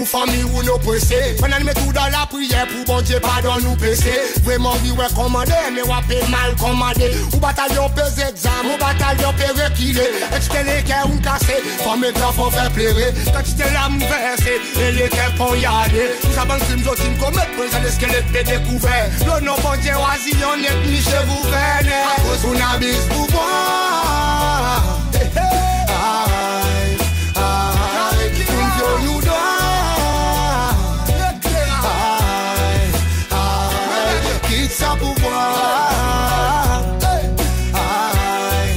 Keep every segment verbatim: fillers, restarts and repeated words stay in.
Fanmir ou nou prese. Bann anime tou dan lapriyer pour Bondye padonn nou pese. Vreman wi ou en konmander, me ou pe mal konmande. Ou batalyon pe zet zam, ou batalyon pe rekile. Eski leker ou'n kase, fanm ek zanfan fer plere. Kantite larm verse, e leker ponyade. Tou sa bann krim zot in komet, prezan leskelet pe dekouver. Lo non Bondye, ou a Zion, net misye gouverner. Akoz ou'n abiz pouvwar. Ay, ay, ou'n vyol nou drwa. Ay, ay, kit sa pouvwar. Ay,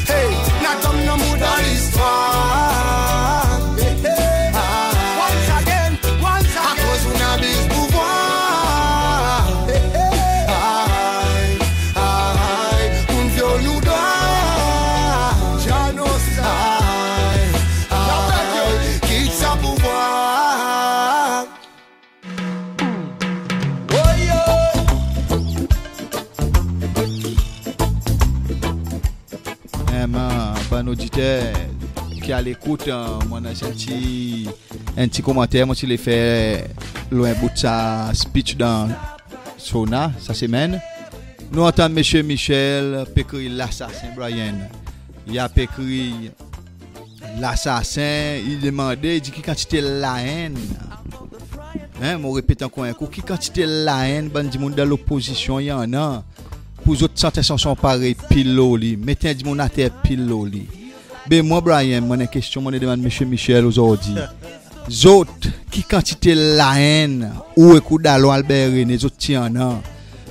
hey, nou tonm nou mou dan listwar. Ay, once again, once again. Akoz ou'n abiz pouvwar. Ay, ay, ou'n vyol nou drwa. Ay, ay, kit sa pouvwar. Em, bann oditer ki a lekout, em, mon annan en pti, en pti komanter mon ti le fer lo en bout sa speech dan SONA sa semenn. Nou antann Msye Michel pe kriy lasasen, Brian. I a pe kriy lasasen, i demande, i dir ki kantite laenn. En, mon repet ankor en kou, ki kantite laenn bann dimoun dan lopozisyon i annan pour zot sant en sanson parey pil lo li, met en dimoun ater pil lo li. Be mwan, Brian, mon annan en kestyon mon le demann Msye Michel ozordi. Zot, ki kantite laenn ou ek ou dalon Albert René zot ti annan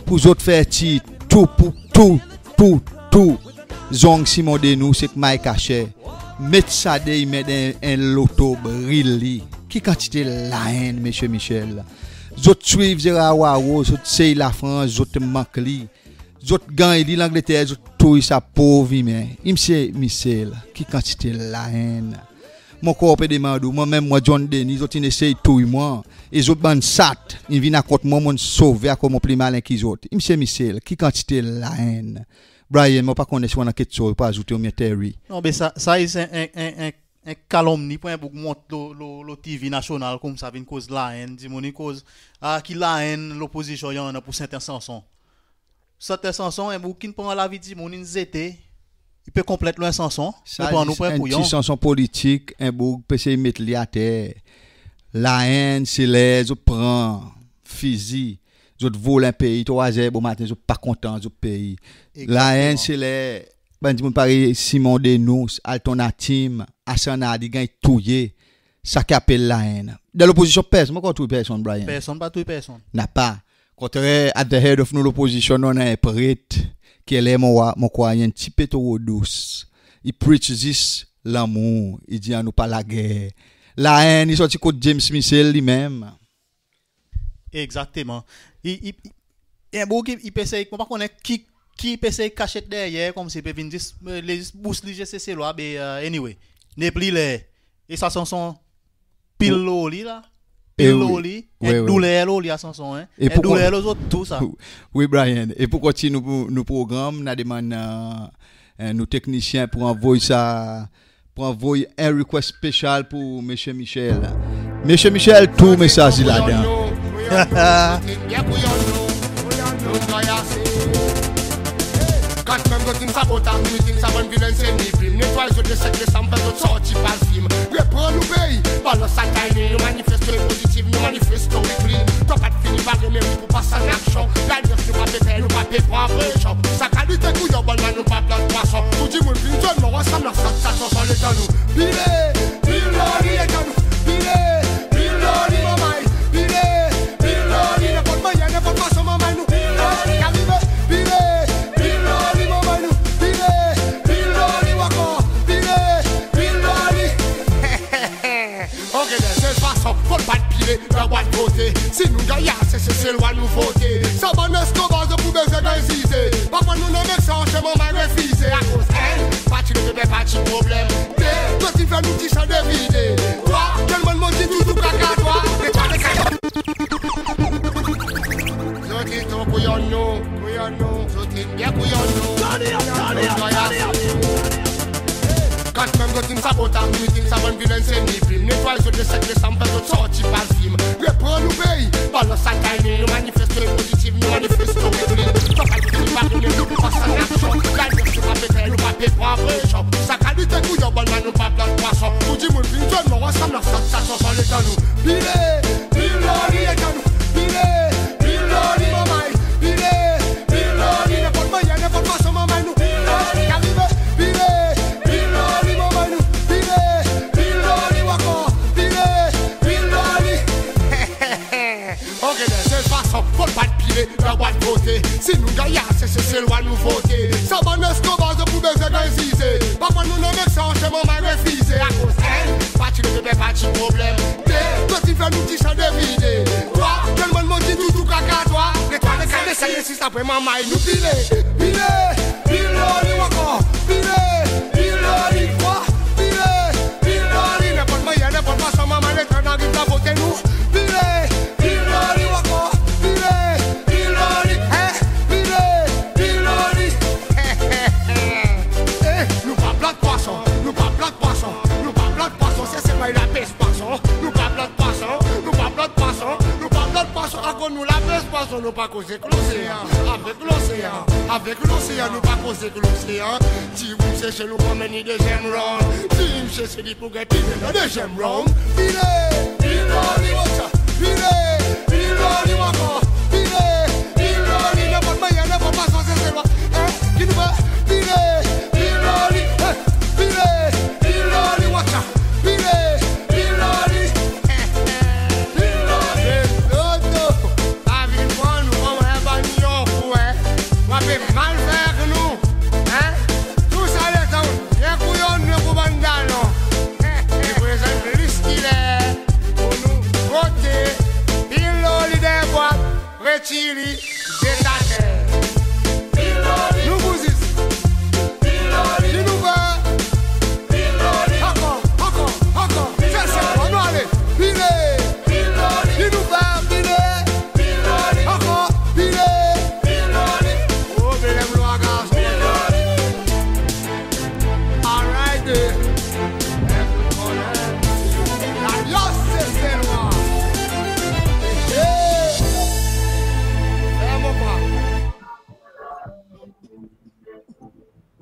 pour zot fer tir tou pour tou, pour tou zong Simon Denous ek Mike Asher, met sa de imen dan en loto, bril li? Ki kantite laenn, Msye Michel? Zot swiv Gérard Hoareau, zot sey Lafrans, zot mank li. Zot ganny li Langleter, zot touy sa pov imen. Msye Michel, ki kantite laenn? Mon krwar ou pe demann ou, mwan menm mwan John Denis, zot in esey touy mwan. E zot bann sat in vin akont mwan, mon'n sove akoz mon pli malen ki zot. Msye Michel, ki kantite laenn? Brian, mon pa konnen si ou annan keksoz pour azoute oubyen Terry. Non, be sa, sa i en, en, en, en, en kalomni pour en boug mont lo, lo, lo TV nasyonal koumsa vin koz laenn. Dimoun i koz, a, ki laenn lopozisyon i annan pour serten sanson. Serten sanson, en boug ki'n pran lavi dimoun, in zete, i pe konplent lo en sanson. Sa, konpran nou, zis pran en pti sanson politik, en boug pe esey met li ater. Laenn se ler zot pran fizi, zot vol en pei, trwa zer bomaten, zot pa kontan zot pei. Egzakteman. Laenn se ler bann dimoun parey Simon Denous, Alton Hatim, Hassan Adi ganny touye. Sa ki apel laenn. Dan lopozisyon, personn pa touy personn, Brian. Personn pa touy personn. Napa. Kontrer, at the head of nou lopozisyon, nou annan en pret ki ler mon war, mon krwar i en pti pe tro dous. I preach zis lanmour, i dir annou pa lager. Laenn i sorti kot James Michel li menm. Egzakteman. I, i, i, en boug i, i pe esey, mon pa konnen ki, ki pe esey kasyet deryer, konmsi pe vin zis, e, le zis bous li, je se se lwa, be, e, anyway. Nepli ler. E sa sanson pil lo li la. Pil lo li. E wi. En douler lo li, sa sanson, en. E en douler lo zot tou sa. Wi, Brian. E pour kontinyen nou, nou progranm, nou a demann, e, e, nou teknisyen pour anvoy sa, pour anvoy en request spesyal pour Msye Michel. Msye Michel, tou mesaz li ladan. Kat menm zot in sabotaz miting, sa bann vilen se ni vin. Netway zot le senk Desanm, fer zot sorti pa fim. Repran nou pei, balans sa timing, nou manifeste pozitiv, nou manifeste wi klin. Tan pa fini, pa gen meri pour pas an aksyon. Lalyans nou pa pe per, nou pa pe pran presyon. Sa kalite kouyon, bann la nou pa plant pwason. Tou dimoun vin zwenn mwan ansanm, sa, sa sanson letan nou. Pile, pil lo li letan nou. Pile, pil lo li manmay. Pile, pil lo li, nenpot mannyer, nenpot fason manmay nou. Pil lo li, arive. Pile, pil lo li manmay nou. Pile, pil lo li ankor. Pile, pil lo li. Ok, dan sel fason, fodre pa pile dan bwat vote. Si nou ganny ase, se Seselwa nou vote. Sa bann eskrobaz pou bezwen ganny zize. Pa pran nou dan mezon, se manmay refize. Akoz en pati nou pe fer pati problenm. De, zot ti fer nou ti san devide. Trwa, telman nou ti touzour kaka trwa. E trwa de kaka. Zot ti tou kouyon nou, kouyon nou. Zot ti byen kouyon nou. Turn it up, turn it up, turn it up. Kat menm zot in sabot armi, in sa bann vilen se ni plim. Netway zot le senk Desanm, fer zot sorti pa fim. Repran nou pei, balans sa timing. Nou manifesto pozitiv, nou manifesto within. Sa pa di pa nou, nou pas an aksyon. Galyes nou pa pe fer, nou pa pe pran presyon. Sa kalite kouyon, bann la nou pa plant pwason. Tou dimoun vin zwenn mwan ansanm, nou sa sa sanson letan nou pile. Pil lo li letan nou pile. Pil lo li manmay, pile. Pil lo li nenport mannyer, nenport fason manmay nou pile. Arive, pile. Pil lo li manmay nou pile. Pil lo li ankor, pile. Pil lo li. Ok, then sel fason, fodre pa pile dan bwat vote. Si nou ganny ase, se Seselwa nou vote. Sa bann eskonbaz pou bezwen ganny zize. Pa pran nou nan meksan, se manmay refize. Akoz enn, pa ti leve pe pa ti problenm. De, zot ti fer nou ti san devide. Trwa, telman nou ti toutou kaka trwa. Le trwa, le kat, le senk, le sis, apre manmay nou pile. Pile, pil lo li ankor. Pile, pil lo li ankor. Pile, pil lo li. Nenport mannyer, nenport fason, manmay letan nou ariv la vote nou. Pile, pil lo li ankor. Pile, pil lo li. Hey, pile, pil lo li. Hey, hey, hey. Hey, nou pa plant pwason, nou pa plant pwason, nou pa plant pwason, se selman lapes pwason. Nou pa plant pwason, nou pa plant pwason, nou pa plant pwason, akoz nou lapes pwason, nou pa koz ek losean, avek losean, avek losean, nou pa koz ek losean. Ti boum sese nou konmeni dezyenm round. Ti boum sese li pou ganny pile dan dezyenm round. Pile, pil lo li, watch out. Pile, pil lo li ankor. Pile, pil lo li, nenport mannyer, nenport fason, se Seselwa. Hein? Ki nou fer? Pile, pil lo li. Hein? Pile, pil lo li, watch out. Pile, pil lo li. Hein, hein, pil lo li. Loto. Pa vin pran nou konman en bann lyon kou, en. W ape mal fer ek nou, en. Tou sa letan ou byen kouyonn nou kou bann dalon. Li prezan plis ki ler pou nou vote, pil lo li dan bwat, retir li, zet ater. Pil lo li. Nou pou zis. Pil lo li. Ki nou fer? Pil lo li. Ankor, ankor, ankor. Sa, sa, annou ale. Pile. Pil lo li. Ki nou fer? Pile. Pil lo li. Ankor. Pile. Pil lo li. O, bel lwa garson. Pil lo li. All right, eh. Alyon, Seselwa. Eh. Ferm ou pa.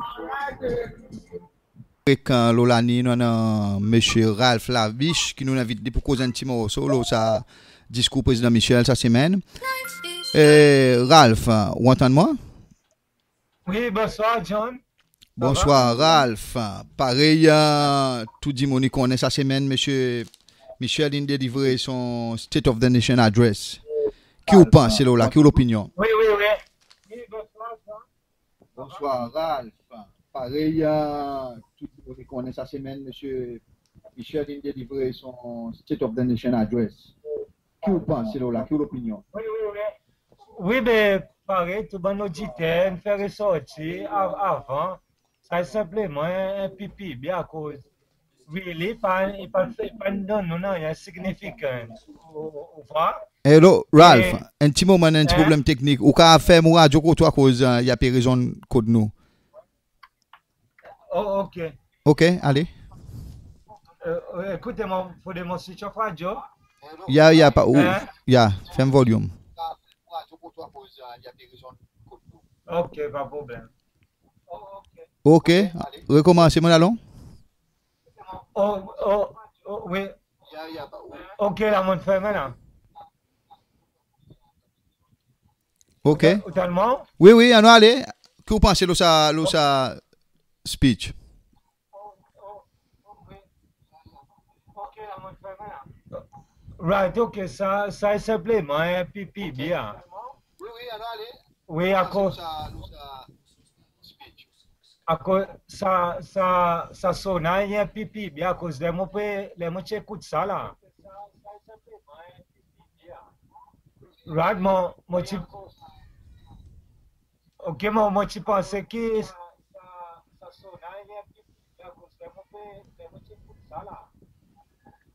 All right, eh. Ek, e, lo laliny nou annan Msye Ralph Labiche ki nou'n envit li pou koz en pti morso lo sa diskour Prezidan Michel sa semenn. E, Ralph, ou antann mwan? Wi, bonswar, John. Bonswar, Ralph. Parey, e, tou dimoun i konnen sa semenn, Msye Michel in delivre son State of the Nation Address. Ki ou panse lo la? Ki ou lopinyon? Wi, wi, wi. Wi, bonswar, John. Bonswar, Ralph. Parey, e, tou dimoun i konnen sa semenn, Msye Michel in delivre son State of the Nation Address. Ki ou panse lo la? Ki ou lopinyon? Wi, wi, wi. Wi, be, parey tou bann oditer in fer resorti av-, avan, sa senpleman en, en pipibi akoz really, pa, i pa, i pa donn nou nanryen signifikan. Ou, ou, ou war? Hello, Ralph. E, en pti moman, en pti problenm teknik. Ou kapab ferm ou radyo kot ou akoz, e, i ape rezonn kot nou. O, ok. Ok, ale. E, e, ekout mwan, fodre mon switch off radyo. Ya, ya, pa, ou, ya, ferm volim. Ok, pa problenm. Ok, rekomanse, mon dalon. O, o, o, wi. Ok, la, mon fermen la. Ok. Ou tann mwan? Wi, wi, annou ale. Ki ou panse lo sa, lo sa speech? Right, ok, sa, sa senpleman en pipibi, a. Wi, akoz, akoz sa, sa, sa sona i en pipibi, akoz ler mon pe, ler mon ti ekout sa la. Right, mon, mon ti, ok, mon, mon ti panse ki,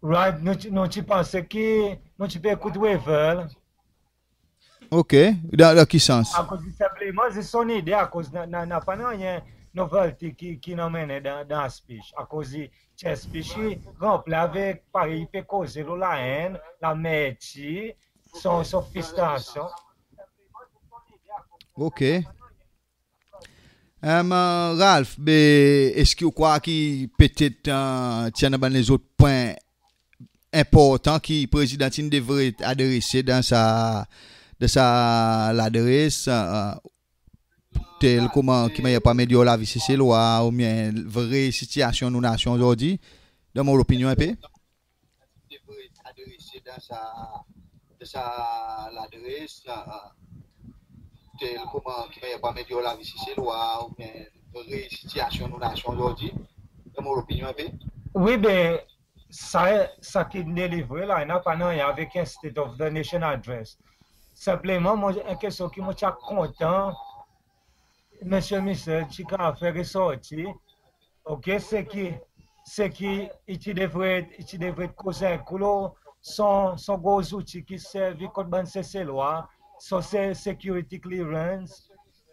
right, nou ti, nou ti panse ki, mon ti pe ekout Wavel. Ok, dan, dan ki sans? Akoz senpleman, zis son ide, akoz na, na, napa nanryen novelty ki, ki in anmennen dan, dan speech. Akoz i, ti speech i ranpli avek, parey i pe koze lo laenn, lamerti, son, son fristrasyon. OK. Em, Ralph, be, eski ou krwar ki petet, e, ti annan bann lezot pwen enportan ki Prezidan ti'n devret adrese dan sa, dan sa ladres, e, tel konman ki mannyer pou amelyor lavi Seselwa oubyen vre sitiyasyon nou nasyon ozordi, dan mon lopinyon en pe? Devret adrese dan sa, dan sa ladres, e, tel konman ki mannyer pou amelyor lavi Seselwa oubyen vre sitiyasyon nou nasyon ozordi, dan mon lopinyon en pe? Wi, be, sa, sa ki in delivre la, i napa nanryen avek en State of the Nation Address. Senpleman, mon, en kestyon ki mon ti a kontan Msye Michel ti kapab fer resorti, OK, se ki, se ki i ti devret, i ti devret koz en kou lo son, son gro zouti ki servi kont bann Seselwa, son se, security clearance.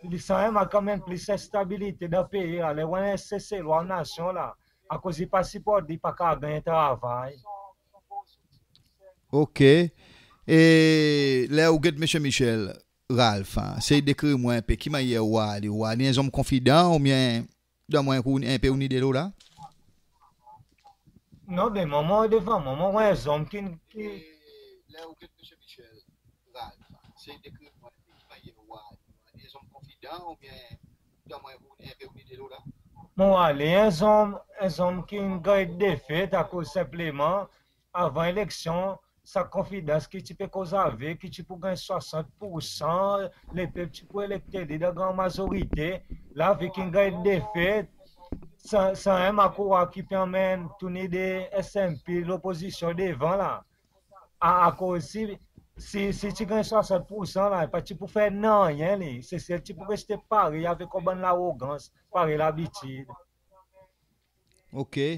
Li sanmenm a anmenn plis enstabilite dan pei la, ler ou annan en Seselwa, nasyon la, akoz i pa siport li, i pa kapab ganny travay. OK. E ler ou get Msye Michel, Ralph, en, sey dekrir mwan en pe ki mannyer ou war li, ou war li en zonm konfidan oubyen, donn mwan en kou, en pe ou nide lo la? Non, be, mwan, mwan devan mwan, mwan en zonm ki, ki... Ler ou get Msye Michel, Ralph, sey dekrir mwan en pe ki mannyer ou war li, ou war li en zonm konfidan oubyen, donn mwan en kou, en pe ou nide lo la? Mon war li en zonm, en zonm ki'n ganny defet akoz senpleman avan eleksyon, sa konfidans ki ti pe koz avek, ki ti pou ganny swasant poursan, lepep ti pou elekte li dan gran mazorite, la vi ki'n ganny defet, san, sanmenm a krwar ki pe anmenn tou nide SNP lopozisyon devan la. A, akoz si, si, si ti ganny swasant poursan la, i pa ti pou fer nanryen li, Sesel ti pou reste parey avek en bann larogans, parey labitid. OK.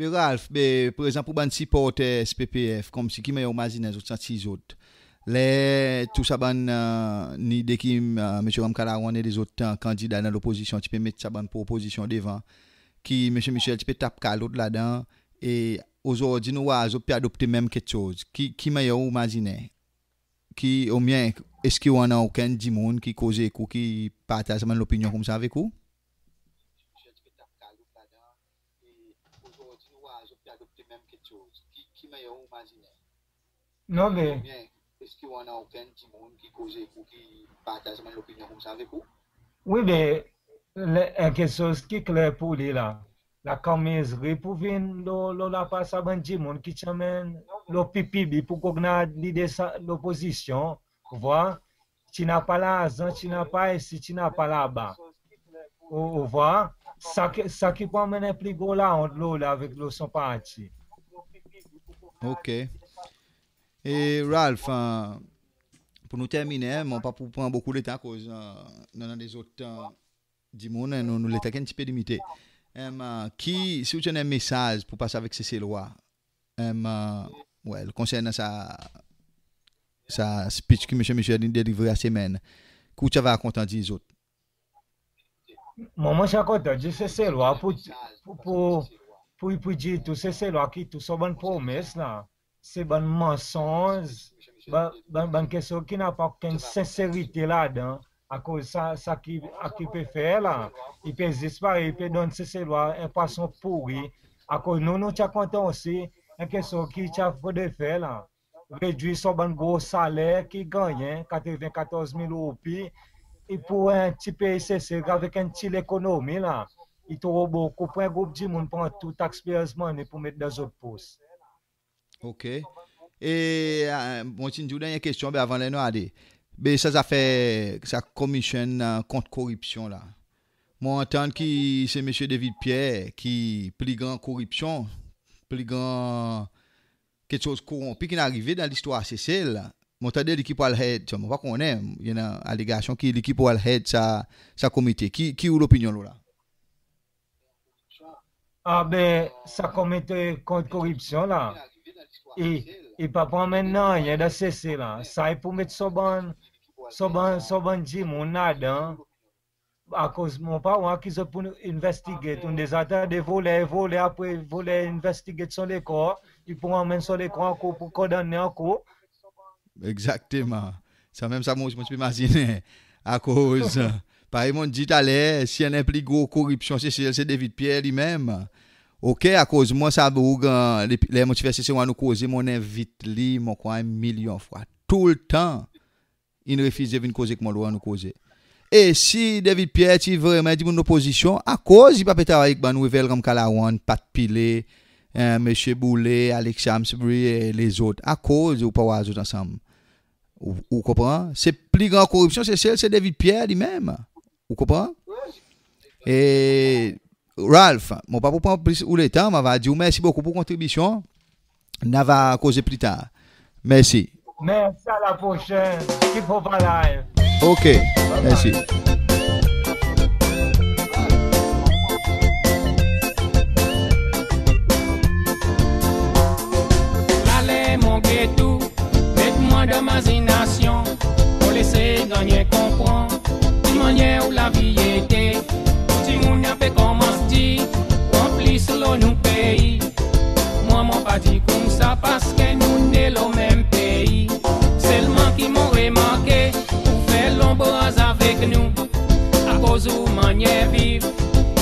Be Ralph, be prezan pour bann siporter SPPF, konmsi ki mannyer ou mazinen zot santi zot ler tou sa bann, e, nide ki, e, Msye Ramkalawan e lezot, e, kandida dan lopozisyon ti pe met sa bann propozisyon devan, ki Msye Michel ti pe tap kalot ladan, e ozordi nou war zot pe adopte menm keksoz. Ki, ki mannyer ou mazinen? Ki, oubyen, eski ou annan okenn dimoun ki koz ek ou, ki partaz sa bann lopinyon koumsa avek ou? Non, be, wi, be, en keksoz ki kler pour li la, lakanmizri pou vin lo, lo lapar sa bann dimoun ki ti anmenn lo PPB pour gognard lide sa lopozisyon, ou war, ti napa larzan, ti napa isi, ti napa laba. Ou, ou war, sa ki, sa ki pou anmenn en pli gro laont lo, lo avek lo son parti. OK. E Ralph, e, pour nou terminen, mon pa pou pran bokou letan akoz, e, nou annan lezot, e, dimoun, e, nou, nou letan ki en pti pe limite. Em, e, ki, si ou ti annan en mesaz pour pas avek Seselwa, em, e, well, konsernan sa, sa speech ki Msye Michel in delivre sa semenn, ki ou ti ava kontan dir zot? Mwan, mon ti a kontan dir Seselwa pour, pour, pour, pour, pour dir tou Seselwa ki tou son bann promes la, se bann mansonz, bann, bann, bann keksoz ki napa okenn senserite ladan, akoz sa, sa ki, sa ki pe fer la, i pe zis parey, i pe donn Seselwa en pwason pouri, akoz nou, nou ti a kontan osi, en keksoz ki ti a fodre fer la, redwir son bann gro saler ki gannyen katreven-katorz mil roupi, e pour en pti pei Sesel avek en pti lekonomi la, i tro bokou pour en group dimoun pran tou taxpayers' money pour met dan zot pos. OK. E, e, mon ti'n dir ou dernyen kestyon, be avan ler nou ale. Be sa zafer, sa komisyon, e, kont koripsyon la. Mon antann ki se Msye David Pierre ki pli gran koripsyon, pli gran keksoz koronpi ki'n arive dan listwar Sesel. Mon tande li ki pou al head, mon pa konnen, i annan alegasyon ki li ki pou al head sa, sa komite. Ki, ki ou lopinyon lo la? A be, sa komite kont koripsyon la, i, i pa pou anmenn nanryen dan Sesel la. Sa i pou met son bann, son bann, son bann dimoun ladan. Akoz mon pa war ki zot pou investigate. Ou'n deza tande voler, voler, apre voler investigate son lekor, i pou anmenn son lekor ankor pou kondannen ankor. Egzakteman. Sanmenm sa mon, mon ti pe mazinen. Akoz, parey mon'n dir taler, si i annan pli gro koripsyon Sesel, se David Pierre li menm. Oke, akoz mwan sa boug, ler mon ti fer Sesel war nou koze, mon'n envit li, mon krwar, milyon fwa. Toultan in refize vin koze ek mwan lo war nou koze. E si David Pierre ti vreman dimoun lopozisyon, akoz i pa pe travay ek bann rebel konman Kalawan, Pat Pillay, Msye Boulay, Alex Amesbury e lezot? Akoz ou pa war zot ansanm? Ou, ou konpran? Se pli gran koripsyon Sesel, se David Pierre li menm. Ou konpran? E Ralph, mon pa pou pran plis ou letan, mon ava dir ou mersi bokou pour kontribisyon. Nou ava koze pli tar. Mersi. Mersi, a la prosyenn. Keep Hope Alive. Oke, mersi. Laler mon get ou, met mwan dan mazinasyon, mon les ganny konpran ki mannyer ou lavi ete. Dimoun i pe konmans dir, pran plis lo nou pei. Mwan mon pa dir koumsa parski nou ne lo menm pei. Selman ki mon remarke, ou fer lonbraz avek nou. Akoz ou mannyer viv,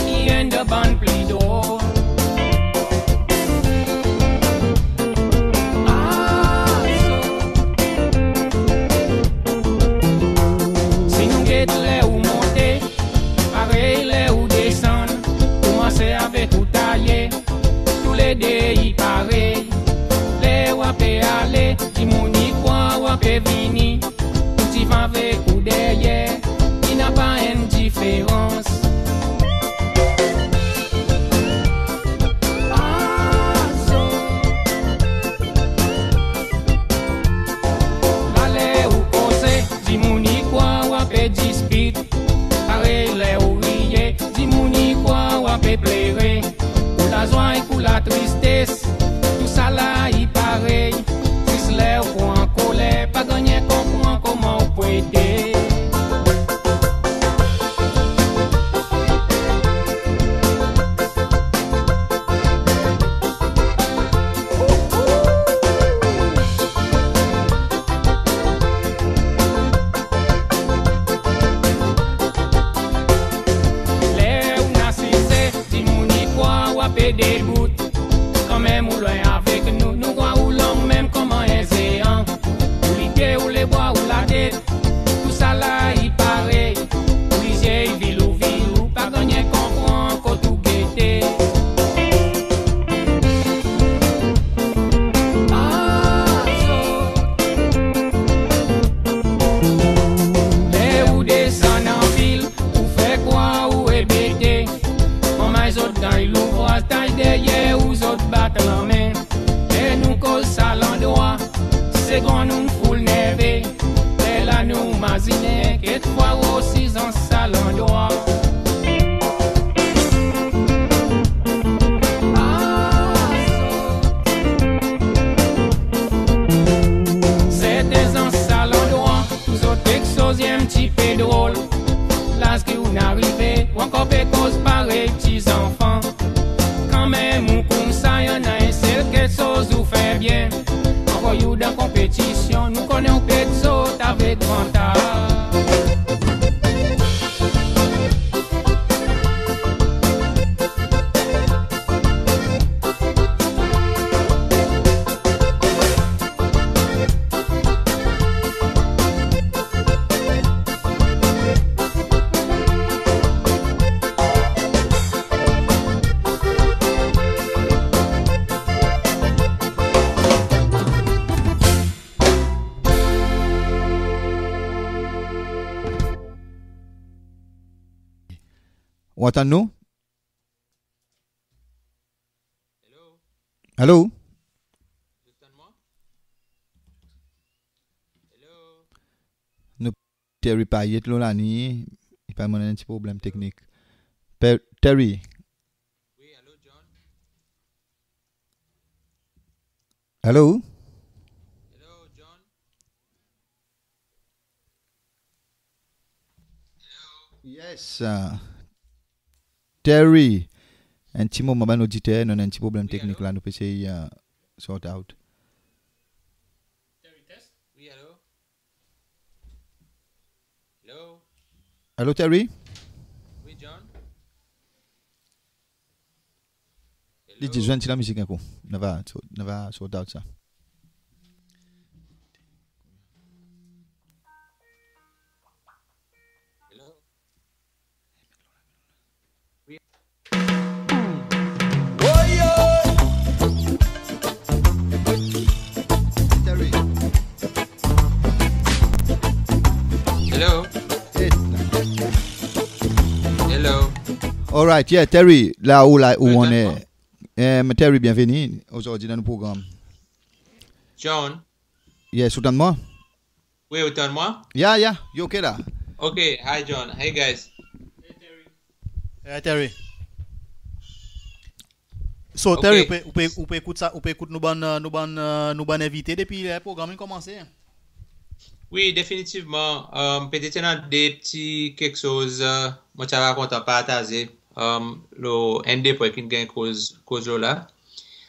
i enn dan bann pli drol. Ah, so. Si nou get ler ou monte, parey ler ou desann, konmanse avek ou taye, toulede i parey. Ler ou ape ale, dimoun i krwar ou ape vini. Ou ti van avek ou deryer, i napa enn diferans. Ah, so. Laler ou koze, dimoun i krwar ou ape dispit. Parey ler ou riye, dimoun i krwar ou ape plere. Pour lazwa e pour latristes, tousala i parey. Zis ler ou pran koler, pa gannyen konpran konman ou pou ete. Ler ou'n asize, dimoun i krwar ou ape debout. Kanmenm ou lwen avek nou, nou krwar ou long menm konman en zean. Ou lide, ou lebra, ou latet, tousala i parey. Ou lizye i vilou vilou, pa gannyen konpran kot ou gete. Ah, so. Ler ou desann anvil, ou fer krwar ou rebete. Konman zot ganny louvraz, tay deryer ou zot bat lanmen. E nou koz sa landrwa, segonn nou'n foul nerve. Ler la nou mazinen, kekfwa ou osi zan sa landrwa. Ah, so. Serten zan sa landrwa, pour zot keksoz i en pti pe drol. Laz ki ou'n arive, ou ankor pe koz parey pti zanfan. Kanmenm ou koumsa, i annan en sel keksoz ou fer byen. Anvoy ou dan konpetisyon, nou konnen ou pe sot avek vantaz. Ou antann nou? Hello? Nou Terry Payet lo laliny, i pa, mon annan en pti problenm teknik. Pe-, Terry. Hello? Yes, uh, Terry. En pti moman, bann oditer, nou annan en pti problenm teknik la, nou pe esey, uh, sort out. Terry, test? Wi, alo? Hello? Alo, Terry? Wi, John? Li dir zwenn ti lamizik en kou. Nou ava, nou ava sort out sa. Hello. Hello. Alright, yeah, Terry, la ou, la ou, on est. Terry, byenveni ozordi dan nou progranm. John. Yes, ou tann mwan? Wi, ou tann mwan? Yeah, yeah, you okay la? Okay, hi John, hey guys. Hey Terry. So, Terry, ou pe, ou pe, ou pe ekout sa, ou pe ekout nou bann, nou bann, nou bann envite depi ler progranm in konmanse? Wi, definitivman. Petet i annan de pti keksoz mon ti ava kontan partaze lo enn de pwen ki'n ganny koz, koz lo la.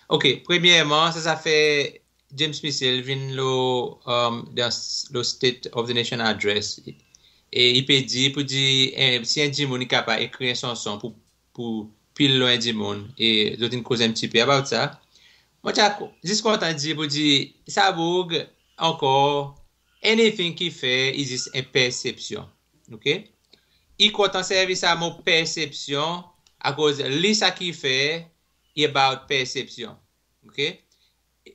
Okay, premyerman, sa zafer James Michel vin lo, dan lo State of the Nation Address. E i pe dir, pou dir, si en dimoun i kapab ekrir en sanson pou, pou pil lo en dimoun, e zot in koz en pti pe about sa. Mon ti a zis kontan dir, pou dir, sa boug ankor, anything ki fer, i zis en persepsyon. Okay? I kontan servi sa mo persepsyon, akoz li sa ki fer, i about persepsyon. Okay?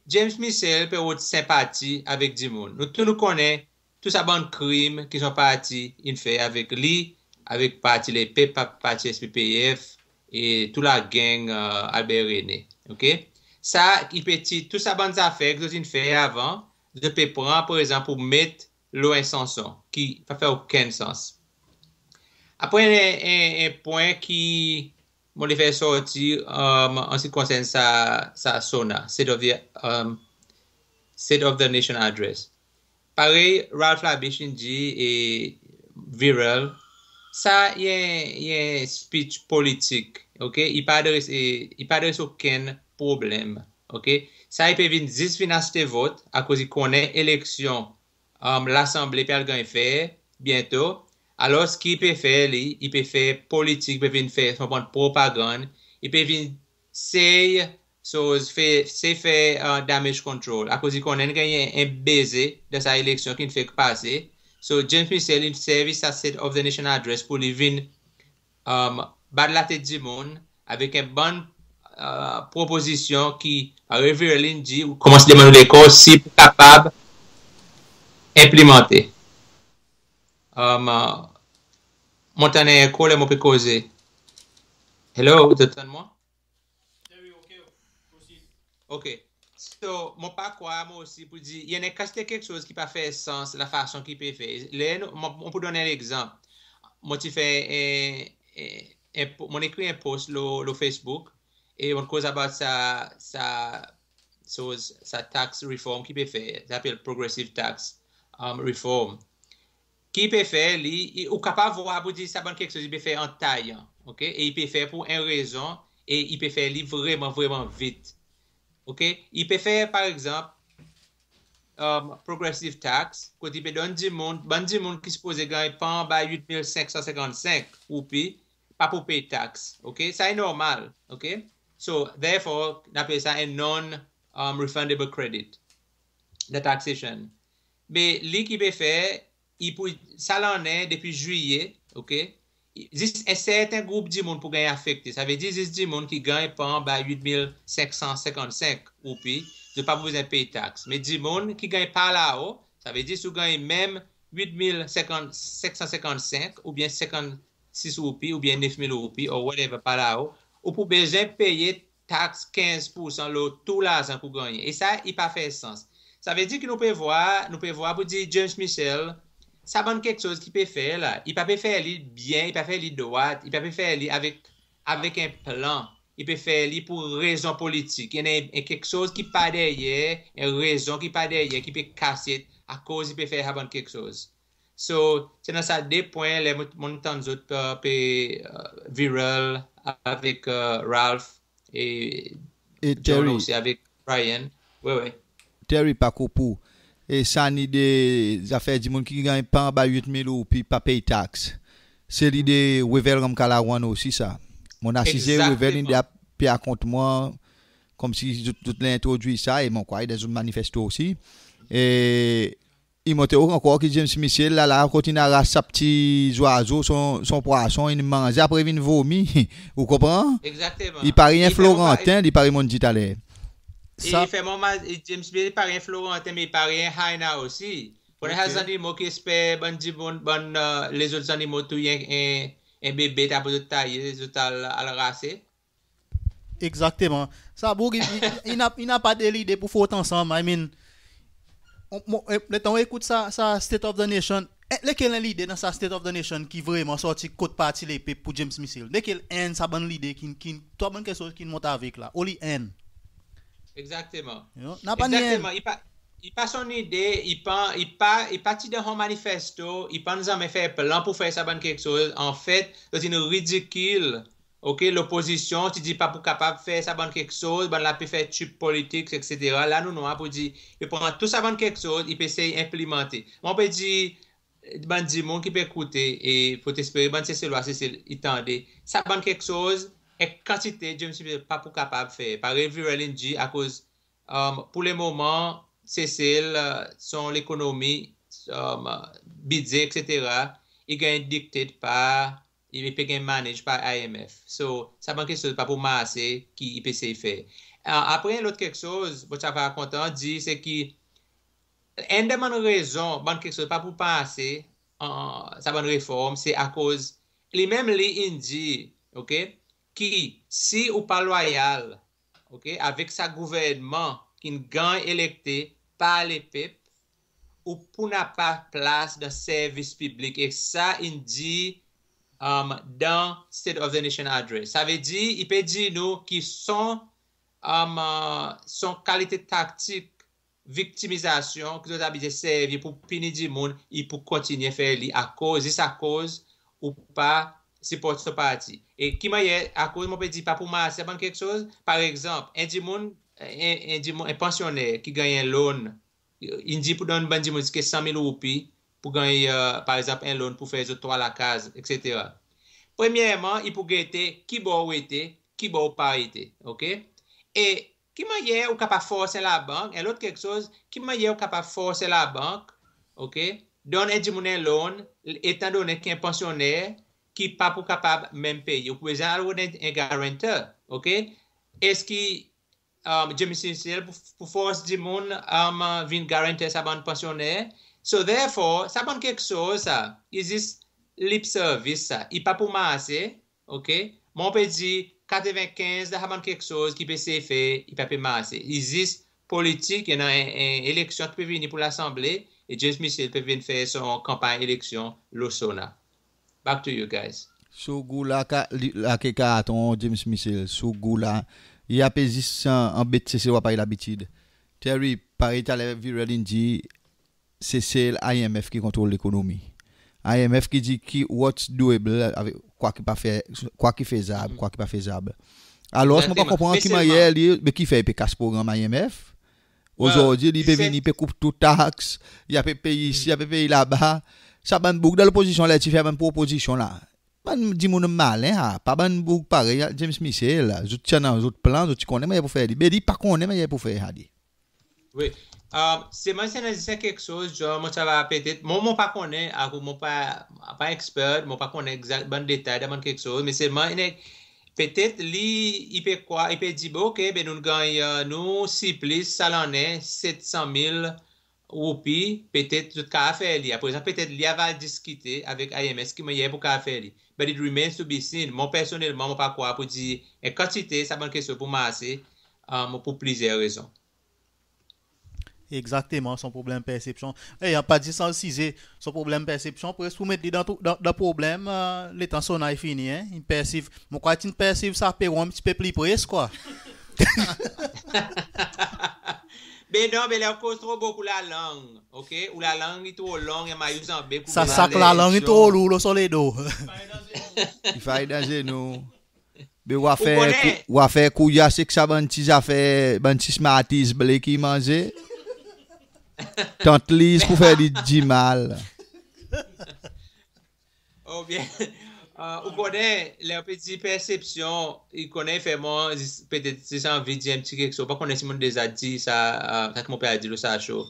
James Michel pe rod senpati avek dimoun. Nou tou nou konnen tou sa bann krim ki son parti in fer avek li, avek Parti Lepep, pa-, parti S P P F, e tou lagang Albert René. Okay? Sa, i pe tir tou sa bann zafer ki zot in fer avan, zot pe pran prezan pou met lo en sanson ki pa fer okenn sans. Apre, en, en, en pwen ki mon le fer sorti, an se ki konsern sa, sa SONA, State of the, State of the Nation Address. Parey Ralph Labiche in dir e Viral, sa i en, i en speech politik, okay? I pa adres, i pa adres okenn problenm, okay? Sa i pe vin, zis vin aste vot, akoz i konnen eleksyon Lasanble pe al ganny fer byento. Alor ki i pe fer li, i pe fer politik, i pe vin fer son bann propagann, i pe vin sey, so, fer, sey fer damage control. Akoz i konnen in ganny en beze dan sa eleksyon ki'n fek pase. So, James Michel in servi sa State of the Nation Address pou li vin bat latet dimoun avek en bann propozisyon ki, parey Viral in dir, ou konmans demann ou lekor si pou kapab enplimante. Mon tann en eko ler mon pe koze. Hello, zot tann mwan? Okay. So, mon pa krwar mwan osi pou dir, i annan en kantite keksoz ki pa fer sans, lafason ki pe fer. Ler nou, mon, mon pou donn en legzanp. Mon ti fer en, en, en, mon ekri en post lo, lo Facebook, e mon koz about sa, sa, so, sa tax reform ki pe fer, i apel progressive tax reform. Ki i pe fer li, ou kapab vwar pou dir sa bann keksoz i pe fer an tayan, okay? E i pe fer pou en rezon, e i pe fer li vreman, vreman vit. Okay? I pe fer, par egzanp, progressive tax, kot i pe donn dimoun, bann dimoun ki sipoze ganny pa anba wit mil senk san senkannsenk roupi, pa pou pey tax, okay? Sa i normal, okay? So, therefore, nou apel sa en non, um, refundable credit, the taxation. Me li ki pe fer, i pou, sa lannen, depi Zwiye, okay? Zis en serten group dimoun pou ganny afekte. Savedir zis dimoun ki ganny pa anba wit mil senk san senkannsenk roupi, zot pa pou bezwen pey tax. Me dimoun ki ganny par lao, savedir si ou ganny menm wit mil senk san senkannsenk oubyen senkannsis roupi oubyen nef mil roupi or whatever par lao, ou pou bezwen peye tax kenz poursan lo tou larzan ki ou gannyen. E sa, i pa fer sans. Savedir ki nou pe vwar, nou pe vwar pou dir James Michel, sa bann keksoz ki pe fer la, i pa pe fer li byen, i pa fer li drwat, i pa pe fer li avek, avek en plan. I pe fer li pou rezon politik. I annan en, en keksoz ki pa deryer, en rezon ki pa deryer, ki pe kasyet, akoz i pe fer sa bann keksoz. So, se dan sa de pwen, ler mon tann zot pe, Viral avek Ralph e John osi avek Brian. Wi, wi. Terry, pa koup ou. E sa ni de zafer dimoun ki ganny pa anba wit mil roupi pa pey tax. Se li de Wavel Ramkalawan osi sa. Mon asize Wavel in pe rakont mwan konmsi zot, zot le entrodwir sa e mon krwar dan zot manifesto osi. E i montre ou ankor ki James Michel la, la kontinyen aras sa pti zwazo, son, son pwason, in manze, apre vin vomi. Ou konpran? Egzakteman. I parey en Floranten, i parey mon'n dir taler. Sa i fer mwan mal, James Michel i parey en Floranten, me i parey en hyena osi. Konn sa zannimo ki esper bann dimoun, bann lezot zannimo touy en, en bebe, apre zot taye, zot al, al rase. Egzakteman. Sa boug, i, i, i napa de lide pour frot ansanm. I mean, letan ou ekout sa, sa State of the Nation, lekel en lide dan sa State of the Nation ki vreman sorti kot Parti Lepep pour James Michel? Lekel enn sa bann lide ki, ki, tou sa bann keksoz ki'n mont avek la? Only enn. Egzakteman. Napa ni enn. I pa, i pa son lide, i pa, i pa, i pa ti dan son manifesto, i pa'n zanmen fer plan pour fer sa bann keksoz. Anfet, zot in ridikil. Oke, lopozisyon ti dir pa pou kapab fer sa bann keksoz, bann la pe fer cheap politics, etsetera. La nou, nou a pou dir, i pran tou sa bann keksoz, i pe esey enplimante. Mon pe dir, bann dimoun ki pe ekoute, e fotespere bann Seselwa, Sesel i tande, sa bann keksoz, en kantite, James Michel pa pou kapab fer. Parey Viral in dir, akoz pour le moman, Sesel, son lekonomi, bidze, etsetera, i ganny dictate par, i pe ganny manage par I M F. So, sa bann keksoz pa pou marse ki i pe esey fer. Apre, en lot keksoz, mon ti ava kontan dir, se ki enn dan bann rezon, bann keksoz pa pou marse, sa bann reform, se akoz li menm li in dir, oke, ki si ou pa lwayal, oke, avek sa gouvernman ki'n ganny elekte par lepep, ou pou napa plas dan servis piblik. E sa in dir dan State of the Nation Address. Savedir, i pe dir nou ki son, son kalite taktik viktimizasyon ki zot abitye servi pour pini dimoun, i pou kontinyen fer li akoz, zis akoz ou pa siport son parti. E ki mannyer, akoz mon pe dir pa pou marse sa bann keksoz, par egzanp, en dimoun, en, en dimoun, en pansyonner ki ganny en loan, in dir pou donn bann dimoun ziska san mil roupi pour ganny, par egzanp, en loan pour fer zot trwa lakaz, etsetera. Premyerman, i pou gete ki bor ou ete, ki bor ou pa ete, oke? E ki mannyer ou kapab fors en labank, en lot keksoz, ki mannyer ou kapab fors en labank, oke, donn en dimoun en loan, etan donnen ki en pansyonner ki pa pou kapab menm peye. Ou pou bezwen al rod en, en guarantor, oke? Eski James Michel pou, pou fors dimoun vin guarantor sa bann pansyonner? So therefore, sa bann keksoz sa, i zis lip service sa, i pa pou marse, oke? Mon pe dir katreven-kenz dan sa bann keksoz ki pe esey fer, i pa pe marse. I zis politik, i annan en, en eleksyon ki pe vini pour Lasanble, e James Michel pe vin fer son kanpanny eleksyon lo SONA. Back to you guys. Sou gou la, ka, li, la ke karton James Michel, sou gou la, i ape zis anbet Seselwa parey labitid. Terry, parey taler Viral in dir, Sesel, I M F ki kontrol lekonomi. I M F ki dir ki what's doable, avek kwa ki pa fer, kwa ki fezab, kwa ki pa fezab. Alors mon pa konpran ki mannyer li, be ki fer i pe kas progranm I M F. Ozordi li pe vini, i pe koup tou tax, i ape pey isi, i ape pey laba. Sa bann boug dan lopozisyon la, ti fer bann propozisyon la. Bann dimoun malen sa, pa bann boug parey James Michel la. Zot ti annan zot plan, zot ti konnen mannyer pour fer li. Be li pa konnen mannyer pour fer sa li. Wi. Selman si annan zis en keksoz, John, mon ti ava petet, mon, mon pa konnen, akoz mon pa, pa expert, mon pa konnen egzakt bann detay dan bann keksoz, me selman, petet li, i pe krwar, i pe dir, bon, oke, be nou'n ganny, nou sirplis sa lannen set san mil roupi, petet zot kapab fer li. Aprezan, petet li ava diskite avek I M F ki mannyer pour kapab fer li. But it remains to be seen. Mon personnelman, mon pa krwar pour dir en kantite sa bann keksoz pou marse, pour plizyer rezon. Egzakteman, son problenm persepsyon. E, an pa dir sanz size, son problenm persepsyon, preski pou met li dan, dan, dan problenm, letan SONA i fini, en, in persiv. Mon krwar ti'n persiv sa peron en pti pe pli pres, kwa. Ben non, ben ler ou koz tro bokou lalang, oke? Ou lalang i tro long, e mayou zanbek ou... Sa sak lalang i tro lour lo son ledo. I fay dan zenou. Ben ou a fer kou, ou a fer kou, i a sek sa bann ti zafer, bann ti Smarties ble ki i manze. Tant Liz pou fer li dimal. Oubyen, ou konnen, ler ou pe dir persepsyon, i konnen i fer mwan zis, petet zis anvi dir en pti keksoz. Ou pa konnen si mon'n deza dir sa, sa ki mon pe al dir lo sa show.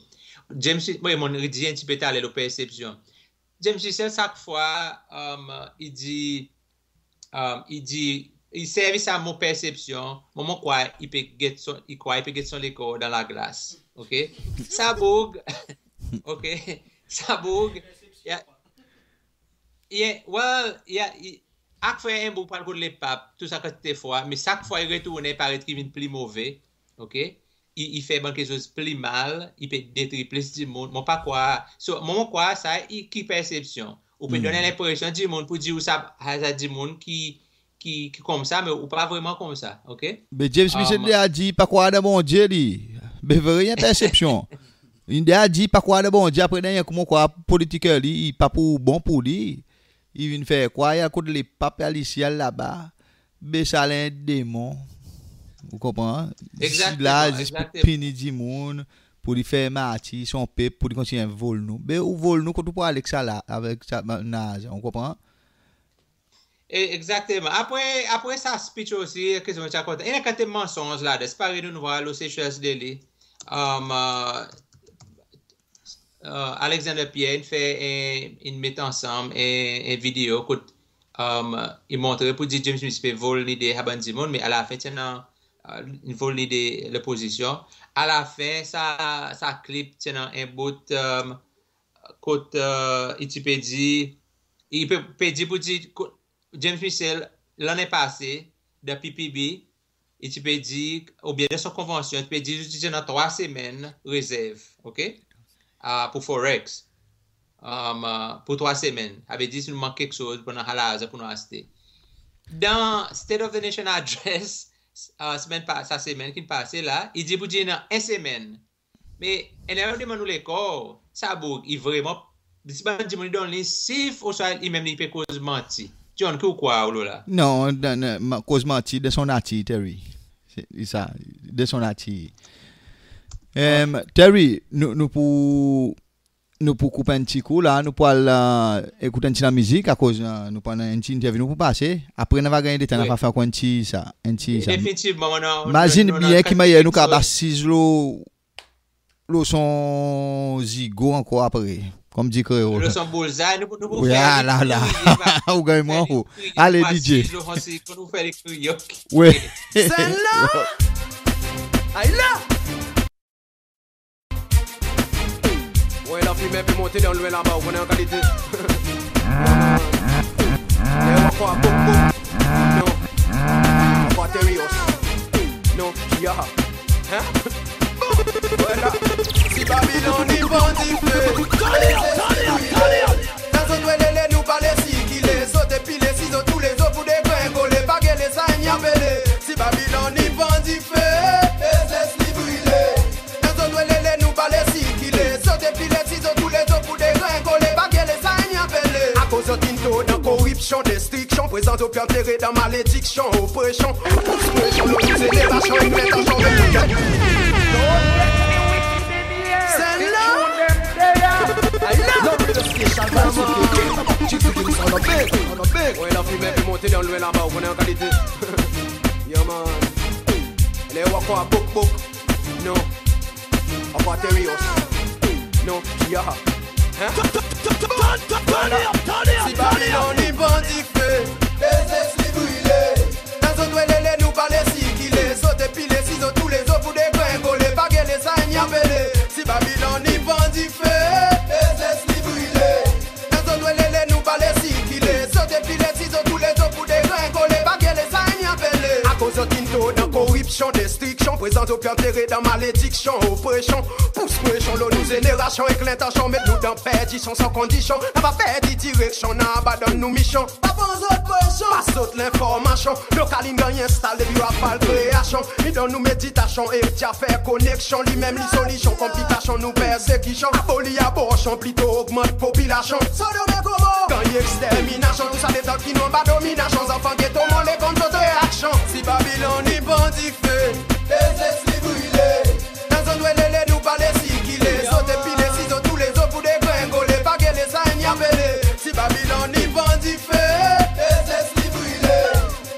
James, mwan, mon'n redir en pti pe taler lo persepsyon. James Michel, sak fwa i dir, i dir, i servi sa mo persepsyon, mwan mon krwar i pe get son, i krwar i pe get son lekor dan laglas. Oke? Sa boug, oke? Sa boug, i a, Yeah, well, yeah, i, ak fer en boug pral kot lepap, tou sa kantite fwa, me sak fwa i retournen, i paret ki vin pli move, oke? I, i fer bann keksoz pli mal, i pe detri plis dimoun. Mon pa krwar, so, mwan mon krwar sa i ki persepsyon. Ou pe donn lenpresyon dimoun pour dir ou sa, sa dimoun ki, ki, ki koumsa, me ou pa vreman koumsa, oke? Be James Michel deza dir pa krwar dan Bondye li. Be vre, i en persepsyon. I deza dir pa krwar dan Bondye, apre dernyen kou mon krwar politik li, i pa pou bon pour li. I vin fer krwar i al kot lepap, i al isi, i al laba. Be sa ler en demon. Ou konpran? Egzakteman, zis la, zis pou pini dimoun, pour li fer martir son pep, pour li kontinyen vol nou. Be ou vol nou kot ou pou al ek sa la, avek sa bann larzan, ou konpran? E, egzakteman. Apre, apre sa speech osi, keksoz mon ti a kontan. I annan kantite mansonz ladan. Se parey nou'n vwar lo Seychelles Daily. Um, uh, uh, Alexander Pierre in fer en, in met ansanm en, en video kot, um, i montre pour dir James Michel pe vol lide sa bann dimoun, me alafen ti annan, uh, in vol lide lopozisyon. Alafen sa, sa klip ti annan en bout, um, kot, uh, i ti pe dir, i pe, pe dir pour dir, ko-, James Michel, lannen pase, dan P P B, i ti pe dir, oubyen dan son konvansyon, i ti pe dir, i ti annan trwa semenn rezerv, oke? Ah, pour Forex. Um, ah, pour trwa semenn. Savedir si nou mank keksoz, pou nou annan larzan pour nou aste. Dan State of the Nation Address, ah, semenn pa-, sa semenn ki'n pase la, i dir pour dir annan en semenn. Me, annan en demann ou lekor, sa boug, i vreman, si bann dimoun i donn li sif, ouswa li menm li pe koz manti. John, ki ou krwar ou lo la? Non, non, non, ma-, koz manti dan son natir, Terry. Se, se sa, dan son natir. Em, Terry, nou, nou pou, nou pou koup en pti kou la, nou pou al, eh, ekout en pti lamizik, akoz, eh, nou pou annan en pti interview nou pou pase. Apre, nou ava ganny letan, nou ava fer ankor en pti sa, en pti sa. Definitivman, nou, nou, mazin nou, nou, byen ki mannyer nou kapab asiz lo lo son zigo ankor apre, konmdir Kreol. Lo son boulzay, nou, nou pou fer li kriye, la, la. Ou ganny mwan, ou. Ale, D J. Lo son zigo, nou pou fer li kriye, oke. Wi. Sèl la. Ay la. Wey, lafimen pe monte dan lwen laba, ou konnen an kalite. Ler ou a krwar bouk, bouk. Non. Ou a krwar Terios. Non. Ya. Hein? Vwala. Si Babilòn i pran dife, lezespri brile. Kan zot we lele nou pa le sikile, zot e pile, si zot oule zot pou degrengole, pa gele sa i ni apele. Si Babilòn i pran dife, lezespri brile. Kan zot we lele nou pa le sikile, zot e pile, si zot oule zot pou degrengole, pa gele sa i ni apele. Akoz zot in tou dan koripsyon, destriksyon, prezan zot pe antere dan malediksyon, opresyon, pous presyon lo nou zenerasyon, in met an sove. Sèl la. Ay la. Wey, lafimen pe monte dan lwen laba, ou konnen an kalite. Yeah, man. Ler ou a krwar bouk, bouk. Non. Ou a krwar Terios. Non. Ya. Hein? Vwala. Si Babilòn i pran dife, lezespri brile. Kan zot we lele nou pa le sikile, zot e pile, si zot oule zot pou degrengole, pa gele sa i ni apele. Si Babilòn i pran dife, lezespri brile. Kan zot we lele nou pa le sikile, zot e pile, si zot oule zot pou degrengole, pa gele sa i ni apele. Akoz zot in tou dan koripsyon, destriksyon, prezan zot pe antere dan malediksyon, opresyon, pous Presyon lo nou zenerasyon ek lentansyon met nou dan perdisyon san kondisyon. Napa perdi direksyon, nou abandonn nou misyon. Pa pran zot presyon, pas zot lenformasyon. Lokal in ganny enstal depi rafal kreasyon. I donn nou meditasyon ek Dye fer koneksyon. Li menm li solisyon konplikasyon nou persekisyon. Aboli aborsyon, plito ogmant popilasyon. Sodom e Gomor, ganny eksterminasyon. Tou sa letan ki nou anba dominasyon. Zanfan geto, mon le konn zot reaksyon. Si Babilòn i pran dife, e zis li brile. Ler zot dwe lele nou pa le sikile. Zot e pile si zot tou le zot pou degrengole. Pa gele sa enn i apele. Si Babilòn i pran dife, e zis li brile.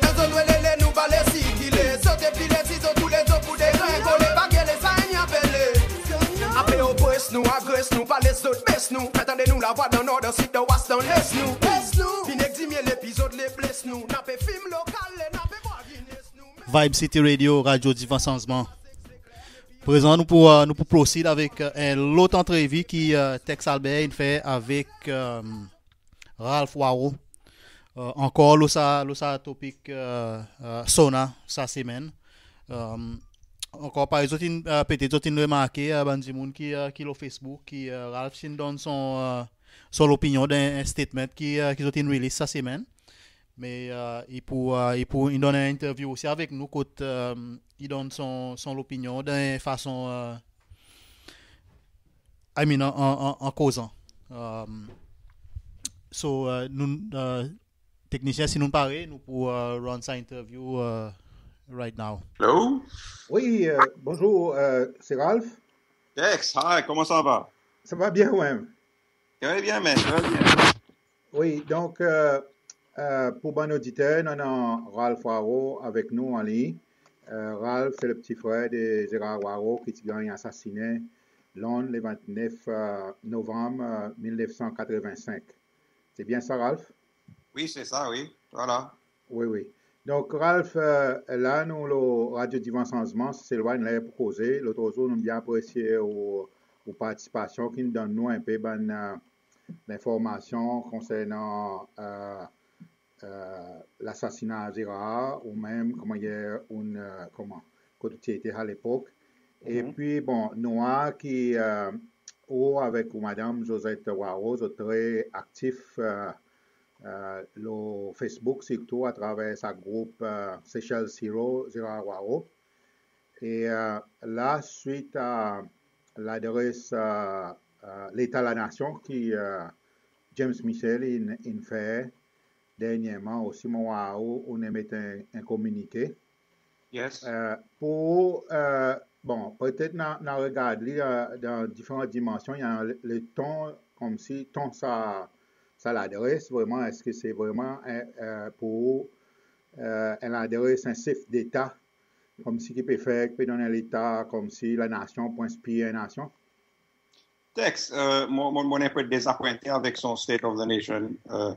Ler zot dwe lele nou pa le sikile. Zot e pile si zot tou le zot pou degrengole. Pa gele sa enn i apele. Ape opres nou, agres nou, pa les zot bes nou. Fer tande nou lavwa dan nor, dan sid, dan was, dan les nou. Les nou. Vin ek dimye lepizod, le bles nou. N ape fim lokal, le n ape bwar Guinness nou. Vibe City Radio, radyo divan sanzman. Prezan nou pou, e, nou pou proceed avek, e, en lot antrevi ki, e, Tex Albert in fer avek, e, Ralph Waro. E, ankor lo sa, lo sa topik, e, e, SONA sa semenn. E, ankor parey zot in, e, petet zot in remarke, e, bann dimoun ki, e, ki lo Facebook, ki, e, Ralph ti'n donn son, e, son lopinyon dan en statement ki, e, ki zot in release sa semenn. Me, e, i pou, e, i pou, in donn en interview osi avek nou kot, e, i donn son, son lopinyon dan en fason, e, I mean, an, an, an, an kozan. E, so, e, nou, e, teknisyen, si nou pare, nou pou, e, run sa interview, e, right now. Hello? Wi, e, bonzour, e, se Ralph? Tex, hi, koman sa va? Sa va byen, wi. Tre byen, man, tre byen. Wi, donk, e, e, pour bann oditer, nou annan Ralph Waro avek nou an liny. E, Ralph, se le pti frer de Gérard Waro ki ti ganny asasinen Lond le vennef, e, novanm, e, mil nef san katreven senk. Se byen sa, Ralph? Wi, se sa, wi. Vwala. Wi, wi. Donk, Ralph, e, la nou lo Radyo Divan Sanzman, Seselwa in ler pou koze. Lot zour nou byen apresye ou, ou partisipasyon ki'n donn nou en pe bann, e, lenformasyon konsernan, e, e, lasasina Gérard, ou menm konman i, e, ou, e, konman, kot ou ti ete a lepok. Epi, bon, nou war ki, e, ou avek ou madanm Josette Waro, zot tre aktif, e, e, lo Facebook, sirtou atraver sa group, e, Seychelles Hero, Gérard Waro. E, e, la, swit a ladres, e, e, Leta Lanasyon ki, e, James Michel in, in fer dernyerman osi, mon war ou, ou'n emet en, en kominike. Yes. E, pour, e, bon, petet nou a, nou a regard li, e, dan diferan dimansyon, i annan le, le ton, konmsi ton sa, sa ladres, vreman, eski se vreman, e, e, pour, e, en ladres en sef deta, konmsi ki pe fer, ki pe donn en leta, konmsi lanasyon pou enspir en nasyon? Tex, e, mon, mon, mon en pe dezapwente avek son State of the Nation. E,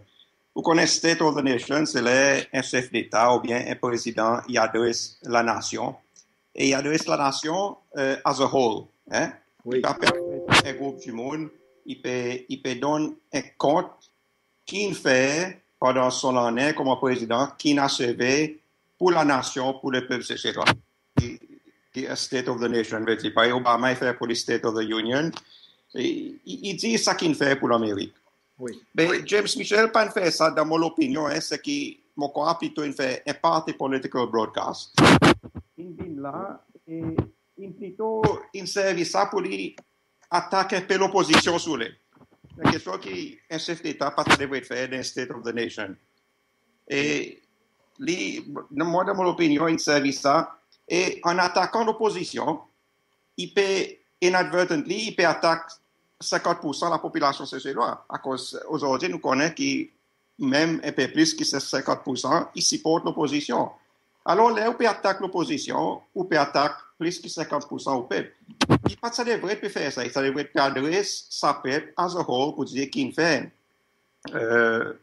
ou konnen State of the Nation, se ler en sef deta oubyen en prezidan i adres lanasyon. E i adres lanasyon, e, as a whole, en? Wi. I pa pe en group dimoun, i pe, i pe donn en kont ki'n fer pandan son lannen konman prezidan, ki'n aseve pour lanasyon, pour lepep Seselwa. Ki, ki a State of the Nation, vedir, parey Obama i fer pour li State of the Union, i, i, i dir sa ki'n fer pour Lanmerik. Wi. Me James Michel pa'n fer sa, dan mon lopinyon, en, se ki mon krwar plito in fer en party political broadcast. In vin la, e in plito, in servi sa pour li atak en pe lopozisyon si ou le. Sa keksoz ki en sef deta pa ta devret fer dan State of the Nation. E li, mwan, dan mon lopinyon, in servi sa, e an atakan lopozisyon, i pe, inadvertently, i pe atak senkant poursan lapopilasyon Seselwa. Akoz ozordi nou konnen ki menm en pe plis ki se senkant poursan i siport lopozisyon. Alor, ler ou pe atak lopozisyon, ou pe atak plis ki senkant poursan ou pep. I pa ti sa devret pe fer sa, i sa devret pe adres sa pep as a whole pour dir ki'n fer, e,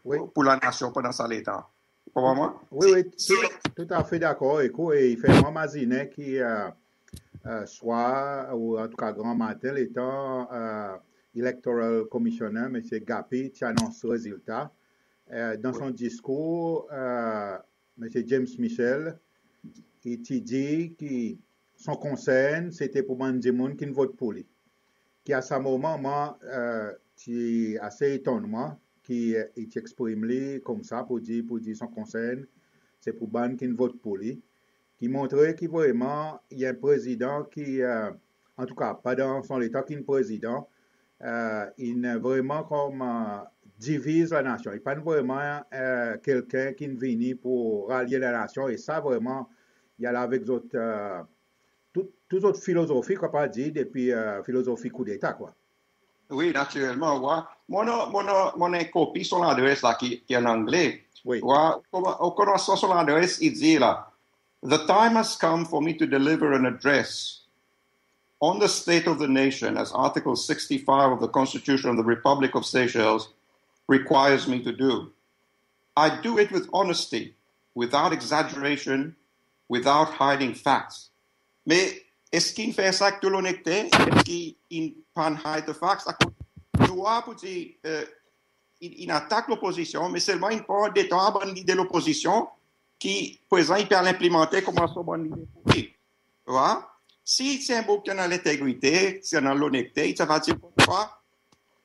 wi, pour lanasyon pandan sa letan. Ou konpran mwan? Wi, wi, tou, toutafe dakor ek ou, e i fer mwan mazinen ki, e, e, swar, ou antouka granmaten, letan, e, Electoral Commissioner, Msye Gappy, ti anons rezilta, e, dan son diskour, e, Msye James Michel, i ti dir ki son konsern, se ti pour bann dimoun ki'n vot pour li. ki a sa moman, mwan, e, ti ase etonnman ki, e, i ti eksprim li koumsa pour dir, pour dir son konsern, se pour bann ki'n vot pour li, ki montre ki vreman i en prezidan ki, e, antouka, pandan son letan ki'n prezidan, e, in vreman konman, e, diviz lanasyon. I pa'n vreman, e, kelkenn ki'n vini pour ralye lanasyon, e sa vreman, i al avek zot, e, tou, tou zot filozofi, kapab dir, depi, e, filozofi koudeta, kwa. Wi, natirelman, wi. Mon annan, mon annan, mon annan en kopi son ladres la ki, ki an Angle. Wi. Wi, konman, o konmansman son ladres, i dir la, "The time has come for me to deliver an address on the state of the nation as Article sixty-five of the Constitution of the Republic of Seychelles requires me to do. I do it with honesty, without exaggeration, without hiding facts." Me eski in fer sa ek tou lonnekte? Eski in pa'n hide the facts? Akoz nou war pour dir, e, in, in atak lopozisyon, me selman in pran detrwa bann lider lopozisyon ki prezan i pe al enplimante konman son bann lider pour li. Wi. Si ti en boug ki annan lentegrite, ti annan lonnekte, i ti ava dir, "Konpran,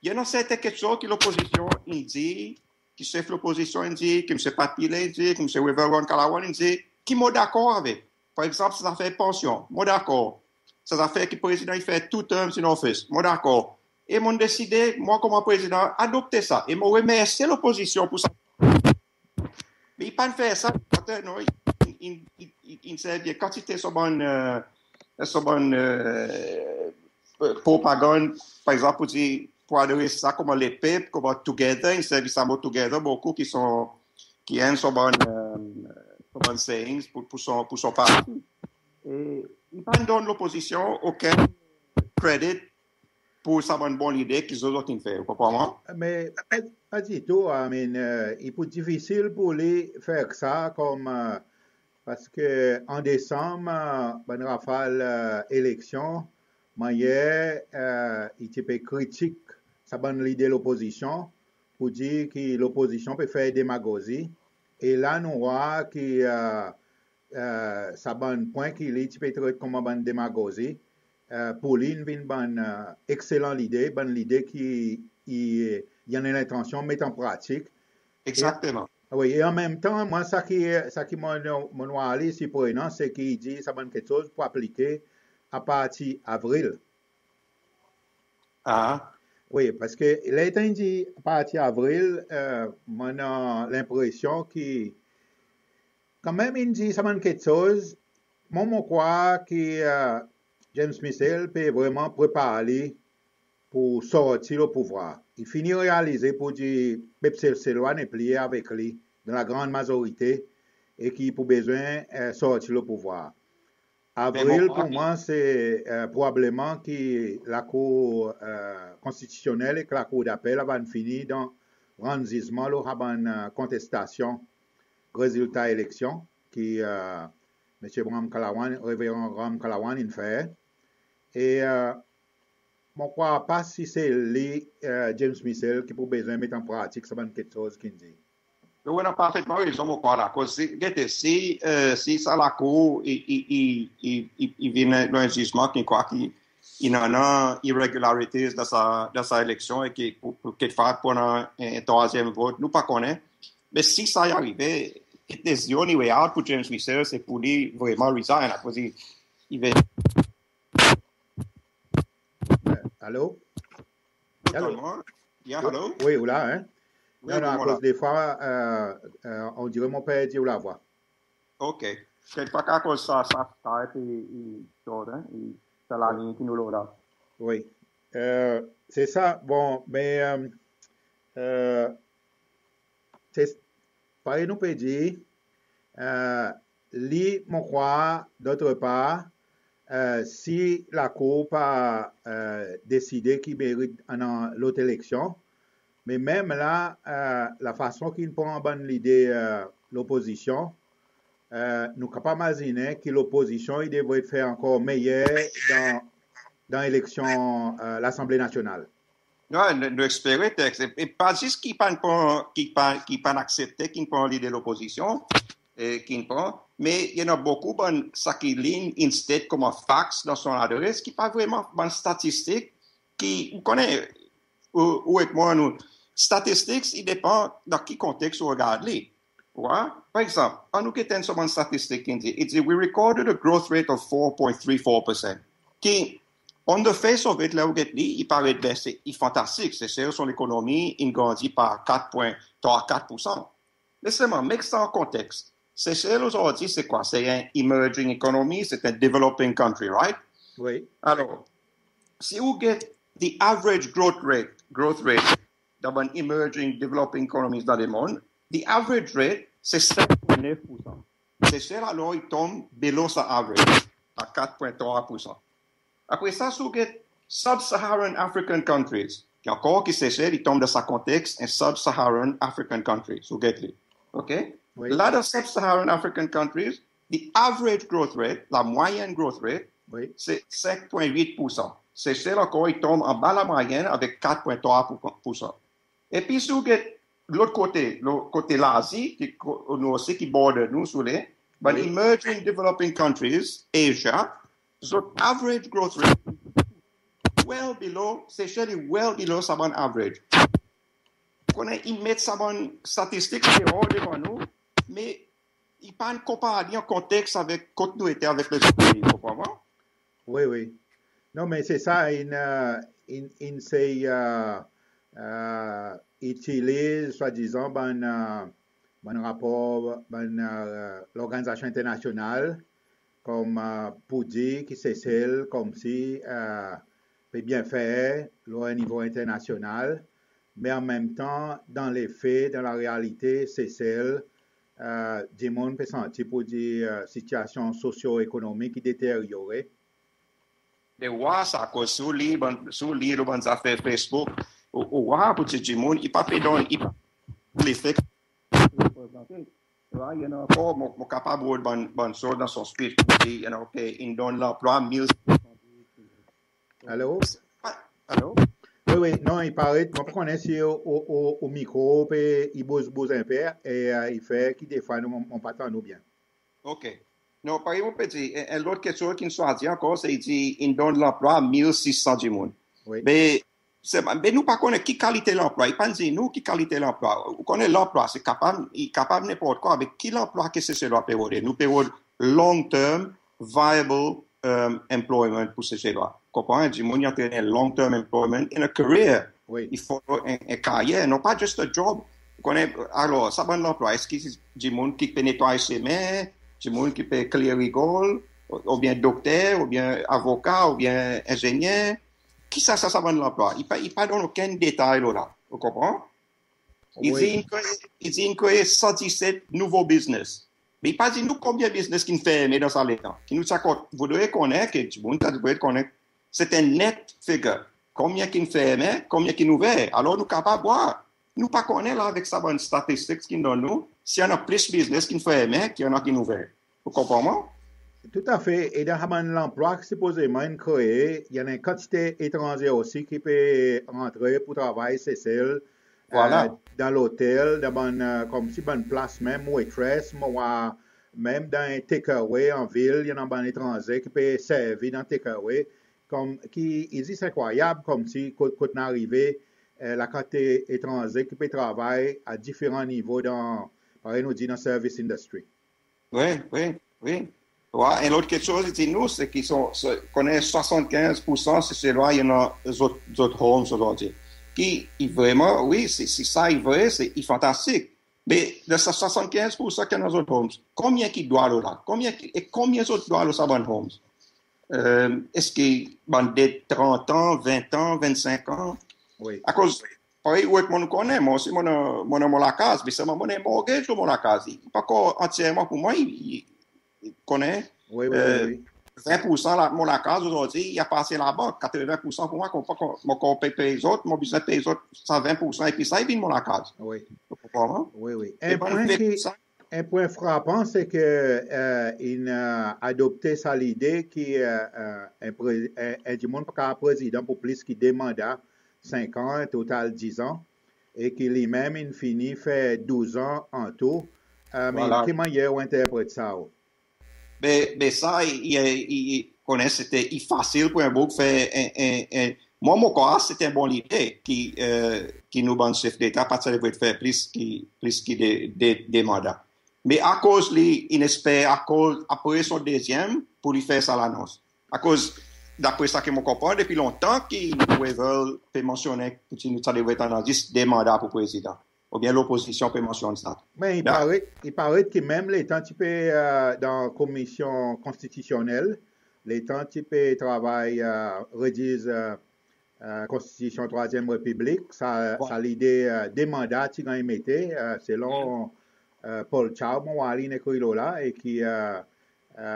i annan serten keksoz ki lopozisyon in dir, ki sef lopozisyon in dir, ki Msye Pat Pillay in dir, ki Msye Wavel Ramkalawan in dir, ki mon dakor avek. Par egzanp, sa zafer pansyon, mon dakor. Sa zafer ki prezidan i fer two terms in office, mon dakor. E mon'n deside, mwan konman prezidan, adopte sa. E mon remersye lopozisyon pour sa." Me i pa'n fer sa, non, i, i, i, i, in servi kantite son bann, e, son bann, e, propagann, par egzanp, pour dir, pour adres sa konman lepep, konman together, in servi sa mo together bokou, ki son, ki enn son bann, e, son bann sayings pour, pour son, pour son parti. E i pa'n donn lopozisyon okenn credit pour sa bann bon lide ki zot, zot in fer, ou konpran mwan? Me, pa ditou, I mean, e, i pou difisil pour li fer sa konman, e, parski an Desanm, e, bann rafal, e, eleksyon, mannyer, e, i ti pe kritik sa bann lider lopozisyon pour dir ki lopozisyon pe fer demagozi. E la nou war ki, e, e, sa bann pwen ki li ti pe tret konman bann demagozi, e, pour li in vin bann, e, ekselan lide, bann lide ki i, i annan lentansyon met an pratik. Egzakteman. E, wi, e an menm tan, mwan, sa ki, sa ki mon, mon war li siprenan, se ki i dir sa bann keksoz pou aplike apartir Avril. A. Wi, parski letan in dir apartir Avril, e, mon annan lenpresyon ki kanmenm in dir sa bann keksoz, mwan, mon krwar ki, e, James Michel pe vreman prepar li pour sorti lo pouvwar. I fini realize pour dir pep Seselwa nepli avek li dan la grann mazorite e ki i pou bezwen, e, sorti lo pouvwar. Avril, pour mwan, se, e, probableman ki Lakour, e, Konstitisyonnel ek Lakour Dapel ava fini dan rann zizman lo sa bann, e, kontestasyon rezilta eleksyon ki, e, Msye Ramkalawan, Reveran Ramkalawan in fer. E, e, mon krwar pa si se li, e, James Michel, ki pou bezwen met an pratik sa bann keksoz ki'n dir. Ou annan parfetman rezon, mon krwar la. Akoz si, gete, si, e, si sa Lakour i, i, i vin lo en zizman ki krwar ki i annan irregularities dan sa, dan sa eleksyon e ki pou, pou kekfwa pou annan en, en trwazyenm vot, nou pa konnen. Me si sa i arive, it is the only way out pour James Michel, se pour li vreman resign. Akoz i, i ven Alo? Alo? Wi, ou la, en? Wi, non, non, akoz defwa, e, e, on dire mon perdi ou lavwa. OK. Kekfwa akoz sa, sa, sa, epi, i, i, i, sa laliny ki nou lo la. Wi. E, se sa, bon, me, e, e, se, parey nou pe dir, e, li, mon krwar, dotr par, e, si Lakour pa, e, deside ki merit annan lot eleksyon, me menm la, e, lafason ki'n pran bann lider, e, lopozisyon, e, nou kapab mazinen ki lopozisyon i devret fer ankor meyer dan, dan eleksyon, e, Lasanble Nasyonal. Non, nou, nou espere, Tex. E, e pa zis ki pa'n pran, ki pa, ki pa'n aksepte ki'n pran lider lopozisyon, e, ki'n pran, me i annan bokou bann sa ki li'n state konman facts dan son ladres, ki pa vreman bann statistik, ki, ou konnen, ou, ou ek mwan nou, statistics i depan dan ki konteks ou regard li. Ou war? Par egzanp, annou get enn son bann statistik ki dir, i dir, "We recorded a growth rate of four point three four percent." Ki, on the face of it, ler ou get li, i paret byen, se, i fantastik. Sesel son lekonomi in grandi par kat pwen trwa kat poursan. Me selman, met sa an konteks. Sesel ozordi se kwa? Se en emerging economy, se en developing country, right? Wi. Alor, si ou get the average growth rate, growth rate dan bann emerging developing economies dan lemonn, the average rate se senk pwen nef poursan. Sesel alor i tonm below sa average a kat pwen trwa poursan. Apre sa, si ou get sub-Saharan African countries, ki ankor ki Sesel i tonm dan sa konteks, en sub-Saharan African country, si ou get li. OK? Wi. La dan sub-Saharan African countries, the average growth rate, lamwayenn growth rate, Wi. se senk pwen wit poursan. Sesel ankor i tonm anba lamwayenn avek kat pwen trwa poursan. Epi si ou get lot kote, lo kote Lazi, ki ko-, nou osi ki border nou, si ou le, bann Wi. emerging developing countries, Asia, zot average growth rate well below, Sesel i well below sa bann average. Konnen i met sa bann statistik deor devan nou, me i pa'n konpare li an konteks avek kot nou ete avek lezot pei, ou konpran mwan? Wi, wi. Non, me se sa, in, euh, in, in sey, euh, euh, itiliz, swadizan, bann, euh, bann rapor, bann, euh, lorganizasyon enternasyonal, kom, euh, pour dir ki Sesel, komsi, euh, pe byen fer, lo en nivo enternasyonal, me an menm tan, dan lefe, dan larealite, Sesel, euh, dimoun pe santi pour dir, euh, sitiyasyon sosyo-ekonomik i deteryore. Me ou war sa, akoz si ou lir bann, si ou lir lo bann zafer Facebook, ou, ou war pour dir dimoun, i pa pe donn, i pa lefe. Ou war, i annan ankor, mon, mon kapab rod bann, bann soz dan son speech, i annan, OK, in donn lanplwa mil. Alo? Alo? Wi, wi, non, i paret, mon pa konnen si ou, ou, ou, ou mikro pe, i bouz, bouz en pe, e, euh, i fer ki defwa nou, mon, mon pa tann ou byen. OK. Non, parey mon pe dir, en, en lot keksoz ki'n swati ankor, se i dir, in donn lanplwa mil sis san dimoun. Wi. Me, se, me nou pa konnen ki kalite lanplwa, i pa'n dir nou ki kalite lanplwa. Ou konnen lanplwa, se kapab, i kapab nenport kwa, me ki lanplwa ki Seselwa pe rode? Nou pe rod long term, viable, um, employment pour Seselwa. Konpran? Dimoun i antre dan long term employment in a career. Wi. I fo en, en karyer, non pa just a job. Ou konnen, alor, sa bann lanplwa, eski se dimoun ki pe netway semen, dimoun ki pe kler rigol, ou, oubyen dokter, oubyen avoka, oubyen enzenyer? Kisa sa, sa bann lanplwa? I pa, i pa donn okenn detay lo la. Ou konpran? I Wi. dir in kree, i dir in kree san diset nouvo biznes. Me i pa dir nou konbyen biznes ki'n fermen dan sa letan. Ki nou ti a konn, voudre konnen, ki dimoun ti a voudre konnen, se en net figure. Konbyen ki'n fermen, konbyen ki'n ouver. Alor nou kapab war. Nou pa konnen la avek sa bann statistik ki'n donn nou, si i annan plis biznes ki'n fermen, ki annan ki'n ouver. Ou konpran mwan? Toutafe, e dan sa bann lanplwa ki sipozeman in kree, i annan en kantite etranze osi ki pe antre pour travay Sesel, Vwala. euh, dan lotel, dan bann, euh, komsi bann plas menm, waitress, mon war menm dan en take away an vil, i annan bann etranze ki pe servi dan take away, kom, ki, i zis enkrwayab, komsi kot, kot nou arive, euh, lakantite etranze ki pe travay a diferan nivo dan, parey nou dir, dan service industry. Wi, wi, wi. Wa, en lot keksoz i dir nou, se ki son, se, konnen swasannkenz poursan Seselwa i annan zot, zot homes ozordi. Ki, i vreman, wi, si, si sa i vre, se, i fantastik. Me dan sa swasannkenz poursan ki annan zot homes, konbyen ki dwa lo la? Konbyen ki, e konbyen zot dwa lo sa bann homes? Euh, eski bann det trant an, ven an, vennsenk an? Wi. Akoz, parey ou ek mwan nou konnen, mwan osi mon annan, mon annan mon lakaz, me selman mon annan mortgage lo mon lakaz. I pa ankor antyerman pour mwan, i, i, i konnen, Wi, wi, euh, wi. ven poursan la, mon lakaz ozordi, i apatyen labank, katreven poursan pour mwan, mon pa ankor, mon ankor pe pey zot, mon bezwen pey zot sa ven poursan, epi sa i vin mon lakaz. Wi. Ou konpran? Wi, wi. E En bann pwen ven ki, poursan, en pwen frapan, se ke, euh, in, euh, adopte sa lide ki, euh, euh, en pre-, en, en dimoun pa kapab prezidan pour plis ki de manda, senk an, total diz an, e ki li menm in fini fer douz an an tou. Euh, me Vwala. Ki mannyer ou enterpret sa ou? Me, me sa, i, i, i, i konnen se te, i fasil pour en boug fer en, en, en, Mwan mon krwar se en bon lide ki, e, ki nou bann Sef Leta pa ti devret fer plis ki, plis ki de, de, de manda. Me akoz li, in esper, akoz apre son dezyenm pour li fer sa lanons. Akoz, dapre sa ki mon konpran, depi lontan ki Wavel pe mansyonnen ki nou ti devret annan zis de manda pour Prezidan. Oubyen lopozisyon pe mansyonn sa. Me i paret, i paret ki menm letan ti pe, e, dan Komisyon Konstitisyonnel, letan ti pe travay, e, rediz, e, e, Konstitisyon Trwazyenm Repiblik, sa, sa lide, e, de manda ti ganny mete, e, selon, e, Paul Chaub, mon war li in ekri lo la, e ki, e, e,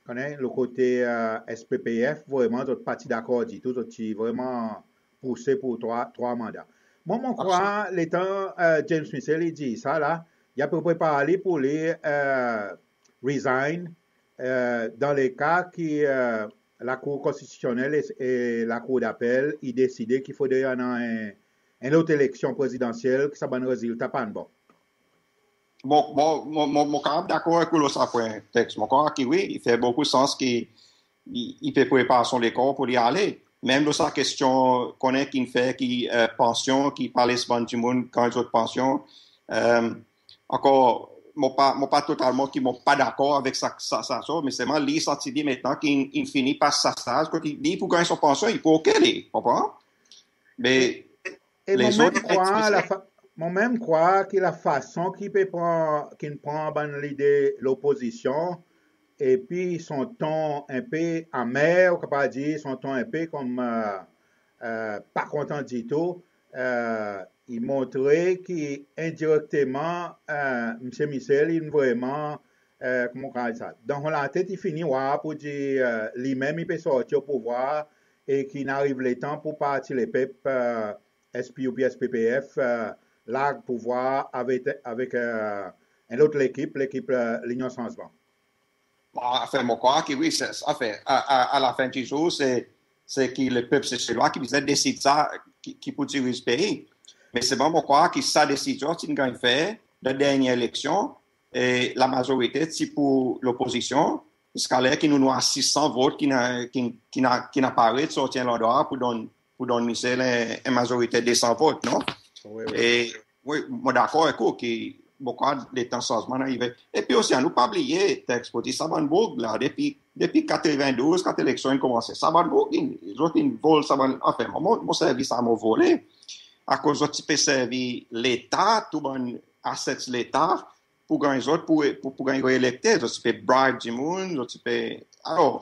konnen, lo kote, e, S P P F, vreman, zot pa ti dakor ditou, zot ti vreman pouse pour trwa, trwa manda. Mwan, mon krwar, letan, e, James Michel i dir sa la, i apepre par li pour li, e, resign, e, dan leka ki, e, Lakour Konstitisyonnel e, e Lakour Dapel i deside ki fodre annan en, en lot eleksyon prezidansyel ki sa bann rezilta pa'n bon. Bon, bon, mon, mon, mon kapab dakor avek ou lo sa pwen, Tex. Mon krwar ki wi, i fer bokou sans ki i, i pe prepar son lekor pour li ale. Menm lo sa kestyon konnen ki'n fer ki, e, pansyon, ki pa les bann dimoun ganny zot pansyon. E, ankor, mon pa, mon pa totalman ki mon pa dakor avek sa, sa, sa, sa, me selman li santi li mentenan ki'n, in fini pas sa saz, kot li, li pou ganny son pansyon, i pou oke li, konpran? Me E mon lezot menm krwar, la fa, mon menm krwar ki lafason ki pe pran, ki'n pran bann lide lopozisyon, epi son ton en pe amer, ou kapab dir, son ton en pe konm, e, e, pa kontan ditou, e, i montre ki endirekteman, e, Msye Michel, in vreman, e, konman ou kapab dir sa, dan son latet i fini war pour dir, e, li menm i pe sorti o pouvwar, e ki'n ariv letan pour Parti Lepep, e, S P U P, S P P F, e, larg pouvwar avek, avek, e, en lot lekip, lekip, e, Linyon Sanzman. Bon, anfen, mon krwar ki wi, se, anfen, a, a, a lafen di zour, se, se ki lepep Seselwa ki bezwen desid sa, ki, ki pou diriz pei. Me selman mon krwar ki sa desizyon ti'n ganny fer dan dernyen eleksyon, e lamazorite ti pour lopozisyon, ziska ler ki nou'n war sis san vot ki'n, ki'n, ki'n, ki'n aparet sorti en landrwa pour donn, pour donn Michel en, en mazorite de san vot, non? Wi, wi. E wi, mon dakor avek ou ki mon krwar letan sanzman in arive. Epi osi, annou pa bliye, Tex, pour dir sa bann boug la, depi, depi katrevendouz, kan eleksyon in konmanse, sa bann boug, in, zot in vol sa bann, anfen, mon, mon servi sa mo vole, akoz zot ti pe servi Leta, tou bann assets Leta, pour ganny zot, pour, pour, pour ganny reelekte, zot ti pe bribe dimoun, zot ti pe, alor,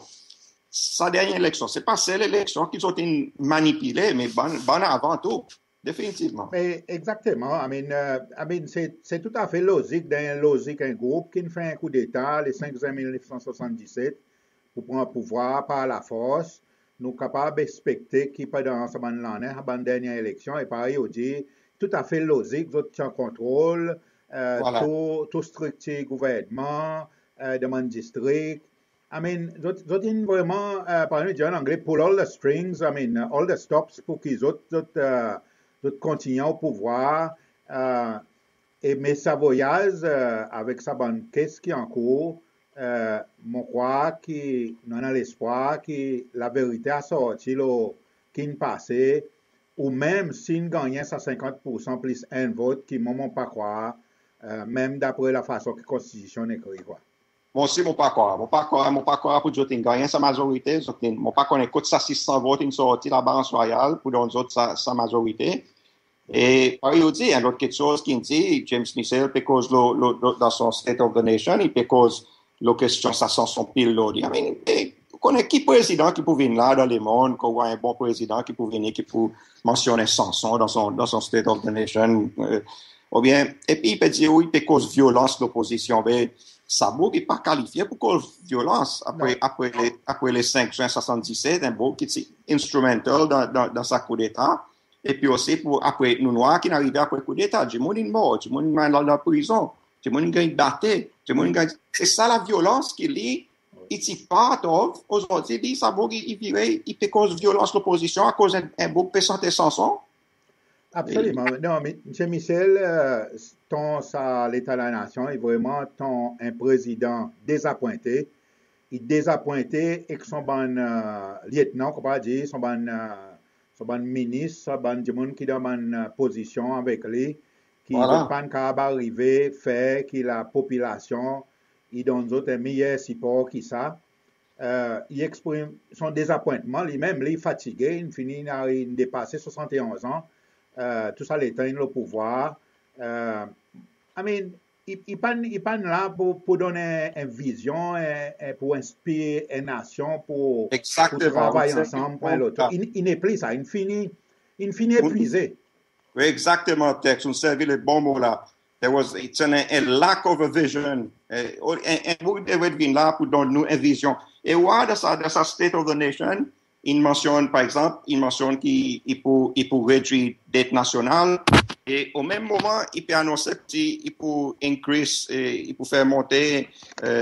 sa dernyen eleksyon, se pa sel eleksyon ki zot in manipile, me bann, bann avan tou, definitivman. Me egzakteman, I mean, e, I mean, se, se toutafe lozik, dan en lozik en group ki'n fer en koudeta le senk zen mil nef san swasanndiset, pour pran pouvwar par lafors, nou kapab ekspekte ki pandan sa bann lannen, sa bann dernyen eleksyon, e parey ou dir, toutafe lozik, zot ti an kontrol, e, tou, tou striktir gouvernman, e, dan bann distrik. I mean, zot, zot in vreman, e, parey nou dir an angle, pull all the strings, I mean, all the stops pour ki zot, zot, e, zot kontinyen o pouvwar, e, E me sa voyaz, e, avek sa bann kes ki ankour, e, mon krwar ki nou annan lespwar ki laverite a sorti lo ki'n pase, ou menm si'n gannyen sa senkant poursan plis enn vot ki mwan mon pa krwar, e, menm dapre lafason ki Konstitisyon in ekri, kwa. Mon osi, mon pa krwar. Mon pa krwar, mon pa krwar pour zot in gannyen sa mazorite, zot in, mon pa konnen kot sa sis san vot in sorti laba Anse Royale pour donn zot sa, sa mazorite. E parey ou dir, en lot keksoz ki'n dir, James Michel pe koz lo, lo, lo, dan son State of the Nation, i pe koz lo kestyon sa sanson pil lo li. I mean, e, ou konnen ki prezidan ki pou vin la dan lemonn, ki ou war en bon prezidan ki pou vini, ki pou mansyonn en sanson dan son, dan son State of the Nation, e, oubyen, epi i pe dir, wi, i pe koz vyolans lopozisyon, be sa boug i pa kalifye pour koz vyolans apre, apre le, apre le senk zen swasanndiset, en boug ki ti instrumental dan, dan, dan sa koudeta, epi osi pour apre, nou'n war ki'n arive apre koudeta, dimoun in mor, dimoun in al dan prizon, dimoun in ganny bate, dimoun in ganny, se sa lavyolans ki li, i ti part of, ozordi li, sa boug i, i vire, i pe koz vyolans lopozisyon akoz en, en boug pe sante sanson. Absoliman. Non, me, Msye Michel, e, ton sa Leta Lanasyon, i vreman ton en prezidan dezapwente. I dezapwente ek son bann, e, lyetnan, ou kapab dir, son bann, e, son bann minis, son bann dimoun ki dan bann pozisyon avek li, ki zot pa'n kapab arive fer ki lapopilasyon i donn zot en meyer sipor ki sa. I eksprim son dezapwentman li menm, li fatige, in fini, in depase swasannonz an, tou sa letan in lo pouvwar. I mean, i, i pa'n, i pa'n la pour, pour donn en, en vizyon, en, en, pour enspir en nasyon pour, pour travay ansanm pour en lot. I, i nepli sa, in fini, in fini epwize. Wi, egzakteman, Tex, ou'n servi le bon mo la. There was, it's an, a lack of a vision. En, en, en, ou devret vin la pour donn nou en vizyon. E ou war dan sa, dan sa State of the Nation, in mansyonn, par egzanp, in mansyonn ki i pou, i pou redwir det nasyonal, e o menm moman, i pe anonse ki i pou increase, e, i pou fer monte, e,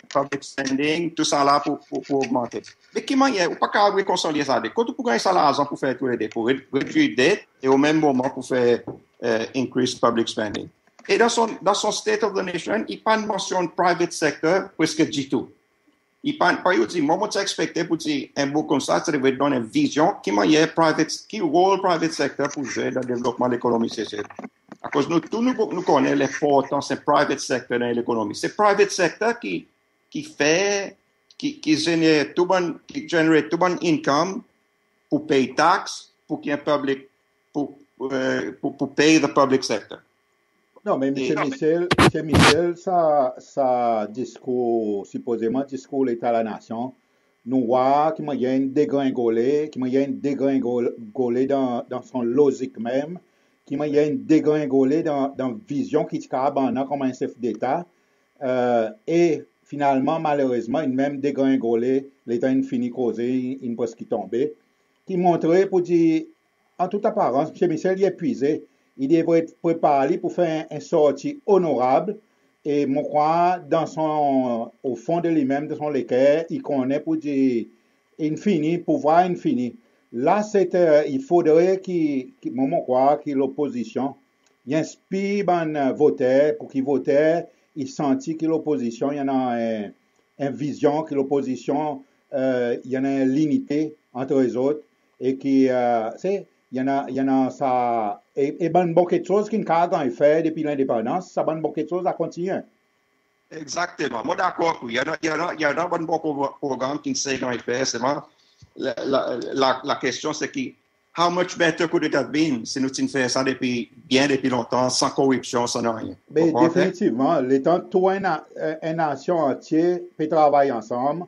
public spending, tou sa la pou, pou, pou ogmante. Me ki mannyer, ou pa kapab rekonsilye sa de? Kot ou pou ganny sa larzan pour fer tou le de, pour re-, redwir det, e o menm moman pour fer, e, increase public spending? E dan son, dan son State of the Nation, i pa'n mansyonn private sector preske ditou. I pa, pa ou dir, mwan mon ti ekspekte pour dir en boug koumsa ti devret donn en vizyon ki mannyer private, ki rol private sector pou zwe dan devlopman lekonomi Sesel. Akoz nou tou nou, nou konnen lenportans en private sector dan lekonomi. Se private sector ki, ki fer, ki, ki zener tou bann, ki generate tou bann income pour pey tax, pour ki en public, pour, e, pour, pour pey the public sector. Non, me Msye Michel, Msye Michel, sa, sa diskour, sipozeman diskour Leta Lanasyon, nou war ki mannyer in degrengole, ki mannyer in degrengole dan, dan son lozik menm, ki mannyer in degrengole dan, dan vizyon ki ti kapab annan konman en sef deta. E finalman, malerezman, in menm degrengole, letan in fini koze, in, in preski tonbe. Ki montre pour dir, an tou aparans, Msye Michel i epwize. I devret prepar li pour fer en, en sorti onorab. E mon krwar dan son, o fon de li menm, dan son leker, i konnen pour dir in fini, pouvwar in fini. La se, i fodre ki, ki, mon, mon krwar ki lopozisyon i enspir bann voter, pour ki voter i santi ki lopozisyon i annan en, en vizyon, ki lopozisyon i annan en linite ant zot, e ki, se, i annan, i annan sa, e, e bann bon keksoz ki'n kapab ganny fer depi lendepandans, sa bann bon keksoz a kontinyen. Egzakteman. Mon dakor avek ou. I annan, i annan, i annan bann bon progr-, progranm ki'n sey ganny fer, selman la, la, la, la kestyon se ki, how much better could it have been si nou ti'n fer sa depi, byen depi lontan, san koripsyon, san nanryen. Be, definitivman, letan tou en, en nasyon antye pe travay ansanm,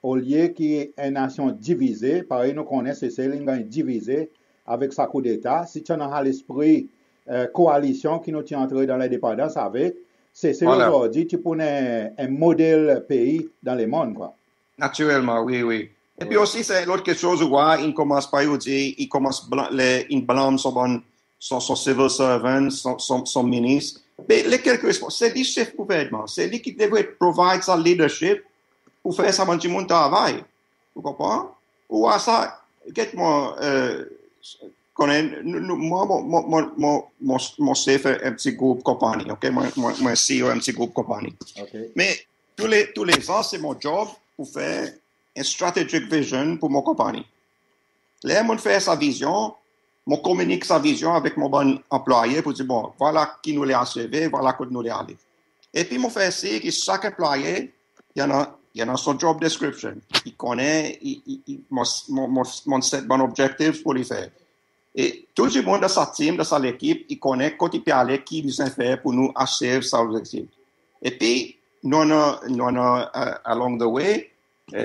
olye ki en nasyon divize, parey nou konnen Sesel in ganny divize avek sa koudeta, si ti annan sa lespri, e, koalisyon ki nou ti antre dan lendepandans avek, Sesel ozordi ti pou en, en model pei dan lemonn, kwa. Natirelman, wi, wi. Epi osi, se lot keksoz ou war, in konmans, parey ou dir, in konmans blan-, le, in blanm son bann, son, son civil servant, son, son, son minis. Me lekel ki respons-, se li sef gouvernman, se li ki devret provide sa leadership pour fer sa bann dimoun travay. Ou konpran? Ou war sa, get mwan, e, konnen, nou, nou, mwan, mon, mon, mon, mon, mon, mon sef en, en pti group konpanni, OK? Mwan, mwan, mwan CEO en pti group konpanni. OK. Me tou le, tou le zan, se mon job pour fer en strategic vision pour mon konpanni. Ler mon'n fer sa vizyon, mon kominik sa vizyon avek mon bann anplwaye pour dir, bon, vwala ki nou le aseve, vwala kot nou le ale. Epi mon fer sir ki sak anplwaye i annan, i annan son job description. I konnen, i, i, i, mon, mon, mon, mon set bann objectives pour li fer. E tou dimoun dan sa team, dan sa lekip, i konnen kot i pe ale, ki i bezwen fer pour nou aseve sa lobzektif. Epi, nou annan, nou annan, e, along the way, e,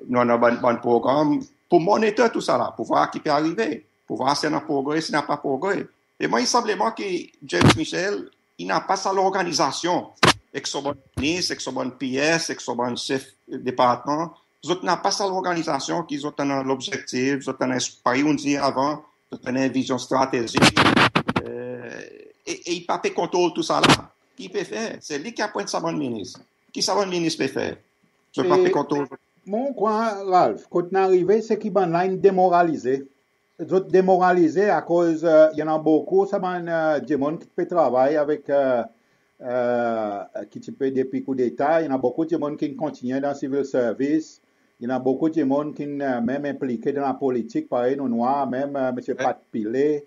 nou annan bann, bann progranm pour monitor tou sa la, pour war ki pe arive, pour war si i annan progre, si i napa progre. E mwan, i sanble mwan ki James Michel, i napa sa lorganizasyon, ek son bann minis, ek son bann PS, ek son bann sef departman, zot napa sa lorganizasyon ki zot annan lobzektif, zot annan, parey ou'n dir avan, zot annan vizyon stratezik, e, e, e i pa pe kontrol tou sa la. Ki i pe fer? Se li ki apwent sa bann minis. Ki sa bann minis pe fer? Zot pa pe kontrol. Mon krwar, Ralph, kot nou arive, se ki bann la in demoralize. Zot demoralize akoz, e, i annan bokou sa bann, e, dimoun ki pe travay avek, e, e, ki ti pe depi koudeta, i annan bokou dimoun ki'n kontinyen dan civil service, I annan bokou dimoun ki'n menm enplike dan lapolitik, parey nou nwar, menm Msye Pat Pillay,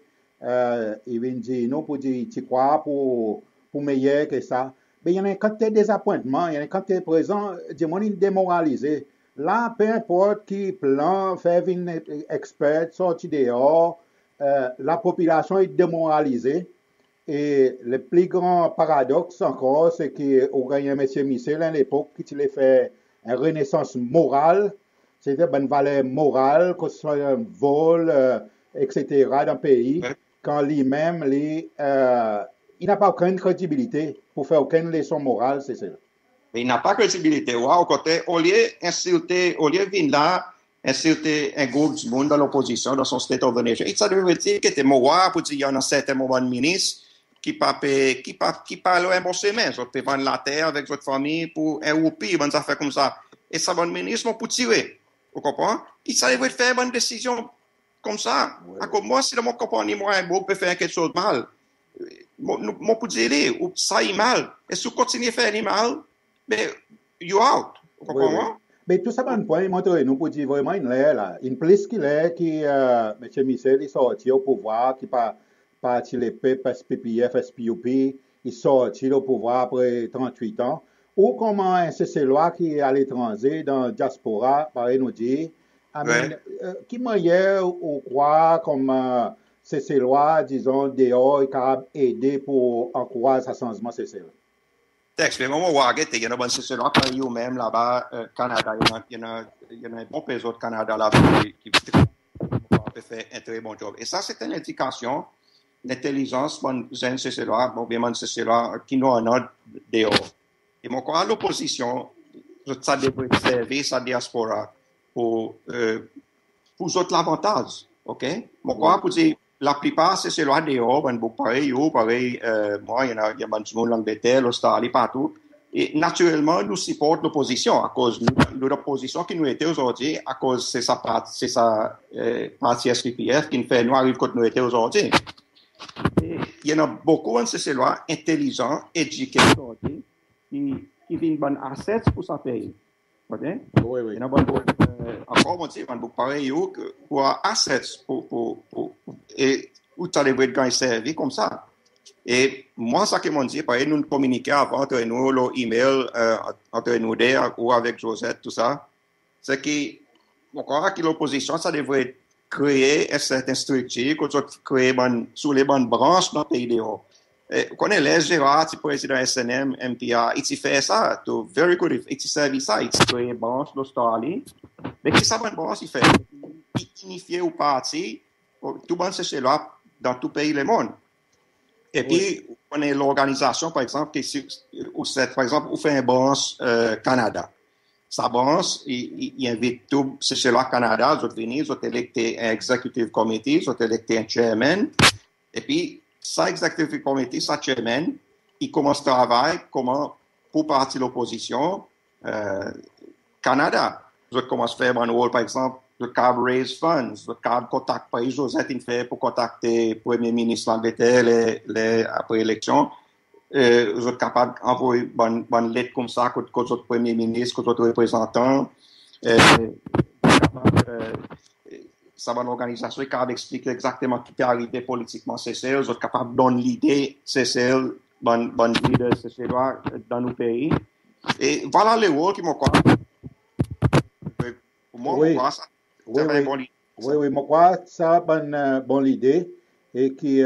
i vin dir nou pour dir i ti krwar pour, pour meyer ki sa. Me i annan en kantite dezapwentman, i annan en kantite, prezan dimoun in demoralize. La, pe enport ki plan fer vin eksper sorti deor, lapopilasyon i demoralize. E le pli gran paradoks ankor, se ki ou ganny Msye Michel, en lepok ki ti le fer en renesans moral, se ti bann valer moral, kot swa vol, eksetera dan pei, kan li menm li, i napa okenn kredibilite pour fer okenn leson moral, se sa. Me i napa kredibilite, wa, okontre, olye ensilte, olye vin la ensilte en group dimoun dan lopozisyon dan son State of the Nation, i ti a devret dir ki te mo war pour dir i annan serten mon bann minis ki pa pe, ki pa, ki pa lo en bon semen, zot pe vann later avek zot fanmir pour en roupi, bann zafer koumsa. E sa bann minis mon pou tire, ou konpran? I ti a devret fer bann desizyon koumsa. Akoz mwan, si dan mon konpannyen mon en boug pe fer keksoz mal, mon, mon pou dir li, ou, sa i mal. E si ou kontinyen fer li mal, be, you out. Ou konpran mwan? Me tou sa bann pwen i montre nou pour dir vreman in ler la, in plis ki ler ki Msye Michel i sorti o pouvwar, ki pa Parti Lepep, S P P F, S P U P, i sorti lo pouvwar apre trannwit an. Ou konman en Seselwa ki aletranze dan dyaspora, parey nou dir, I mean, ki mannyer ou krwar konman Seselwa, dizon, deor, i kapab ede pour ankouraz sa sanzman Sesel? Teks, me mwan mon war gete, i annan bann Seselwa parey ou menm laba Kanada, i annan, i annan, i annan en bon pe zot Kanada la ki, ki pe fer en tre bon dyob. E sa se en endikasyon lentelizans bann zenn Seselwa, oubyen bann Seselwa ki nou annan deor. E mon krwar lopozisyon, zot ti a devret servi sa dyaspora pour, pour zot lavantaz, oke? Mon krwar pour dir laplipar Seselwa deor, bann boug parey ou, parey mwan, i annan, i annan bann dimoun Langleter, Lostrali, partou. E natirelman nou siport lopozisyon, akoz nou, nou lopozisyon ki nou ete ozordi, akoz se sa parti, se sa parti S P P F ki'n fer nou ariv kot nou ete ozordi. E i annan bokou bann Seselwa entelizan, edike ozordi, ki, ki vin bann assets pour sa pei. Oke? Wi, wi. I annan bann boug, ankor mon dir, bann boug parey ou, ki, ki a assets pour, pour, pour, e ou ti a devret ganny servi koumsa. E mwan, sa ki mon dir, parey nou'n kominike avan antre nou lo email, antre nou de, ou avek Josette, tou sa, se ki mon krwar ki lopozisyon ti a devret kree en serten striktir, kot zot kree bann, si ou le, bann brans dan pei deor. Ou konnen ler Gérard ti prezidan S N M, M P R, i ti fer sa tou, very good, i ti servi sa, i ti kree brans Lostrali. Me ki sa bann brans i fer? I inifye ou parti, tou bann Seselwa dan tou pei lemonn. Epi, ou konnen lorganizasyon, par egzanp, ki si ou set, par egzanp, ou fer en brans Kanada. Sa brans i, i, i envit tou Seselwa Kanada, zot vini, zot elekte en executive committee, zot elekte en chairman. Epi sa executive committee, sa chairman, i konmans travay konman pour parti lopozisyon Kanada. Zot konmans fer bann rol, par egzanp, zot kapab raise funds, zot kapab kontakte, parey Josette in fer pour kontakte Premye Minis Langleter le, le apre eleksyon. Zot kapab anvoy bann, bann let koumsa kot, kot zot Premye Minis, kot zot reprezantan. Zot kapab, sa bann lorganizasyon i kapab eksplike egzakteman ki pe arive politikman Sesel, zot kapab donn lide Sesel, bann, bann lider Seselwa dan nou pei. E vwala le rol ki mon krwar, pour mwan, mon krwar sa, wi, sa wi, en bon lide. Wi, wi, mon krwar sa bann bon lide e ki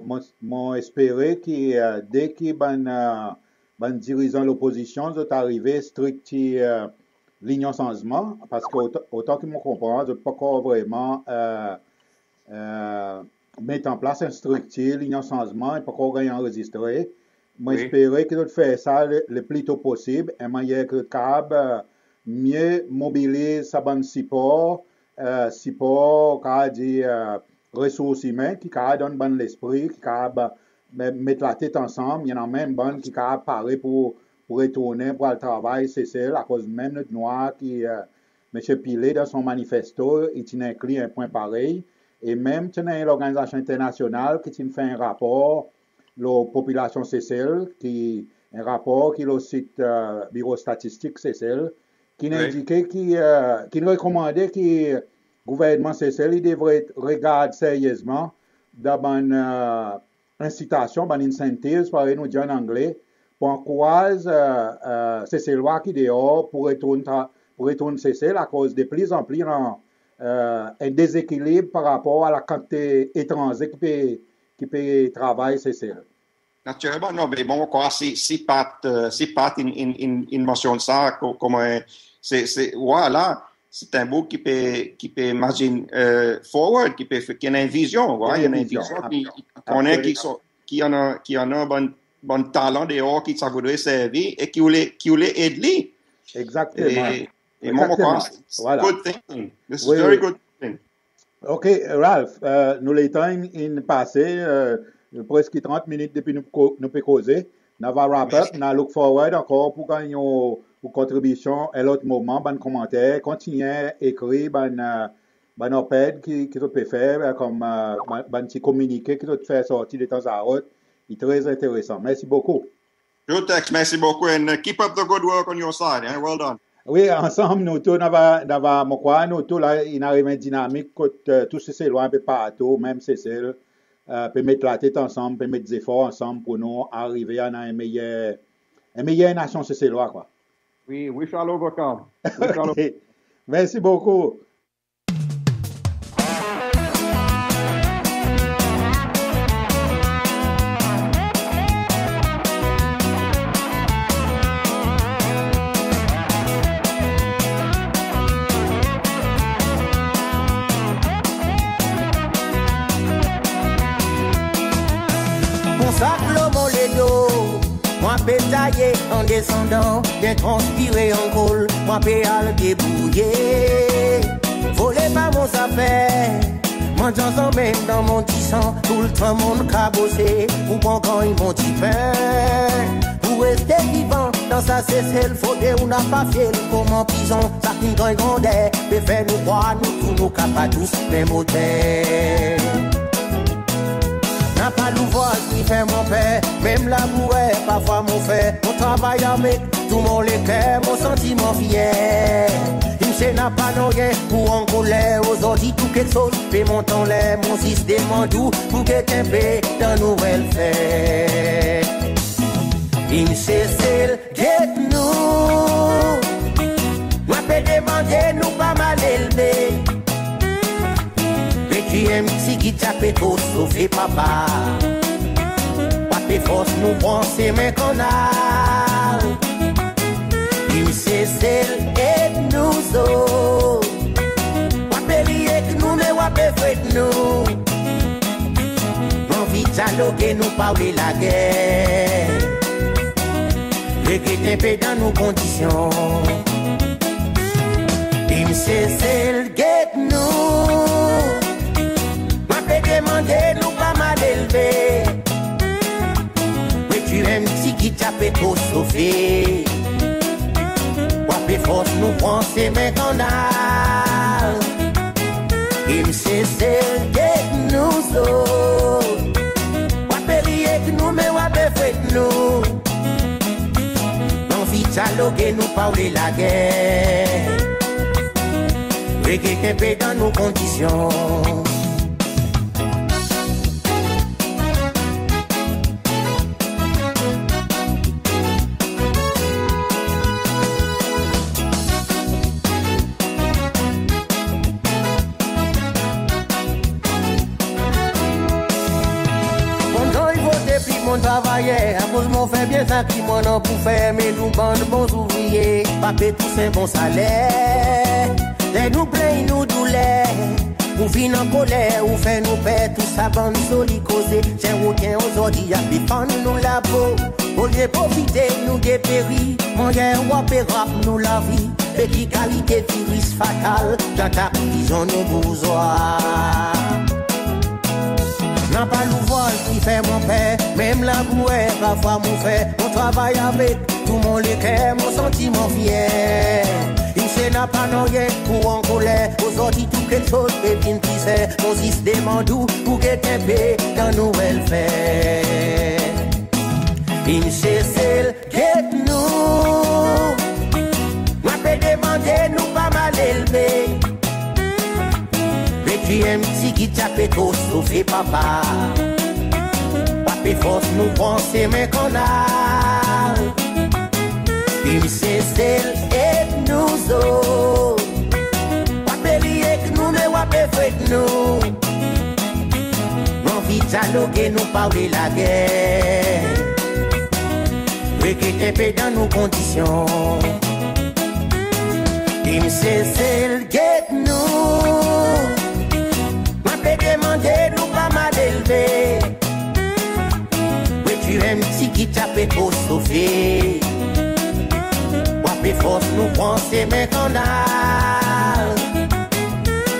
mon, mon espere ki de ki bann, bann dirizan lopozisyon zot arive striktir Linyon Sanzman, paski otan, otan ki mon konpran, zot pa ankor vreman met an plas en striktir Linyon Sanzman, i pa ankor ganny anrezistre. Mon espere ki zot fer sa le, le pli to posib, en mannyer ki zot kapab mye mobiliz sa bann sipor, sipor, kapab dir, resours imen, ki kapab donn bann lespri, ki kapab met latet ansanm, i annan menm bann ki kapab pare pour, pour retournen pour al travay Sesel, akoz menm nou ti war ki Msye Pillay dan son manifesto i ti'n enkli en pwen parey. E menm ti annan en lorganizasyon enternasyonal ki ti'n fer en rapor lo popilasyon Sesel, ki en rapor ki lo sit Biro Statistik Sesel, ki'n endike ki, e, ki'n rekomande ki gouvernman Sesel i devret regard seryezman dan bann, e, ensitasyon, bann incentives, parey nou dir an Angle, pour ankouraz, e, e, Seselwa ki deor pour retourn tra-, pour retourn Sesel, akoz de plizanpli annan, e, en dezekilib par rapor a lakantite etranze ki pe, ki pe travay Sesel. Natirelman, non, me bon, mon krwar si, si Pat, e, si Pat in, in, in, in mansyonn sa, ko-, konman, e, se, se, vwala, se en boug ki pe, ki pe mazin, e, forward, ki pe, ki annan en vizyon, vwala, ki annan en vizyon, ki, ki konnen ki, ki annan, ki annan bann, bann talan deor ki sa voudre servi e ki oule, ki oule ed li. Egzakteman. E, e mon, mon krwar, it's good thinking. This is very good thinking. Ok, Ralph, e, nou letan in, in pase, e, preski trant minit depi nou ko-, nou pe koze. Nou ava wrap up, nou a look forward ankor pour ganny ou, ou kontribisyon en lot moman, bann komanter, kontinyen ekrir bann, e, bann op-ed ki, ki zot pe fer, e, konman, e, bann, bann pti kominike ki zot fer sorti detanzantan. I tre enteresan. Mersi bokou. Joe Tex, mersi bokou, and, e, keep up the good work on your side, e? Well done. Wi, ansanm nou tou, nou ava, nou ava, mon krwar nou tou la, in ariv en dinamik kot, e, tou Seselwa en pe partou, menm Sesel, e, pe met latet ansanm, pe met zefor ansanm pour nou arive annan en meyer, en meyer nasyon Seselwa, kwa. We, we shall overcome. We shall... Ok. Mersi bokou. Konsa lo mon ledo, mwan pe taye an desandan, byen transpire an kol, mwan pe al debrouye. Vole pa mon zafer, mandyan zanmenn dan mon disan, toultan mon'n kabose pour pran ganny mon dipen. Pour reste vivan dan sa Sesel, fodre ou napa fyel konman pizon. Sa ki'n ganny grander pe fer nou krwar nou tou nou kapab tous menm oter. Napa louvraz ki fer mwan per, menm labourer parfwa mon fer. Mon travay avek tou mon leker, mon santi mwan fyer. Msye napa nanryen pour ankoler, ozordi tou keksoz pe mont anler. Mon zis demann ou pour get en pe dan nou welfare. Msye Sesel, get nou. Mwan pe demande nou pa mal elve. Vekir en pti gitya pe tro sofe, papa. Wa pe fors nou pran semen kannal. Msye Sesel, get nou, zot. Wa pe ri ek nou, me wa pe fret nou. Anvi dyaloge, nou pa oule lager. Regrete pe dan nou kondisyon. Msye Sesel, get nou. Mwan pe demande nou pa mal elve. Vekir en pti gitya pe tro sofe. Wa pe fors nou pran semen kannal. Msye Sesel, get nou, zot. Wa pe ri ek nou, me wa pe fret nou. Anvi dyaloge, nou pa oule lager. Regrete pe dan nou kondisyon. Mon'n ganny vote pli bon travayer, akoz mon fer byen sa ki mon annan pour fer, me nou bann bon zouvriye pa pe tous en bon saler. Ler nou plenny nou douler, ou vin ankoler, ou fer nou per tou sa bann zoli koze. Zen okenn ozordi a pe fann nou lapo. Olye profite, nou deperi. Mannyer wa pe rap nou lavi. Me ki kalite viris fatal ki atake prizon nou bouzwa? Napa louvraz ki fer mwan per, menm labourer parfwa mon fer. Mon travay avek tou mon leker, mon santi mwan fyer. Msye napa nanryen pour ankoler, ozordi tou keksoz pe vin pli ser. Mon zis demann ou pour get en pe dan nou welfare. Msye Sesel, get nou. Mwan pe demann Ti a pe tro sofe papa. Pa pe fors nou pran semen kannal. Tim Sesel ed nou zot. W a pe ri ek nou, me w a pe fret nou. Nou anvi dyaloge, nou pa oule lager. Regret en pe dan nou kondisyon. Tim Sesel get nou. Mon pe demande nou pa mal elve. Retire en pti ki ti a pe tro sofe. W a pe fors nou pran semen kannal.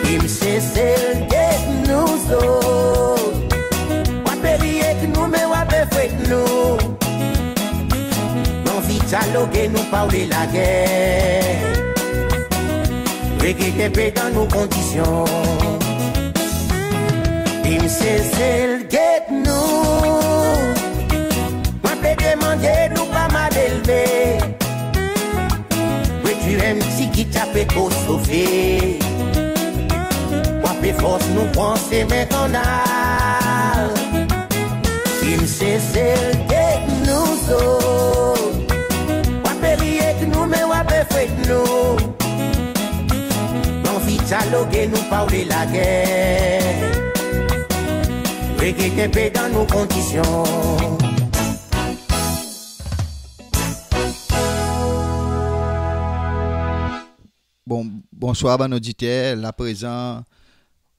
Tim Sesel get nou zot. W a pe ri ek nou, me w a pe fret nou. Nou anvi dyaloge, nou pa oule lager. Regret en pe dan nou kondisyon. Tim Sesel get nou. Mon pe demande nou pa mal elve. Retire en pti ki ti a pe tro sofe. W a pe fors nou pran semen kannal. Tim Sesel get nou zot. W a pe ri ek nou, me w a pe fret nou. Nou anvi dyaloge, nou pa oule lager. Regret en pe dan nou kondisyon. Bon, bonswar bann oditer. La prezan,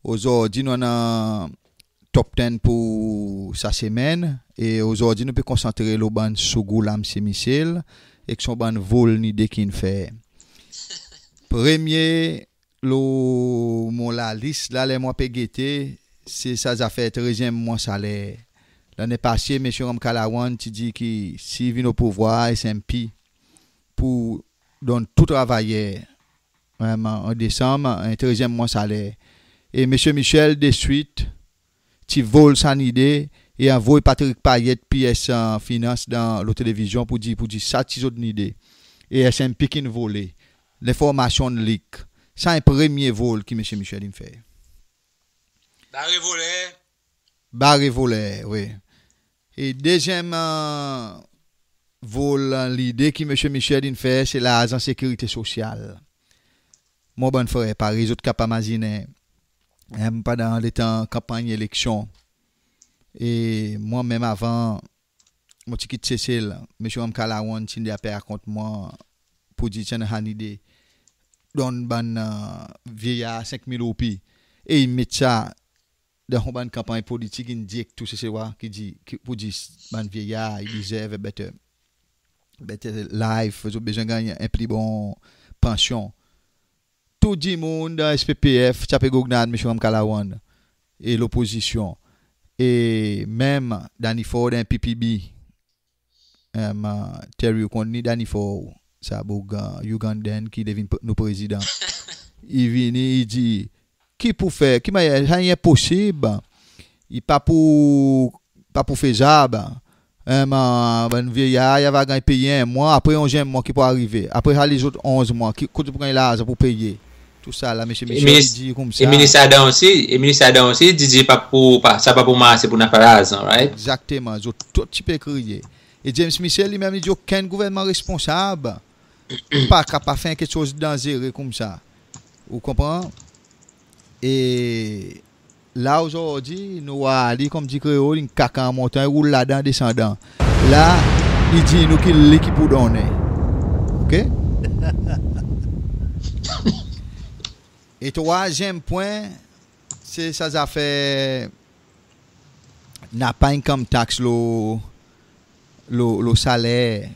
ozordi nou annan top ten pour sa semenn. E ozordi nou pe konsantre lo bann sougou la Msye Michel, ek son bann vol nide ki in fer. Premye lo mon lalis la, ler mon pe gete, se sa zafer trezyenm mwan saler. Lannen pase, Msye Ramkalawan ti dir ki si i vin o pouvwar, S N P pou donn tou travayer, an, an Desanm, en trezyenm mwan saler. E Msye Michel deswit ti vol sa nide e anvoy Patrick Payet, P S, an, Finans, dan lo televizyon pour dir, pour dir sa ti zot nide. E S N P ki'n vole. Lenformasyon in lik. Sa en premye vol ki Msye Michel in fer. Bare voler. Bare voler, wi. E dezyenm, an, vol, an, lide ki Msye Michel in fer, se larzan sekirite sosyal. Mon bann frer, parey zot kapab mazinen, en, pandan letan kanpanny eleksyon, e mwan menm avan, mon ti kit Sesel, Msye Ramkalawan ti'n de apel akont mwan pour dir ti annan sa nide donn bann, an, vyeyar senk mil roupi. E i met sa dan son bann kanpanny politik, in dir ek tou Seselwa ki dir, ki, pour dir bann vyeyar, i deserve a better, better life, zot bezwen ganny en pli bon pansyon. Tou dimoun dan S P P F ti a pe gognard Msye Ramkalawan e lopozisyon. E menm Danny Faure dan P P B, em, Terry, ou konn li, Danny Faure, sa boug, an, Ugandan ki devni pre-, nou prezidan. I vini, i dir, ki pou fer, ki mannyer, sa i enposib. I pa pou, pa pou fezab. Em, an, bann vyeyar i ava ganny peye en mwan, apre onzyenm mwan ki pou arive? Apre sa lezot onz mwan, ki, kote pou ganny larzan pou peye? Tousala, Msye Michel i dir koumsa. E Minis Adam osi, e Minis Adam osi, i dir pa pou, pa, sa pa pou marse pour napa larzan, right? Egzakteman, zot tou ti pe kriye. E James Michel li menm i dir okenn gouvernman responsab pa kapab fer keksoz danzere koumsa. Ou konpran? E la ozordi, nou war li, konmdi Kreol, in kaka an montanny, roul ladan an desandan. La, i dir nou ki li ki pou donnen. Oke? E trwazyenm pwen, se sa zafer napa income tax lo, lo, lo saler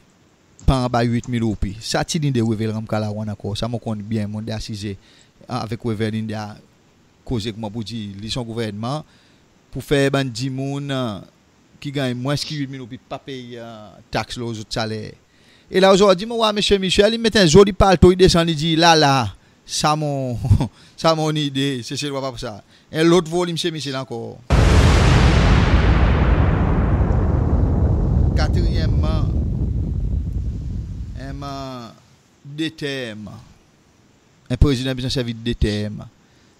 pa anba wit mil roupi. Sa ti nide Wavel Ramkalawan ankor. Sa mon konn byen, mon de asize avek Wavel, in de koze ek mwan pour dir li, son gouvernman pou fer bann dimoun, an, ki ganny mwens ki wit mil roupi pa pey, an, tax lo zot saler. E la ozordi mon war Msye Michel, i met en zoli palto, i desann, i dir, la, la, sa mon, sa mon nide, Seselwa pa pou sa. En lot vol Msye Michel ankor. Katriyemman, en, de term. En prezidan bezwen servi de term.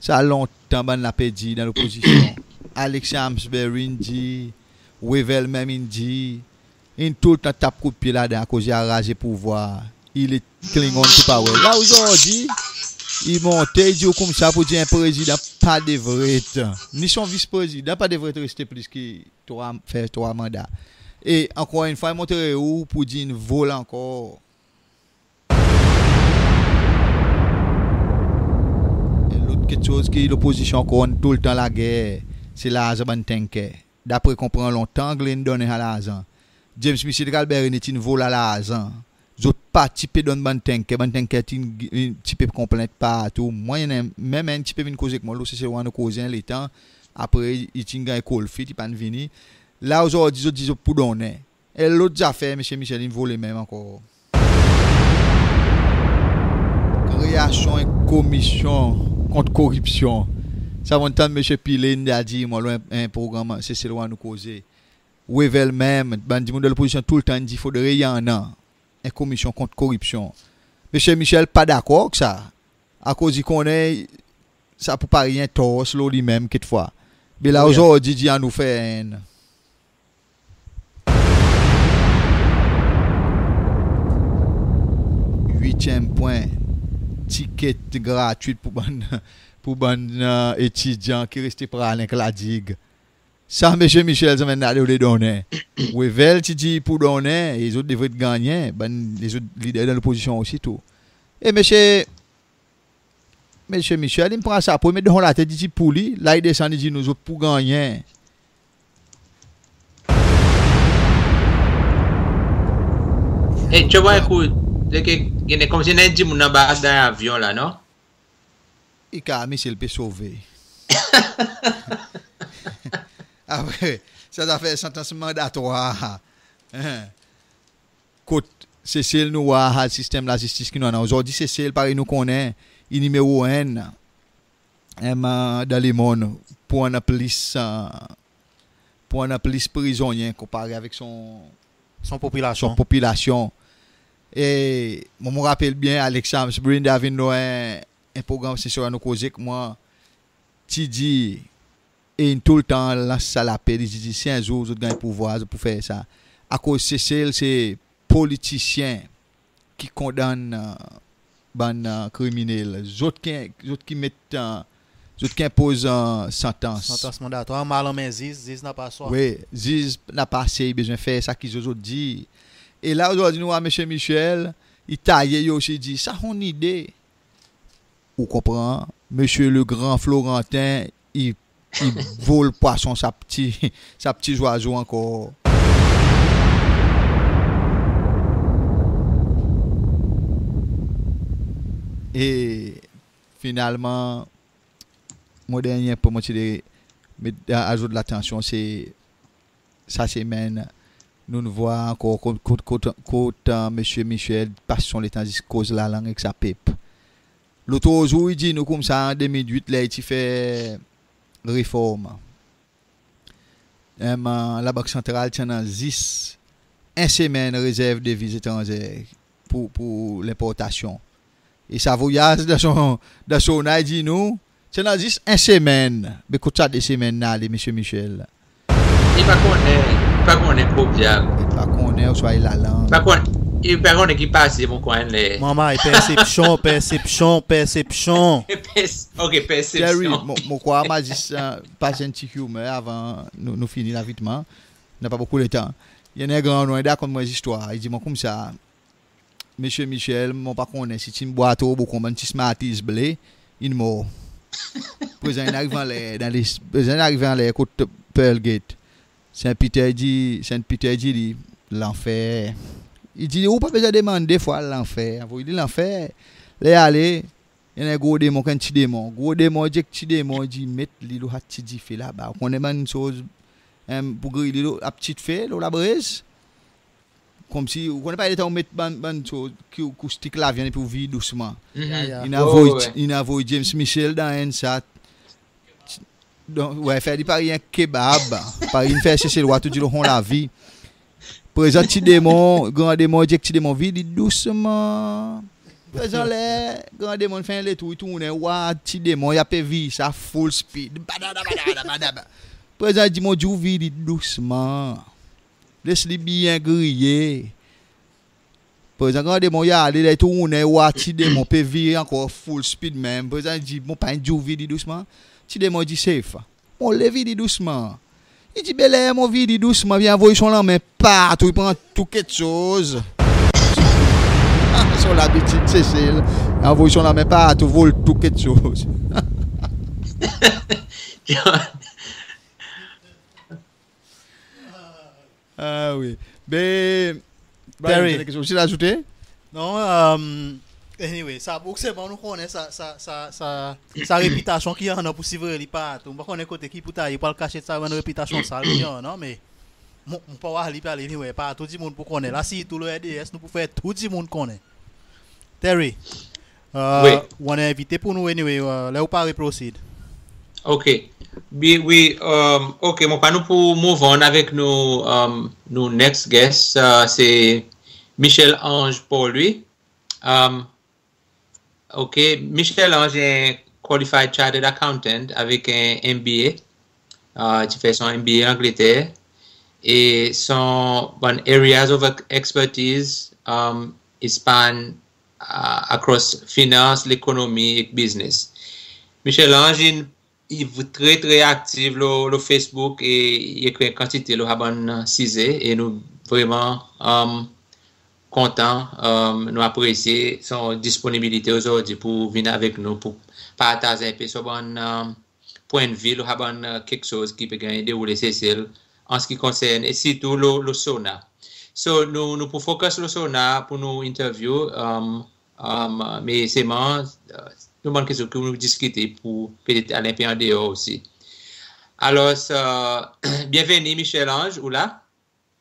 Sa lontan bann la pe dir dan lopozisyon. Alexis Amesbury in dir, Wavel menm in dir, in toultan tap koudpye ladan akoz i anraze pouvwar. I le Klingon tou pa wel. La ozordi i monte, i dir ou koumsa pour dir en prezidan pa devret, ni son vis prezidan pa devret reste plis ki trwa, fer trwa manda. E ankor enn fwa i montre ou pour dir in vol ankor. En lot keksoz ki lopozisyon konn toultan lager, se larzan bann tanker. Dapre konpran lontan Glenn donnen sa larzan. James Michel ek Albert René ti'n vol sa larzan. Zot pa ti pe donn bann tanker, bann tanker ti'n, ti'n ti pe konplent partou. Mwan, i annan menm enn ti pe vin koz ek mwan lo Seselwa Nou Koze en letan. Apre i ti'n ganny cold feet, i pa'n vini. La ozordi zot dir zot pou donnen. E lot zafer, Msye Michel in vole menm ankor. Kreasyon en komisyon kont koripsyon. Sa mon'n tann Msye Pillay in dir mwan lo en, en progranm Seselwa Nou Koze. Wavel menm, bann dimoun dan lopozisyon toultan in dir fodre i annan en komisyon kont koripsyon. Msye Michel pa dakor ek sa. Akoz i konnen sa pou parey en tors lo li menm kekfwa. Be la ozordi i dir annou fer enn. Wityenm pwen, tiket gratwit pour bann, pour bann, e, etidyan ki reste Praslin ek La Digue. Sa Msye Michel sanmenn la le donnen. Wavel ti dir pou donnen, e zot devret gannyen, bann lezot lider dan lopozisyon osi tou. E Msye Msye Michel, i pran sa pou i met dan latet, i dir pour li, la i desann, i dir nou zot pou gannyen. E, ti war, ekout, se ke, gannyen konmsi en dimoun anba dan avyon la, non? I kapab, Michel pe sove. Apre, sa zafer santans mandatwar. Kot Sesel nou war sa sistenm lazistis ki nou annan ozordi. Sesel, parey nou konnen, i nimero enn, em, dan lemonn pour annan plis, e, pour annan plis prizonnyen konpare avek son, son popilasyon. Son popilasyon. E mwan, mon rapel byen, Alexis Amesbury in vin lo en, en progranm Seselwa Nou Koze ek mwan, ti dir, e in toultan lans sa lapel, i dir si en zour zot ganny pouvwar, zot pou fer sa. Akoz Sesel se politisyen ki kondann, e, bann, e, kriminel. Zot ki, zot ki met, e, zot ki enpoz, e, santans. Santans mandatwar, mal anmen ziz, ziz napa swa. Wi, ziz napa ase, i bezwen fer sa ki zot, zot dir. E la ozordi nou war Msye Michel, i taye, i osi dir sa son lide. Ou konpran, Msye Legrand Florentin, i, i vol pwason sa pti, sa pti zwazo ankor. E finalman, mon dernyen pwen mon ti le met a, a zot latansyon, se sa semenn, nou'n war ankor kot, kot, kot, kot, e, Msye Michel pas son letan zis koz lalang ek sa pep. Lotro zour, i dir nou koumsa an de mil wit, ler i ti fer reform, em, Labank Santral ti annan zis en semenn rezerv deviz etranzer pour, pour lenportasyon. E sa voyaz dan son, dan son, i dir nou, ti annan zis en semenn. Be kot sa de semenn la ale, Msye Michel? I pa konnen, i pa konnen, pov dyab. I pa konnen, ouswa i lalang. Pa konn, i pa konnen ki pase mon kwen le. Manman, e persepsyon, persepsyon, persepsyon. Pers-, ok, persepsyon. Terry, mon, mon krwar mon a zis, e, pas en pti humor avan nou, nou fini la vitman. Napa bokou letan. I annan en gran nonm, i rakont mwan zistwar. I dir mwan koumsa, Msye Michel, mon pa konnen si ti'n bwar tro bokou bann pti Smarties ble, in mor. Prezan in ariv anler, dan le, prezan in ariv anler kot Pearl Gate. Sen Peter dir, Sen Peter dir li, lanfer. I dir, ou pa bezwen demann de fwa, lanfer. Anvoy li lanfer. Ler ale, i annan en gro demon ek en pti demon. Gro demon i dir ek pti demon, i dir, met li lo sa pti dife laba. Ou konnen bann soz, em, pour griy li lo sa pti dife, lo labrez. Konmsi, ou konnen parey letan ou met bann, bann soz ki ou, ki ou stik lavyann epi ou vir dousman. Mhm. Ya, ya. In anvoy, wi, wi, in anvoy James Michel dan enn sa. Donk, wi, fer li parey en kebab. Parey in fer Seselwa tou dilon lavi. Prezan pti demon, gran demon, i dir ek pti demon, vir li dousman. Prezan ler Gran Demon fer en letour, i tournen, war Ti Demon i pe vir sa full speed. Badada, badada, badada. Prezan i dir, mon dir ou vir li dousman. Les li byen griye. Prezan Gran Demon i ale, ler i tournen, war Ti Demon pe vir ankor full speed menm. Prezan i dir, mon pa in dir ou vir li dousman? Ti Demon i dir, sef, mon le vir li dousman. I dir, be ler mon vir li dousman, i anvoy son lanmen partou, i pran tou keksoz. Son labitid Sesel, anvoy son lanmen partou, vol tou keksoz. Ah wi. Be, Brian, Terry, ou ti azoute? Non, euh, anyway, sa bouk se bon, nou konnen sa, sa, sa, sa, sa repitasyon ki annan pour sivey li partou. Mon pa konnen kote ki pour taye, pour al kasyet sa bann repitasyon sal ki annan, me mon, mon pa war li pe ale anywhere, partou dimoun pou konnen. La, sirtou lo R D S, nou pou fer tou dimoun konnen. Terry, euh, wi, ou annan envite pour nou anyway, euh, ler ou pare, proceed. Ok. Bi, wi, euh, ok, mon krwar nou pou move on avek nou, euh, nou next guest, euh, se Michel-Ange Paul, wi. Euh, ok, Michel-Ange en qualified chartered accountant avek en M B A. Euh, ti fer son M B A Angleter. E son bann areas of ex-, expertise, euh, i span, euh, across finance, lekonomi ek biznes. Michel-Ange in, i v-, tre, tre aktif lo, lo Facebook e i ekri en kantite lo sa bann, euh, size e nou vreman, euh, kontan, euh, nou apresye son disponibilite ozordi pour vin avek nou pour partaz en pe son bann, euh, pwennvi lo sa bann, euh, keksoz ki pe ganny deroule Sesel an se ki konsern, e sirtou lo, lo SONA. So, nou, nou pou focus lo SONA pour nou interview, euh, euh, me selman, euh, nou bann keksoz ki nou diskite pou petet al en pe an deor osi. Alor, euh, byenveni Michel-Ange, ou la?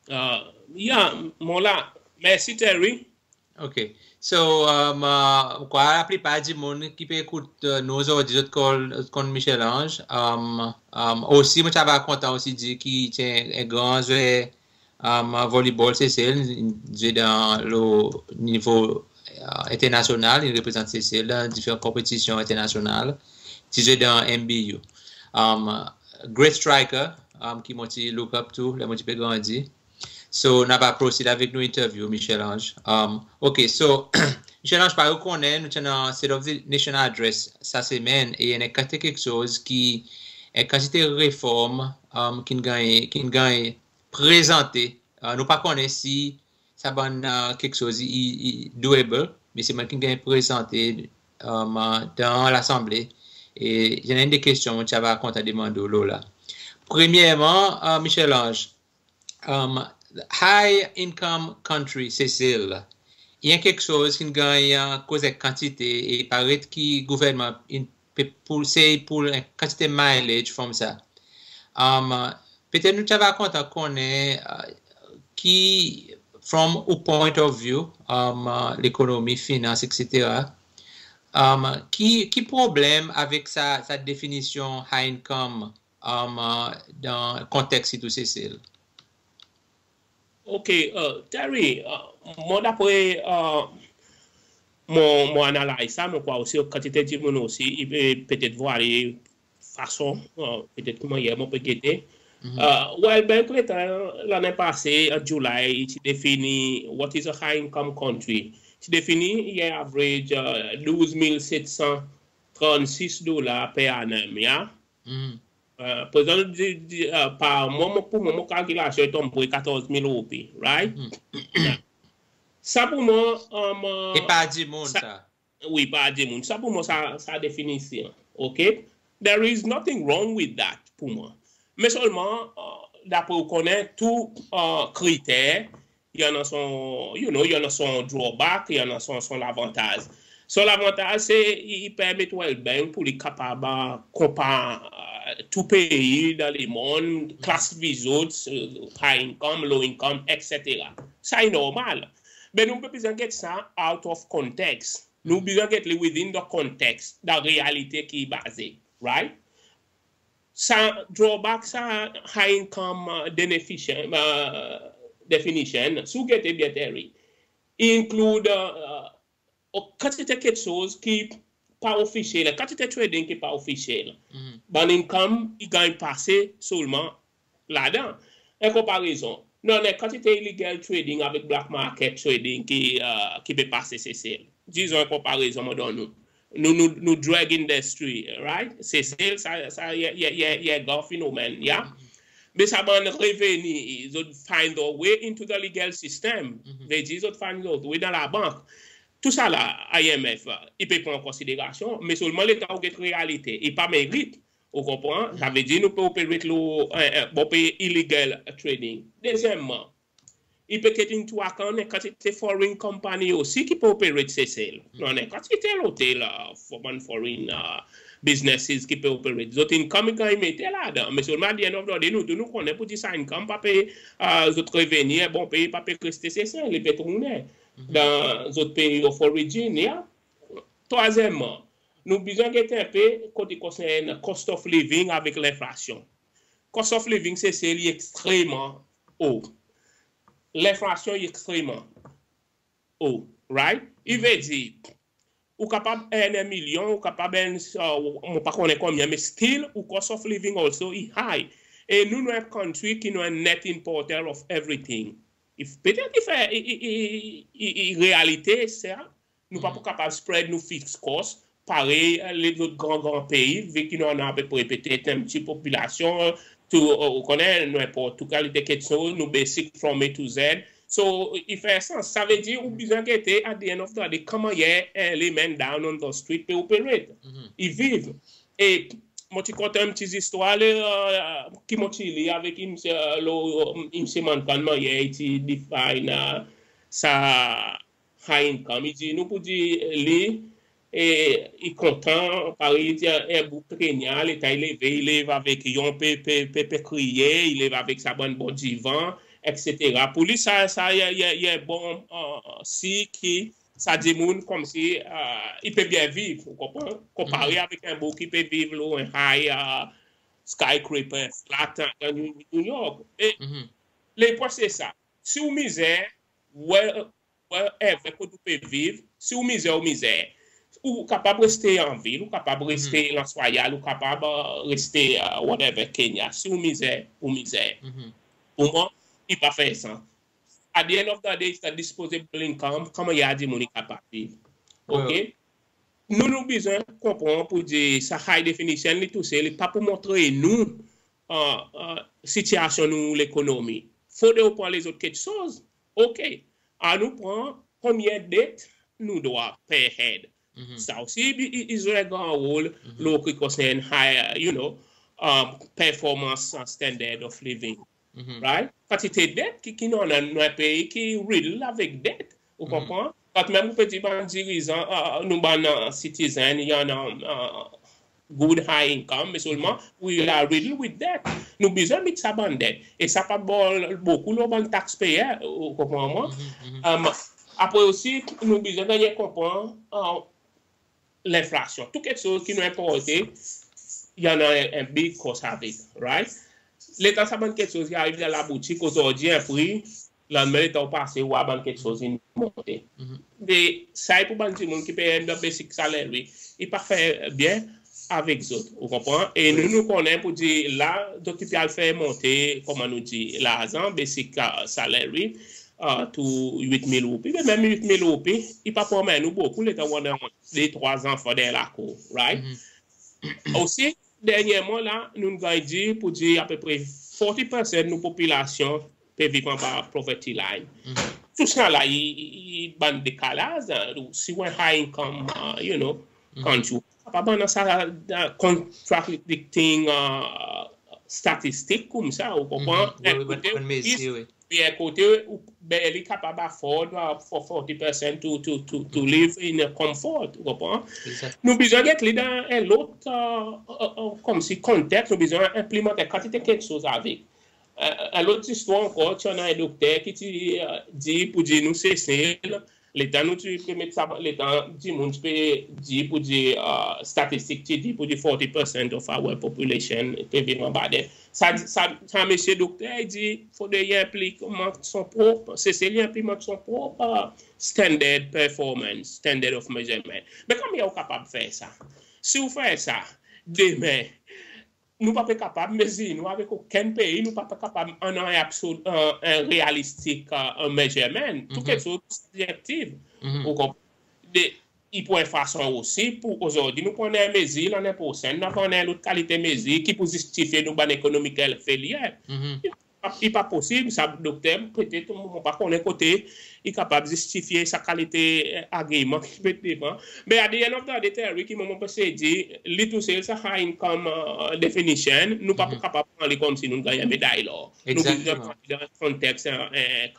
Euh, ya, mon la. Mersi, Terry. Ok. So, euh, mon krwar laplipar dimoun ki pe ekout, euh, nou ozordi, zot konn, zot konn Michel-Ange. Euh, euh, osi, mon ti ava kontan osi dir ki i ti en, en gran zwer, euh, volleyball Sesel, zwe dan lo nivo, euh, enternasyonal, i reprezant Sesel dan diferan konpetisyon enternasyonal. Ti zwe dan M B U. Euh, great striker, euh, ki mon ti look up to ler mon ti pe grandi. So, nou ava proceed avek nou interview, Michel-Ange. Um, ok, so, Michel-Ange, parey ou konnen, nou ti annan State of the Nation Address sa semenn, e i annan en kantite keksoz ki, en kantite reform, um, ki'n ganny, ki'n ganny prezante. Uh, nou pa konnen si sa bann, uh, keksoz i, i doable, me selman ki'n ganny prezante, um, dan Lasanble. E i annan de kestyon mon ti ava kontan demann ou lo la. Premyerman, uh, Michel-Ange, um, high income country, Sesel, i en keksoz ki'n ganny, uh, koze kantite, e paret ki gouvernman in pe pouse pour en kantite mileage from sa. Um, petet nou ti ava kontan konnen, uh, ki, from ou point of view, um, uh, lekonomi, finans, et cetera, um, ki, ki problenm avek sa, sa definisyon high income, um, uh, dan konteks sirtou Sesel? Ok, uh, Terry, uh, mwan dapre, uh, mon, mon analiz sa, mon krwar osi kantite dimoun osi i pe, petet vwar li fason, uh, petet ki mannyer mon pe gete. Uh, World Bank letan lannen pase, an July, i ti defini what is a high income country. Ti defini i en average, uh, douz mil set san trannsis dolar per annum, ya. Uh, prezan, di, di, uh, par mwan, mon, pour mwan, mon kalkilasyon i tonm pre katorz mil roupi, right? Sa pour mwan, um, uh, e par dimoun sa. Wi, par dimoun. Sa pour mwan sa, sa definisyon. Ok? There is nothing wrong with that pour mwan. Me selman, uh, dapre ou konnen tou, uh, kriter, i annan son, you know, i annan son drawback, i annan son, son lavantaz. Son lavantaz se i, i permet World Bank pour li kapab, uh, konpar, uh, tou pei dan lemonn, klas vizot, uh, high income, low income, et cetera. Sa i normal. Me nou pa bezwen get sa out of context. Nou bezwen get li within the context, dan realite ki i baze, right? Sa drawback, sa high income, uh, definition, uh, definition, si ou gete byen, Terry, include, uh, kantite keksoz ki pa ofisyel, kantite trading ki pa ofisyel. Bann income i ganny pase selman ladan. En konparezon, nou annan kantite illegal trading avek black market trading ki, ki pe pase Sesel. Dizon en konparezon mon donn ou. Nou, nou, nou drug industry, right? Sesel, sa, sa, i, i, i, i en gran fenomen, ya. Me sa bann reveni, zot find their way into the legal system. Vedir zot find their way dan labank. Tousala, I M F, i pe pran an konsiderasyon, me selman letan ou get realite, i pa merit, ou konpran? Savedir nou pe operate lo, en, en, bon pe illegal trading. Dezyenmman, i pe take into account en kantite foreign company osi ki pe operate Sesel. Nou annan en kantite lotel, for bann foreign, uh, businesses ki pe operate. Zot income i ganny mete ladan. Me selman at the end of the day, nou tou nou konnen pour dir sa income pa pe, uh, zot reveni, en bon pei pa pe reste Sesel, i pe tounen dan zot pei of origin, ya. Trwazyenmman, nou bezwen get en pe kote konsern cost of living avek lenflasyon. Cost of living Sesel i ekstreman o. Lenflasyon i ekstreman o, right? I vedir, ou kapab earn en milyon, ou kapab earn, uh, mon pa konnen konbyen, me still, ou cost of living also i high. E nou, nou en country ki nou en net importer of everything. If, petet i fer, i, i, i, i, i realite, sa, nou pa pou kapab spread nou fixed cost, parey, eh, lezot gran, gran pei, vi ki nou annan apepre petet en pti popilasyon, tou, ou konnen, nou enport tou kalite keksoz, nou basic from A to Z. So, i fer sans. Savedir, ou bezwen gete, at the end of the day, konman i, eh, layman down on the street pe operate. I viv. E mon ti kontan en pti zistwar, le, eh, ki mon ti lir avek msye, eh, lo, eh, msye Mankan, mannyer i ti define, eh, sa high income. I dir nou pour dir li, e, i kontan, parey i dir, en boug Kenya, letan i leve, i lev avek yon pe, pe, pe, pe kriye, i lev avek sa bann bon divan, et cetera. Pour li, sa, sa, i, i, i en bon, eh, si ki sa dimoun konmsi, eh, i pe byen viv, ou konpran? Konpare avek en boug ki pe viv lo en high, eh, skyscraper, flat, eh, dan New, New York. E lepwen se sa. Si ou mizer, well, wherever kot ou pe viv, si ou mizer, ou mizer. Ou kapab reste an vil, ou kapab reste Anse Royale, ou kapab, eh, reste, eh, whatever, Kenya. Si ou mizer, ou mizer. Pour mwan, i pa fer sans. At the end of the day, it's the disposable income, konman i a dimoun i kapab viv. Wi, wi. OK? Nou, nou bezwen konpran pour dir sa high definition, li tousel, li pa pou montre nou, eh, eh, sitiyasyon nou lekonomi. Fodre ou pran lezot keksoz. OK. Annou pran konbyen det nou dwa per head. Sa osi i, i, i zwe en gran rol lo ki konsern high, you know, um, performance standard of living. Right? Kantite det ki, ki nou annan, nou en pei ki riddle avek det. Ou konpran? Kan menm ou pe dir bann dirizan, eh, nou bann, eh, citizen, i annan, eh, good high income, me selman, we are riddled with debt. Nou bezwen meet sa bann det. E sa pa bol bokou lo bann taxpayer, ou konpran mwan? Um, apre osi, nou bezwen ganny konpran, eh, lenflasyon. Tou keksoz ki nou enporte, i annan en, en big cost avek, right? Letan sa bann keksoz i ariv dan laboutik, ozordi en pri, lannmen letan ou pase, ou war bann keksoz in monte. E sa i pour bann dimoun ki pe earn the basic salary, i pa fer byen avek zot, ou konpran? E nou, nou konnen pour dir la, zot i pe al fer monte, konman nou dir, larzan, basic, eh, salary, eh, to wit mil roupi. Me menm wit mil roupi, i pa pou anmenn ou bokou letan ou annan de, trwa zanfan dan lakour, right? Osi, dernyerman la, nou'n ganny dir pour dir apepre forty percent nou popilasyon pe viv anba poverty line. Tousala, i, i, i bann dekalaz, eh, si ou en high income, eh, you know, country, pa bann sa, eh, contradicting, eh, statistik koumsa, ou konpran? Wi, wi, bann mezi, wi. Pe en kote, ou barely kapab afford, uh, for forty percent to, to, to, to live in a comfort, ou konpran? Exact. Nou bezwen get li dan en lot, uh, uh, uh, konmsi konteks, nou bezwen enplimant en kantite keksoz avek. Uh, en lot zistwar ankor, ti annan en dokter ki ti, uh, dir pour dir nou Sesel, Letan nou ti pe met sa, letan dimoun ti pe dir pour dir, statistik ti dir pour dir forty percent of our population pe viv anba det. Sa, sa, sa mesye dokter i dir fodre i enplimant son prop, Sesel i enplimant son prop standard performance, standard of measurement. Me konman ou kapab fer sa? Si ou fer sa, demen nou pa pe kapab mezir nou avek okenn pei, nou pa pe kapab annan en absol, en, en realistik, en measurement. Tou keksoz sibjektif. Ou konpran? De, i pou en fason osi pour ozordi nou pran en mezir, lannen prosenn nou ava annan en lot kalite mezir ki pou zistifye nou bann economic failure. I pa posib sa, dokter, petet mon pa konnen kote i kapab zistifye sa kalite agreement ki pe devan. Be at the end of the day, Terry, ki mon, mon pe esey dir, li tousel sa high income definition, nou pa pou kapab pran li konmsi nou ganny en meday lor. Nou bezwen pran li dan konteks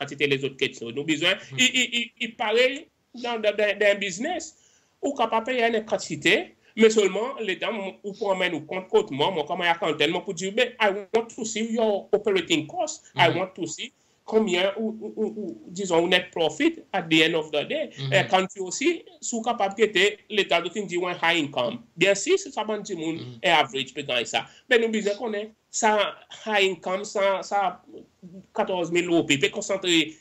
kantite lezot keksoz. Nou bezwen, i, i, i, i parey dan, dan, dan, dan biznes. Ou kapab pey en kantite, me selman letan ou pou anmenn ou kont kot mwan, mwan konman akantan, mon pou dir, be, I want to see your operating cost. I want to see konbyen ou, ou, ou, ou, dizon, ou net profit at the end of the day. E kan ti osi, si ou kapab gete, letan zot in dir ou en high income. Byensir, si sa bann dimoun en average pe ganny sa. Me nou bezwen konnen sa high income, sa, sa katorz mil roupi pe konsantre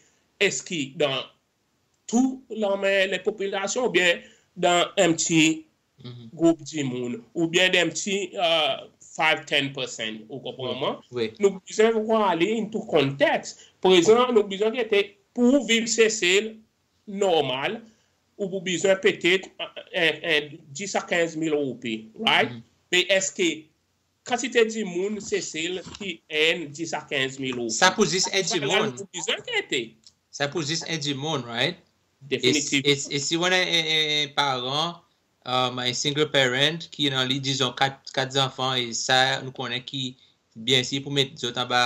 eski dan tou lanmen lepopilasyon oubyen dan en pti group dimoun, oubyen dan en pti, five, ten percent, ou konpran mwan? Nou bezwen war li into context. Prezan, nou bezwen gete pour ou viv Sesel normal, ou pou bezwen petet, en, en, dis a kenz mil roupi, right? Me eski kantite dimoun Sesel ki earn dis a kenz mil roupi? Sa pou zis en dimoun. Sa pou zis en dimoun, right? Definitivman. E, e, e si ou annan en, en, en paran, en single parent ki annan li, dizon, kat, kat zanfan, e sa nou konnen ki byensir pou met zot anba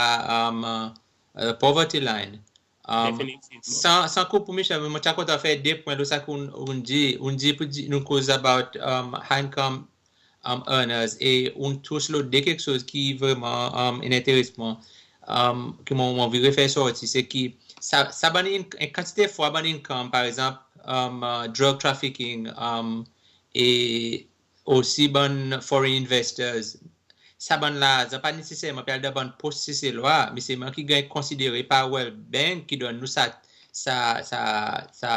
poverty line. Definitivman. San, san koup ou, Michel, mon ti a kontan fer de pwen lo sa ki ou'n dir, ou'n dir pour dir, nou koz about high income earners, e ou'n tous lo de keksoz ki vreman enteresan, ki mon, mon anvi refer sorti, se ki sa, sa bann in, en kantite fwa bann income, par egzanp, drug trafficking, e osi bann foreign investors, sa bann larzan pa neseserman pe al dan bann pos Seselwa, me selman ki ganny konsidere par World Bank, ki donn nou sa, sa, sa, sa,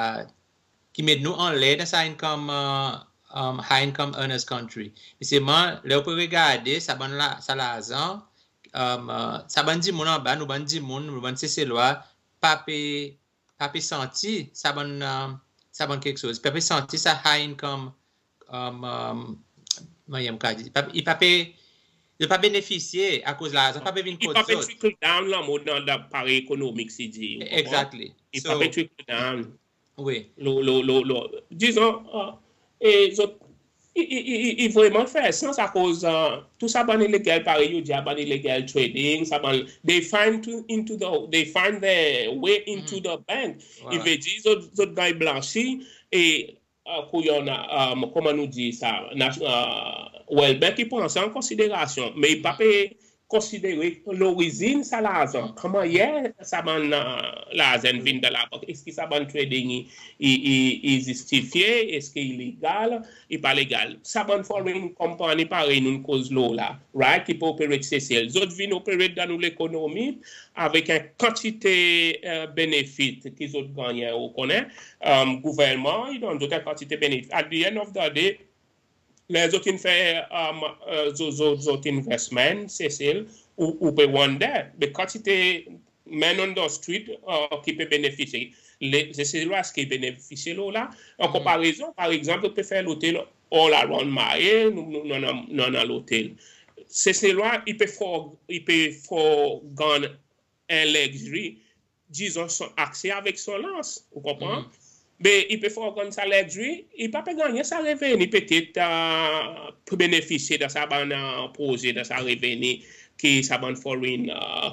ki met nou anler dan sa income, high income earners country. Me selman, ler ou pe regarde sa bann la, sa larzan, sa bann dimoun anba, nou bann dimoun, nou bann Seselwa, pa pe, pa pe santi sa bann, sa bann keksoz, pa pe santi sa high income, mannyer mon kapab dir, i pa, i pa pe, i pa benefisye akoz larzan pa pe vin kot zot. I pa pe trickle down lanmod dan, dan aparey ekonomik, si dir, ou konpran? Exactly. I pa pe trickle down. Wi. Lo, lo, lo, lo, dizon, e zot, i, i, i, i, i vreman fer sans akoz tou sa bann illegal, parey ou dir, bann illegal trading, sa bann, they find to, into the, they find their way into the bank. I vedir zot, zot ganny blansi, e kou i annan, konman nou dir sa, World Bank i pran sa an konsiderasyon, me i pa pe konsidere lorizin sa larzan. Konman i, sa bann larzan vin dan labank, eski sa bann trading i, i, i, i zistifye, eski i legal, i pa legal. Sa bann foreign company parey nou'n koz lo la, right, ki pe operate Sesel, zot vin operate dan nou lekonomi avek en kantite benefit ki zot gannyen, ou konnen, gouvernman i donn zot en kantite benefit. At the end of the day, ler zot in fer zot, zot, zot investment Sesel, ou, ou pe wonder, be kantite man on the street ki pe benefisye. Seselwa ki benefisye lo la. An konparezon, par egzanp, zot pe fer lotel all around Mahe, nou, nou, nou annan, nou annan lotel. Seselwa i pe for, i pe forgan en luxury, dizon, son akse avek son lans, ou konpran? Be i pe forgan sa luxury, i pa pe gannyen sa reveni petet pou benefisye dan sa bann proze, dan sa reveni ki sa bann foreign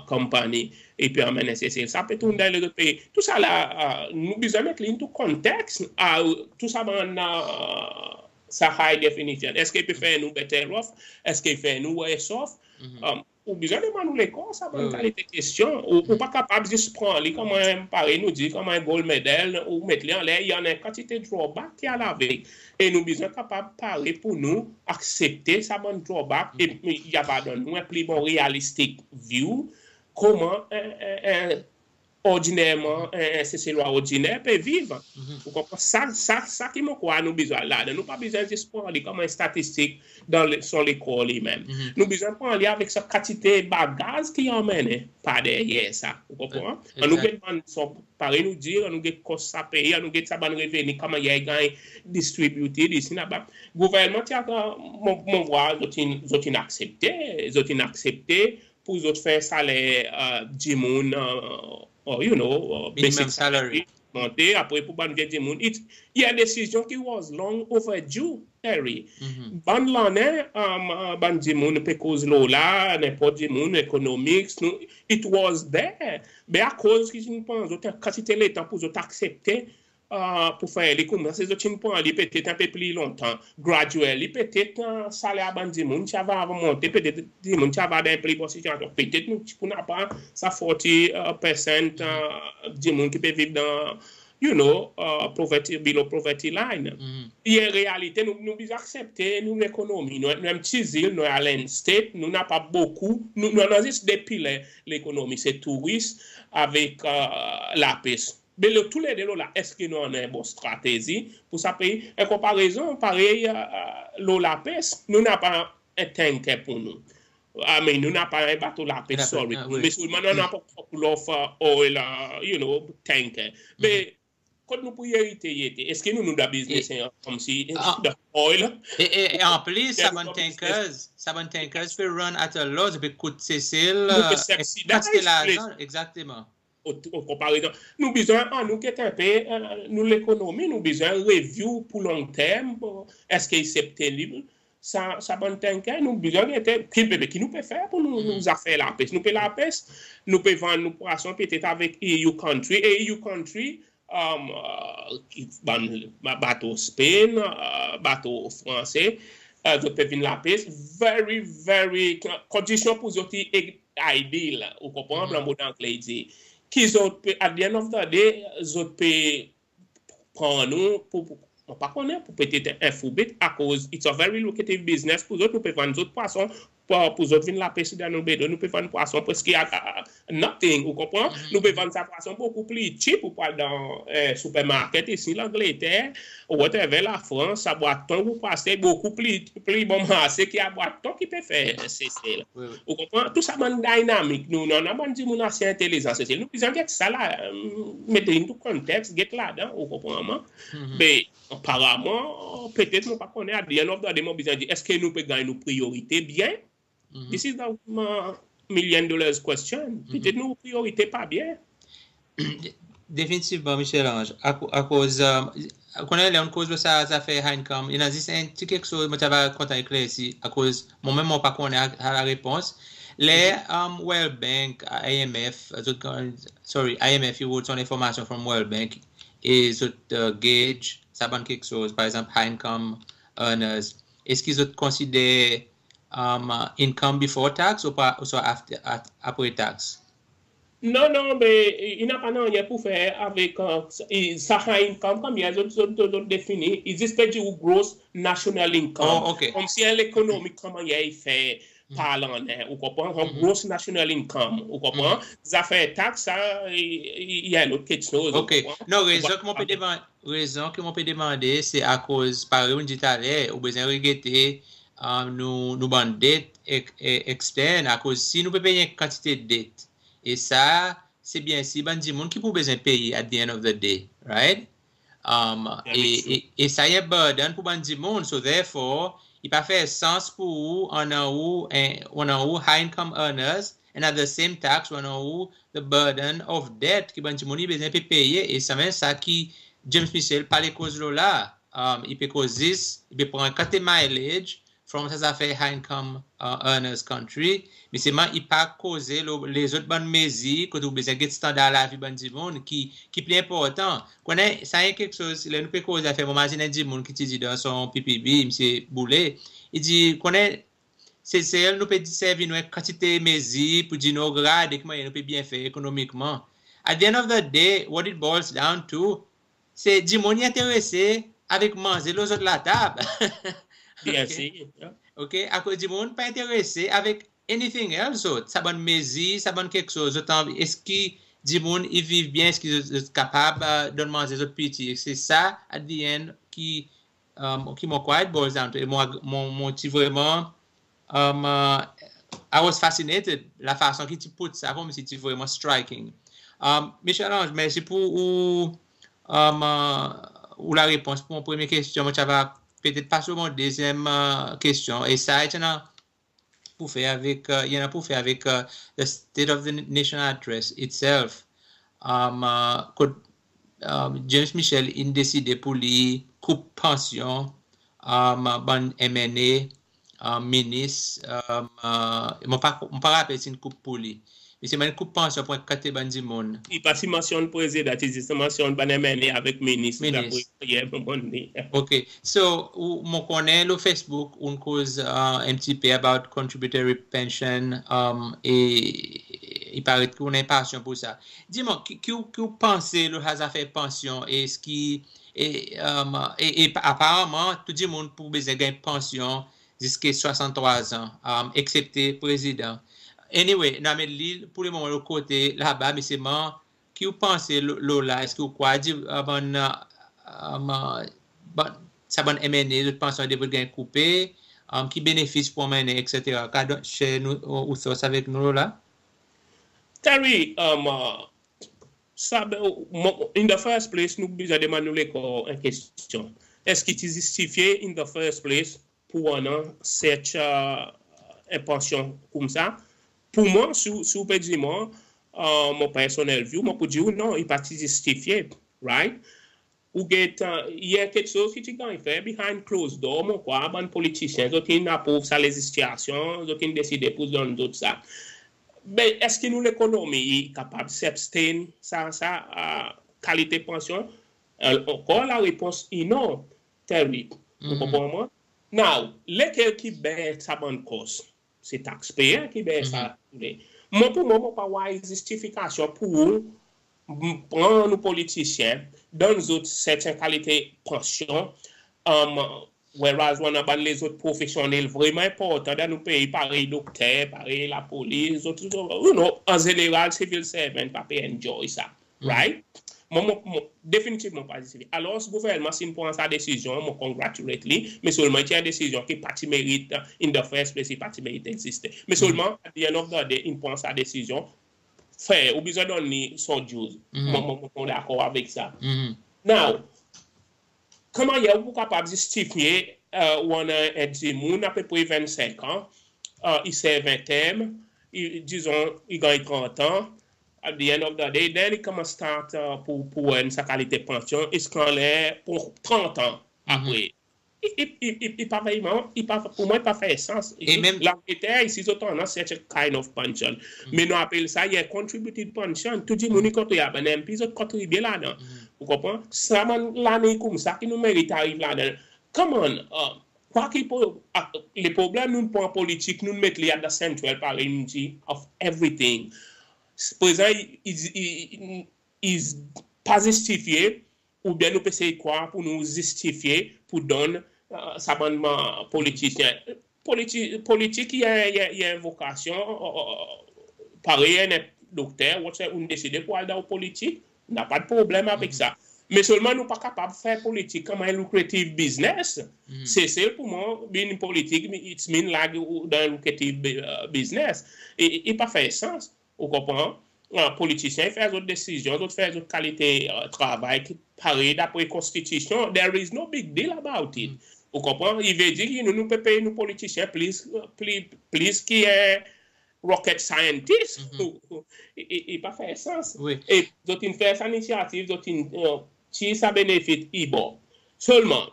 company i pe anmenn Sesel. Sa pe tourn dan lezot pei. Tou sa la, nou bezwen met li into context, tou sa bann, sa high definition. Eski i pe fer nou better off? Eski i fer nou worse off? ou bezwen demann ou lekor sa bann kalite kestyon. Ou, ou pa kapab zis pran li konman, parey nou dir, konman en gold medal, ou met li anler, i annan en kantite drawback ki al avek. E nou bezwen kapab pare pour nou aksepte sa bann drawback, e i ava donn nou en pli bon realistic view konman en, en, en ordinerman, en, en Seselwa ordiner pe viv. Ou konpran? Sa, sa, sa ki mon krwar nou bezwen ladan. Nou pa bezwen zis pran li konman en statistik dan le, son lekor li menm. Nou bezwen pran li avek sa kantite bagaz ki anmennen par deryer sa. Ou konpran? Annou get bann, son, parey nou dir, annou get kos sa pei, annou get sa bann reveni, konman i ganny distributed isi laba. Gouvernman ti a, mon, mon vwar zot in, zot in aksepte, zot in aksepte pour zot fer saler, e, dimoun, e, e, you know, e, basic salary monte, apre pour bann vye dimoun. It, i en desizyon ki was long overdue, Terry. Bann lannen, e, e, bann dimoun pe koz lo la, nenport dimoun, economics, nou, it was there. Be akoz ki zot in pran zot en kantite letan pour zot aksepte, e, pour fer li koumsa, se zot in pran li petet en pe pli lontan. Gradually, petet, e, saler a bann dimoun ti ava monte, petet dimoun ti ava dan en pli bon sitiasyon. Petet nou ti pou napa sa forty, e, percent, e, dimoun ki pe viv dan, you know, e, poverty, below poverty line. I en realite, nou, nou bezwen aksepte nou lekonomi. Nou, nou en pti zil, nou island state, nou napa bokou, nou, nou annan zis de piler lekonomi, se touris avek, e, lapes. Be lo tou le de lo la, eski nou annan en bon stratezi pour sa pei? En konparezon, parey, e, e, lo lapes, nou napa en tanker pour nou. I mean, nou napa en bato lapes, sorry. Me selman nou annan pour, pour lof, e, oil, e, you know, tanker. Be kot nou priyorite i ete? Eski nou, nou dan biznes, en, konmsi, dan oil? E, e, e an plis, sa bann tankers, sa bann tankers pe run at a loss, pe kout Sesel, nou pe, e, subsidize kantite larzan, egzakteman. An, an konparezon. Nou bezwen, annou get en pe, e, nou lekonomi, nou bezwen review pour long term, eski i sustainable, sa, sa bann tanker, nou bezwen gete ki, be, ki nou pe fer pour nou, nou zafer lapes. Nou pe lapes, nou pe vann nou pwason petet avek E U country, e E U country, e, e, ki bann ba-, bato Spain, e, bato Franse, e, zot pe vin lapes, very, very, kondisyon pour zot i, i ideal, ou konpran, plan mod Angle i dir. Ki zot pe, at the end of the day, zot pe pran nou pour, pour, mon pa konnen, pour petet en foubit, akoz it's a very lucrative business pour zot, nou pe vann zot pwason, pour, pour zot vin lapes dan nou bedo, nou pe vann pwason preski a, a, a nothing, ou konpran? Nou pe vann sa pwason bokou pli cheap, ou pou al dan, e, supermarket isi Langleter, ou whatever, Lafrans, sa bwat ton ou pou aste bokou pli, pli bon marse ki sa bwat ton ki pe fer Sesel. Ou konpran? Tou sa bann dinamik, nou, nou annan bann dimoun ase entelizan Sesel. Nou bezwen get sa la, e, met into context, get ladan, ou konpran mwan? Be, aparaman, petet, mon pa konnen, at the end of the day, mon bezwen dir, eski nou pe ganny nou priyorite byen? This is the, uh, million dollars question. Petet nou priyorite pa byen. Definitivman, Michel-Ange. Ako-, akoz, e, konnen ler nou koz sa, zafer high income, i annan zis en pti keksoz mon ti ava kontan eklersi, akoz mwan menm mon pa konnen a, a larepons. Ler, um, World Bank, I M F, zot, sorry, I M F i rod son lenformasyon from World Bank, e zot, e, gauge sa bann keksoz, par egzanp, high income earners, eski zot konsider, um, income before tax oubyen, ouswa after, a-, apre tax? Non, non, be, i, i napa nanryen pour fer avek, e, i, sa high income, konman zot, zot, zot, zot defini, i zis pe dir ou gross national income. Oh, ok. Konmsi en lekonomi, konman i fer par lannen, ou konpran? An gross national income, ou konpran? Zafer tax, sa, i, i, i en lot keksoz, ou konpran? Ok. Non, rezon ki mon pe demann, rezon ki mon pe demande, se akoz, parey ou'n dir taler, ou bezwen regete, e, nou, nou bann det ek-, e-, ekstern, akoz si nou pe pey en kantite det, e sa, se byensir bann dimoun ki pou bezwen peye at the end of the day, right? Um, e, e, e sa i en burden pour bann dimoun. So therefore, i pa fer sans pour ou annan ou, en, ou annan ou high income earners, and at the same tax, ou annan ou the burden of debt ki bann dimoun i bezwen pe peye. E sanmenm sa ki James Michel pa le koz lo la. Um, i pe koz zis, i pe pran kantite mileage from sa zafer high income, e, earners country, me selman i pa koze lo lezot bann mezir kot ou bezwen get standar lavi bann dimoun ki, ki pli enportan. Konnen, sa i en keksoz, ler nou pe koz zafer, mon mazinen dimoun ki ti dir dan son P P B, Msye Boulay, i dir, konnen, Sesel nou pe servi nou en kantite mezir pour dir nou, gade ki mannyer nou pe byen fer ekonomikman. At the end of the day, what it boils down to, se dimoun i enterese avek manze lo zot latab. Byen sir. Ok, akoz dimoun pa enterese avek anything else, zot, sa bann mezir, sa bann keksoz, zot anvi, eski dimoun i viv byen, eski zot, zot kapab donn manze zot piti? Se sa, at the end, ki, ki mon krwar it boils down to. E mon, mon, mon ti vreman, I was fascinated, lafason ki ti put sa, konmsi ti vreman striking. Michel-Ange, mersi pour ou, ou larepons pour mon premye kestyon. Mon ti ava petet pas lo mon dezyenm kestyon. E sa i annan pour fer avek, i annan pour fer avek the State of the Nation Address itself. Kot James Michel in deside pour li koup pansyon bann MNA, minis, mon pa, mon pa rapel si in koup pour li. Me se bann koup pansyon pour en kantite bann dimoun. I pa ti mansyonn prezidan, i zis mansyonn bann MNA avek minis. Minis. Ok. So, mon konnen lo Facebook ou'n koz en pti pe about contributory pension, e i paret ki ou'n en pasyon pour sa. Dir mwan, ki, ki ou, ki ou panse lo sa zafer pansyon? Eski, e, e, e aparamman tou dimoun pou bezwen ganny pansyon ziska swasanntrwa an, eksepte prezidan. Anyway, nou a met li pour lemoman lo kote laba, me selman ki ou panse lo, lo la? Eski ou krwar dir bann, sa bann MNA, zot pansyon devret ganny koupe? Ki benefis pou anmennen, etsetera? Kapab share nou, ou thoughts avek nou lo la? Terry, sa, in the first place, nou bezwen demann nou lekor en kestyon. Eski ti zistifye in the first place pour annan such en pansyon koumsa? Pour mwan, si, si ou pe dir mwan mon personal view, mon pou dir ou non, i pa ti zistifye, right? Ou get, i annan keksoz ki ti ganny fer behind closed door, mon krwar bann politisyen zot in aprouv sa lezislation, zot in deside pour donn zot sa. Me eski nou lekonomi i kapab sustain sa, sa kalite pansyon? Ankor larepons i non, Terry. Ou konpran mwan? Now, lekel ki bear sa bann cost? Se taxpayer ki bear sa. Mwan, pour mwan, mon pa war zistifikasyon pour ou pran nou politisyen, donn zot serten kalite pansyon, whereas ou annan bann lezot profesyonnel vreman enportan dan nou pei, parey dokter, parey lapolis, zot, you know, an zeneral, civil servant pa pe enjoy sa. Right? Mon, mon, mon, definitivman pa zistifye. Alors, gouvernman, si in pran sa desizyon, mon congratulate li, me selman i ti en desizyon ki pa ti merit, in the first place, i pa ti merit egziste. Me selman, at the end of the day, in pran sa desizyon, fer, ou bezwen donn li son dues. Mon, mon, mon dakor avek sa. Now, ki mannyer ou pou kapab zistifye, ou annan en dimoun apepre vennsenk an, i serv en term, dizon, i ganny trant an, at the end of the day, then i konmans start pour, pour earn sa kalite pansyon, eski anler pour trant an apre. I, i, i, i pa vreman, i pa, pour mwan, i pa fer sans. E menm Langleter, isi, zot annan such a kind of pension. Me nou apel sa, i en contributed pension. Tou dimoun i kontribye, bann MP, zot kontribye ladan. Ou konpran? Sa bann lane koumsa ki nou merit ariv ladan. Come on, kwa ki pou, le problenm nou pran politik, nou met li at the central, parey nou dir, of everything. Prezan, i, i, i pa zistifye, oubyen nou pe sey krwar pour nou zistifye pour donn sa bann politisyen. Politi-, politik i en, i en, i en vokasyon, parey en dokter, ou deside pour al dan politik, napa problenm avek sa. Me selman nou pa kapab fer politik konman en lucrative business. Sesel, pour mwan, being in politik, it's mean like ou dan lucrative business. E, e pa fer sans. Ou konpran? Politisyen i fer zot desizyon, zot fer zot kalite travay ki parey dapre konstitisyon. There is no big deal about it. Ou konpran? I vedir ki nou, nou pe pey nou politisyen plis, pli, plis ki en rocket scientist. I, i, i pa fer sans. E zot in fer sa linisyativ, zot in tir sa benefit, i bon. Selman,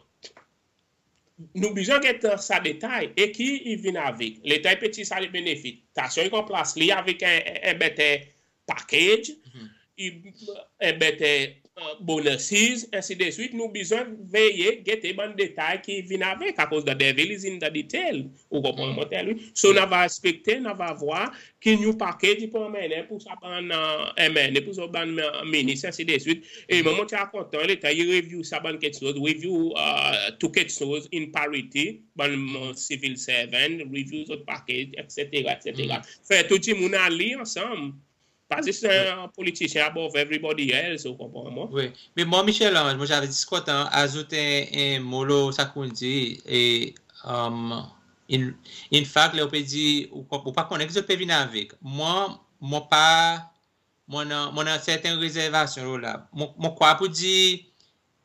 nou bezwen get sa detay. E ki i vin avek? Leta i pe tir sa benefit. Tasyon i ranplas li avek en, en, en better package, i, en better bonuses, ensi de swit. Nou bezwen veye, gete bann detay ki vin avek, akoz the devil is in the detail. Ou konpran mon tel, wi. So, nou ava ekspekte, nou ava vwar ki new package i pou anmennen pour sa bann, e, M N A, pour sa bann, e, minis, ensi de swit. E mwan, mon ti a kontan letan i review sa bann keksoz, review, e, tou keksoz in parity, bann, e, civil servant, review zot package, et cetera, et cetera. Fer tou dimoun al li ansanm. Pa zis, e, politisyen above everybody else, ou konpran mwan? Wi. Me mwan, Michel-Ange, mon ti ava zis kontan azout en, en mo lo sa ki ou'n dir, e, um, in, in fact, ler ou pe dir, ou, ou pa konnen ki zot pe vin avek. Mwan, mon pa, mon annan, mon annan serten rezervasyon lo la. Mon, mon krwar pour dir,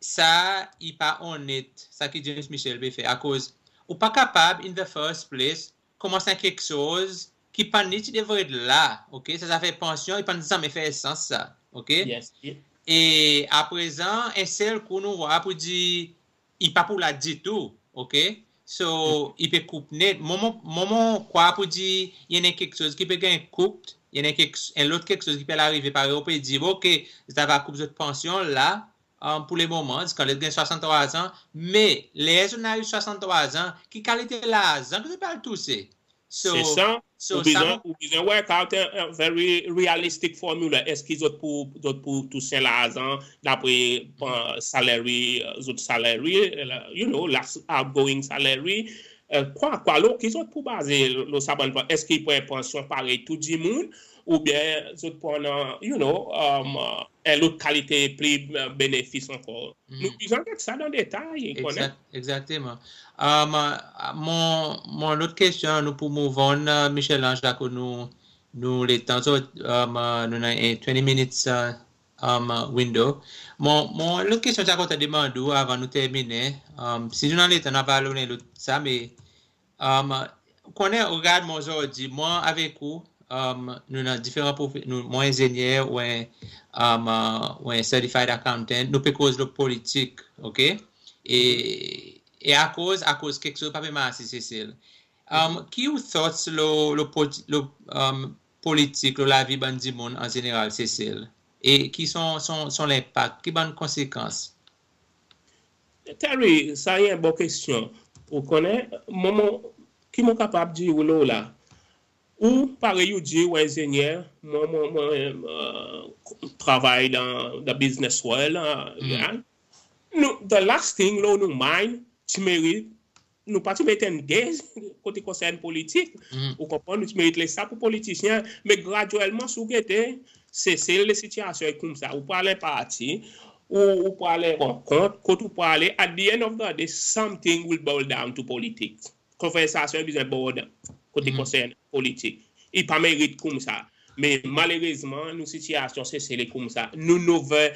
sa i pa onnet, sa ki James Michel pe fer, akoz ou pa kapab, in the first place, konmans en keksoz ki pa ni ti devret la, ok? Sa zafer pansyon, i pa'n zanmen fer sans sa, ok? Yes, yes. E aprezan, en sel kou nou war pour dir, i pa pou la ditou, ok? So, i pe koup net. Mwan, mon, mon, mon krwar pour dir, i annan en keksoz ki pe ganny koup, i annan en kek, en lot keksoz ki pe al arive, parey ou pe dir, ok, zot ava koup zot pansyon la, um, pour le moman, ziska ler zot ganny swasanntrwa an, me ler zot in ariv swasanntrwa an, ki kalite larzan ki zot pe al touse? So, se sa, so ou bezwen, ou bezwen work out a, a very realistic formula. Eski zot pou, zot pou tous larzan dapre, e, salary, e, zot salary, e, you know, last outgoing salary, e, kwa, kwa, lo ki zot pou baze lo sa bann, eski i pran pansyon parey tou dimoun, oubyen zot pou annan, you know, um, en lot kalite pli, e, benefis ankor. Nou bezwen get sa dan detay, ou konnen. Egzakteman. Um, mon, mon lot kestyon, nou pou move on, e, Michel-Ange, akoz nou, nou letan, so, um, nou annan en twenty minutes, e, um, window. Mon, mon lot kestyon, ti a kontan demann ou avan nou terminen, um, si nou annan letan, nou ava al lo lot sa, me, um, ou konnen, regard mwan ozordi, mwan avek ou, um, nou annan diferan profe-, nou, mwan enzenyer, ou en, um, ou en certified accountant, nou pe koz lo politik, ok? E, e akoz, akoz keksoz pa pe marse Sesel. Um, ki ou thoughts lo, lo poli-, lo, um, politik, lo lavi bann dimoun an zeneral Sesel? E ki son, son, son lenpak, ki bann konsekans? Terry, sa i en bon kestyon. Ou konnen, mwan, mon, ki mon kapab dir ou lo la? Ou, parey ou dir, ou enzenyer, mwan, mon, mon, e, travay dan, dan business world, e, yeah. Nou, the last thing lo nou mind, ti merit, nou pa ti merit engage kot i konsern politik. Ou konpran, nou ti merit les sa pour politisyen. Me gradyelman, si ou gete, Sesel, ler sitiyasyon i koumsa, ou pou al en parti, ou, ou pou al en rankont, kot ou pou ale, at the end of the day, something will boil down to politics. Konversasyon i bezwen boil down kot i konsern politik. I pa merit koumsa. Me malerezman, nou sitiyasyon Sesel i koumsa. Nou, nou over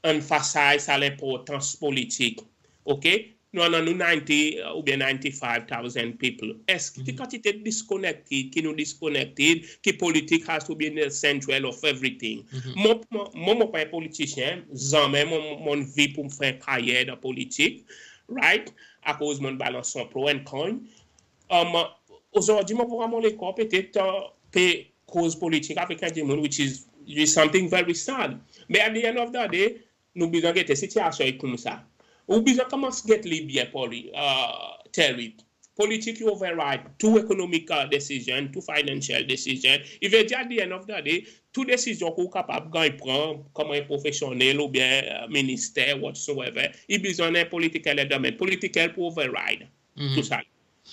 emphasize sa lenportans politik. Ok? Nou annan nou ninety, e, oubyen ninety-five thousand people. Eski kantite disconnected, ki nou disconnected, ki politik has to be in the central of everything? Mon, mon, mon, mon pa en politisyen, zanmen mon, mon, mon vi pour fer en karyer dan politik, right? Akoz mon balans son pro and con. Um, ozordi, mon pran mon lekor, petet, e, pe koz politik avek en dimoun, which is, is something very sad. Me at the end of the day, nou bezwen gete sitiyasyon i koumsa. Ou bezwen konmans get li byen, Paul, e, Terry. Politik i override tou economic, e, decision, tou financial decision. I vedir, at the end of the day, tou desizyon ki ou kapab ganny pran konman en profesyonnel oubyen, e, minister, whatsoever, i bezwen en political element. Political pou override tou sa.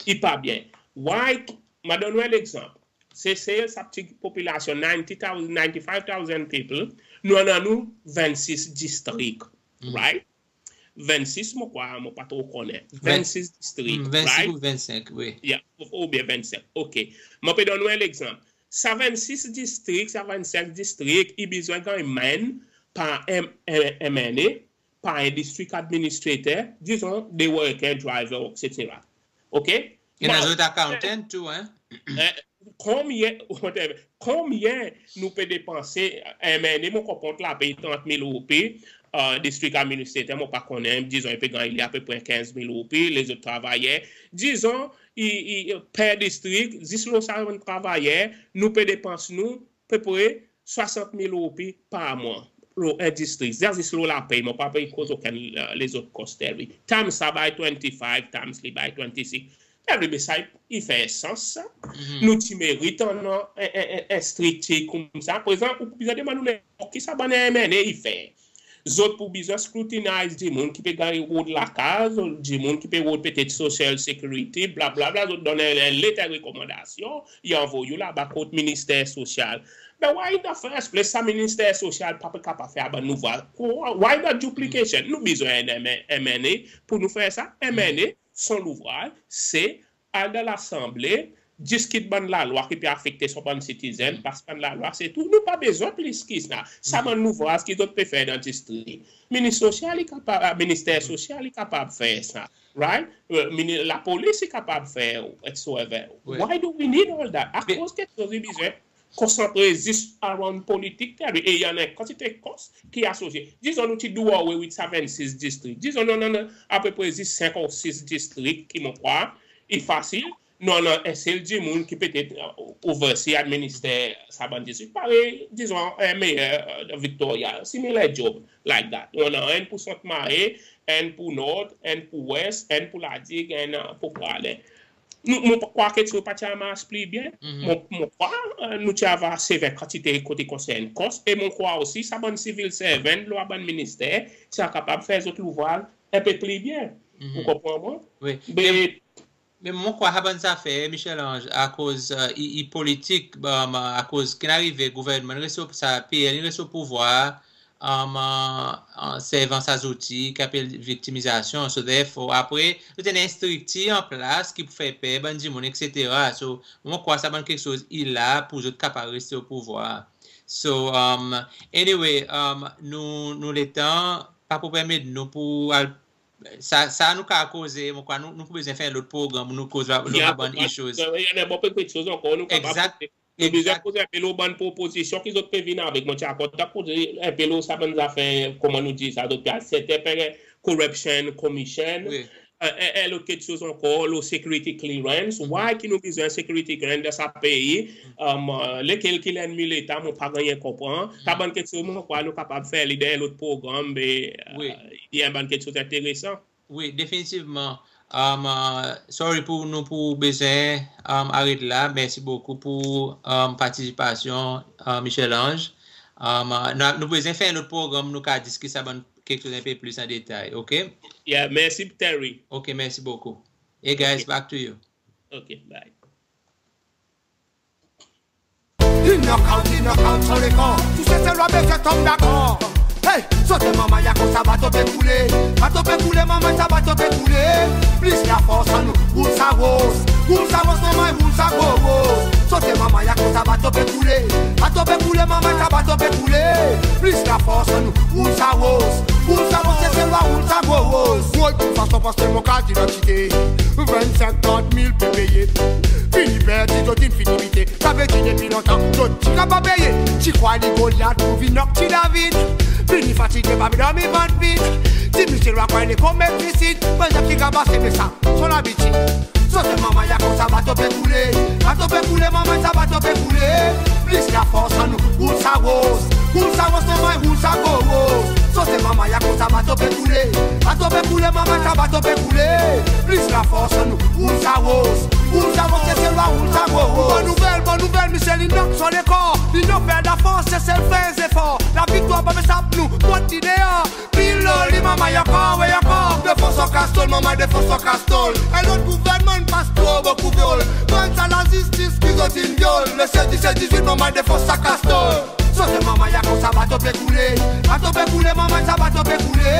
I pa byen. Why? Mon a donn ou en legzanp. Sesel, sa pti popilasyon, ninety thousand, ninety-five thousand people, nou annan nou vennsis distrik, right? Vennsis, mon krwar, mon pa tro konnen. Vennsis distrik, right? Vennsis ou vennsenk, wi. Yeah, ou, oubyen vennsenk. Ok. Mon pe donn ou en legzanp. Sa vennsis distrik, sa vennsenk distrik, i bezwen ganny manage par en, en, en M N A, par en district administrator, dizon, de worker, driver, et cetera. Ok? I annan zot accountant tou, en? E, konbyen, whatever, konbyen nou pe depanse, e, M N A, mon konpran la pey trant mil roupi, e, district administrator, mon pa konnen, dizon, i pe ganny li apepre kenz mil roupi, lezot travayer. Dizon, i, i, per district, zis lo sa bann travayer, nou pe depans nou apepre swasant mil roupi par mwan. lo en distrik, zis lo lapey, mon pa pe koz okenn, e, lezot kostèl, wi. Tamsa bay twenty-five, Tamsly bay twenty-six. Every beside, i fer sans sa. Nou ti merit annan en, en, en, en striktir koumsa. Prezan, ou pou bezwen demann ou, ki sa bann M N A i fer? Zot pou bezwen scrutinize dimoun ki pe ganny rod lakaz, dimoun ki pe rod petet Social Security, blablabla, zot donn en, en letter rekomandasyon, i anvoy ou laba kot Minister Sosyal. But why in the first place sa Minister Sosyal pa pe kapab fer sa bann louvraz? Why the duplication? Nou bezwen en M N A, M N A pour nou fer sa. M N A, son louvraz, se al dan Lasanble, diskit bann lalwa ki pe afekte son bann citizen, pas bann lalwa, se tou. Nou pa bezwen plis ki sa. Sa bann louvraz ki zot pe fer dan distrik. Minis Sosyal i kapab, Minister Sosyal i kapab fer sa, right? E, mini-, lapolis i kapab fer, whatsoever. Wi. Why do we need all that? Akoz keksoz i bezwen konsantre zis around politik, e i annan en kantite kos ki asosye. Dizon nou ti do away with sa vennsis distrik. Dizon nou annan apepre zis senk ou sis distrik ki mon krwar i fasil. Nou annan en sel dimoun ki petet, e, oversee, administre sa bann distrik. Parey, dizon, en meyer, e, Victoria, similar job like that. Nou annan enn pour Sainte-Marie, enn pour Nord, enn pour West, enn pour La Digue, enn, e, pour Praslin. Nou, mon krwar keksoz pa ti a mars pli byen. Mon, mon krwar, e, nou ti ava save en kantite kot i konsern kos. E mon krwar osi sa bann civil servant lo sa bann minister ti a kapab fer zot louvraz en pe pli byen. Ou konpran mwan? Wi. Me, me mon krwar sa bann zafer, Michel-Ange, akoz, e, i, i politik, bon, akoz ki'n arive gouvernman in res o, sa P L in res o pouvwar, an, an, an servan sa zouti ki apel viktimizasyon. So therefore, apre, nou ti annan en striktir an plas ki pou fer per bann dimoun, et cetera. So mon krwar sa bann keksoz i la pour zot kapab reste o pouvwar. So, um, anyway, um, nou, nou letan pa pou permet nou pour al, sa, sa nou kapab koze, mon krwar nou, nou pou bezwen fer en lot progranm, nou koz lo sa bann issues. I annan bon pe keksoz ankor nou kapab koze. Nou bezwen koz en pe lo bann propozisyon ki zot pe vin avek. Mon ti a kontan koz en pe lo sa bann zafer, konman nou dir sa, zot pe al set up en Corruption Commission. Wi. E, e, e lot keksoz ankor, lo security clearance. Why ki nou bezwen security clearance dan sa pei? Um, lekel ki lennmi Leta, mon pa ganny konpran. Sa bann keksoz mon krwar nou kapab fer li dan en lot progranm, be, e, i en bann keksoz enteresan. Wi, definitivman. Um, e, sorry pour nou pour bezwen, um, aret la. Mersi bokou pour, um, partisipasyon, e, Michel-Ange. Um, e, nou, nou bezwen fer en lot progranm, nou kapab diskit sa bann keksoz en pe plis an detay, ok? Yeah, mersi Terry. Ok, mersi bokou. Hey guys, back to you. Ok, bye. In knockout, in knockout son lekor. Tou Seselwa bezwen tonm dakor. Hey, sote manmay, akoz sa bato pe koule. Bato pe koule manmay, sa bato pe koule. Plis lafors an nou, roul sa ros. Roul sa ros manmay, roul sa gro ros. Sote manmay, akoz sa bato pe koule. Bato pe koule manmay, sa bato pe koule. Plis lafors an nou, roul sa ros. Roul sa ros, Seselwa, roul sa gro ros. Woy, pou fason panse mon kart didantite. Vennsenk, trant mil pe peye. Fini perdi, zot in fini bite. Sa vedir depi lontan zot ti kapab peye. Ti krwar li Golyat pou vin nokti David. Fini fatige, pa pe dormi vant vid. Ti Michel Lwa krwar li komet sisid. Prezan ki kapab se, me sa son labitid. Sote manmay, akoz sa bato pe koule. Bato pe koule manmay, sa bato pe koule. Plis lafors an nou, roul sa ros. Roul sa ros manmay, roul sa gro ros. Sote manmay, akoz sa bato pe koule. Bato pe koule manmay, sa bato pe koule. Plis lafors an nou, roul sa ros. Roul sa ros, Seselwa, roul sa gro ros. Bon nouvel, bon nouvel, Michel in nok son lekor. Li nou fer lafors, Sesel fer zefor. Laviktwar pa pe sap nou, kot li deor. Pil lo li manmay, ankor, wi ankor. Defons son kastol manmay, defons son kastol. En lot gouvernman pa tro bokou vyol. Bann sa lazistis ki zot in vyol. Le sedi, sedi zit manmay, defons sa kastol. Sote manmay, akoz sa bato pe koule. Bato pe koule manmay, sa bato pe koule.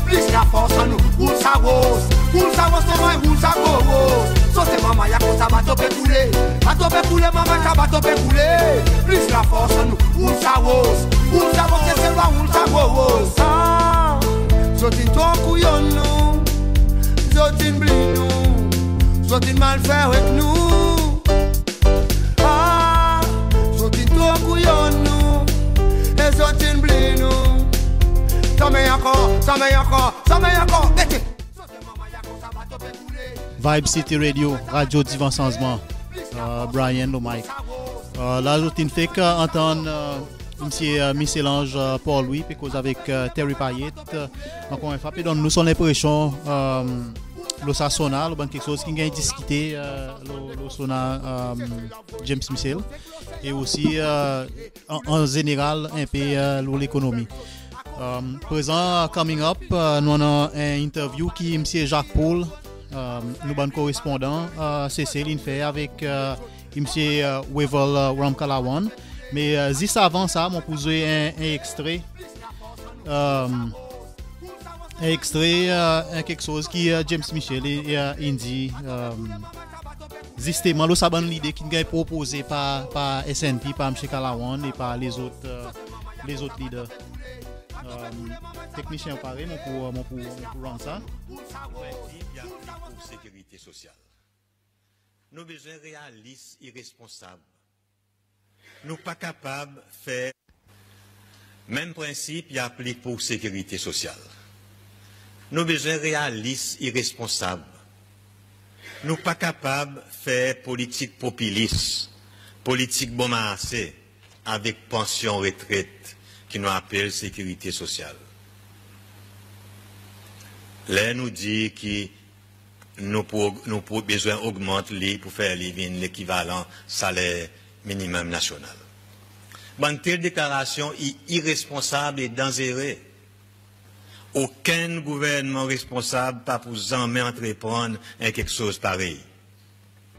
Plis lafors an nou, roul sa ros. Roul sa ros manmay, roul sa gro ros. Sote manmay, akoz sa bato pe koule. Bato pe koule manmay, sa bato pe koule. Plis lafors an nou, roul sa ros. Roul sa ros, Seselwa, roul sa gro ros. Ah, zot in tro kouyon nou. Zot in bliy nou. Zot in mal fer avek nou. Ah, zot in tro kouyon nou. E zot in bliy nou. Sanmenm ankor, sanmenm ankor, sanmenm ankor. Gete. Vibe City Radio, radyo divan sanzman. Euh, Brian lo mic. Euh, la zot in fek, euh, antann, euh, Msye, e, Michel-Ange, e, Paul-Louis pe koz avek, e, Terry Payet, e, ankor enn fwa pe donn nou son lenpresyon, e, lo sa SONA, lo bann keksoz ki'n ganny diskite, e, lo, lo SONA, e, James Michel, e osi, e, an, an zeneral en pe, e, lo lekonomi. E, prezan, coming up, e, nou annan en interview ki Msye Jacques Paul, e, nou bann korespondan, e, Sesel, in fer avek, e, Msye, e, Wavel, e, Ramkalawan. Me, e, zis avan sa, mon pou zwe en, en ekstre, e, en ekstre, e, en keksoz ki, e, James Michel, e, e, in dir, e, zisteman lo sa bann lide ki'n ganny propoze par, par S N P, par Msye Kalawan e par lezot, e, lezot lider. E, teknisyen, ou pare? Mon pou, mon pou, mon pou run sa. Prensip i aplik pour sekirite sosyal. Nou bezwen realis e responsab. Nou pa kapab fer, menm prensip i aplik pour sekirite sosyal. Nou bezwen realis e responsab. Nou pa kapab fer politik popilis, politik bon marse avek pansyon retret ki nou apel sekirite sosyal. Ler nou dir ki nou pou, nou pou bezwen ogmant li pour fer li vin lekivalan saler minimum nasyonal. Bann tel deklarasyon i iresponsab e danzere. Okenn gouvernman responsab pa pou zanmen antreprann en keksoz parey.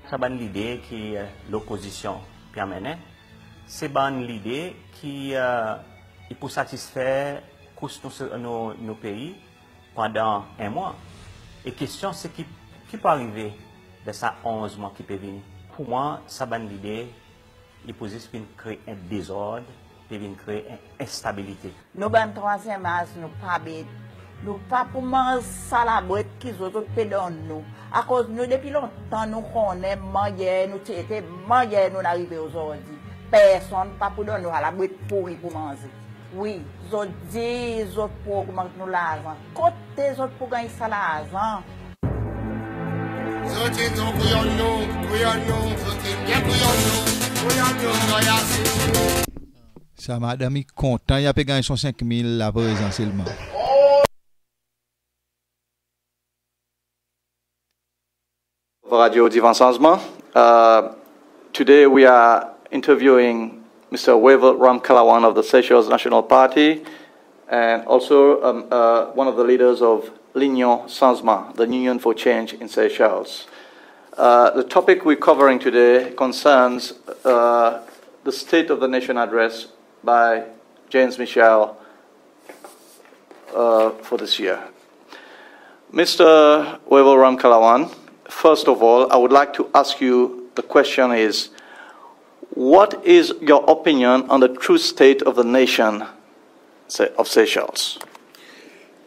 Sa bann lide ki, e, lopozisyon pe anmennen, se bann lide ki, e, i pou satisfer kous nou, nou, nou pei pandan en mwan. E kestyon se ki, ki pou arive dan sa onz mwan ki pe vini. Pour mwan, sa bann lide i pou zis vin kree en dezord, pe vin kree en enstabilite. Nou bann trwazyenm az, nou pa bet. Nou pa pou manz sa labwet ki zot, zot pe donn nou. Akoz nou, depi lontan, nou konnen mannyer nou ti ete, mannyer nou'n arive ozordi. Personn pa pou donn nou sa labwet pouri pour manze. Wi, zot dir zot pou ogmant nou larzan. Kote zot pou ganny sa larzan? Zot in tou kouyon nou, kouyon nou, zot in byen kouyon nou, kouyon nou, kouyon nou. Sa madanm i kontan, i a pe ganny son senk mil la prezan selman. Radio Divan Sanzman. Uh, today we are interviewing Mister Wavel Ramkalawan of the Seychelles National Party and also, um, uh, one of the leaders of l'Union Sanzman, the Union for Change in Seychelles. Uh, the topic we're covering today concerns, uh, the State of the Nation address by James Michel, uh, for this year. Mister Wavel Ramkalawan, first of all, I would like to ask you, the question is, what is your opinion on the true state of the nation Se-, of Seychelles?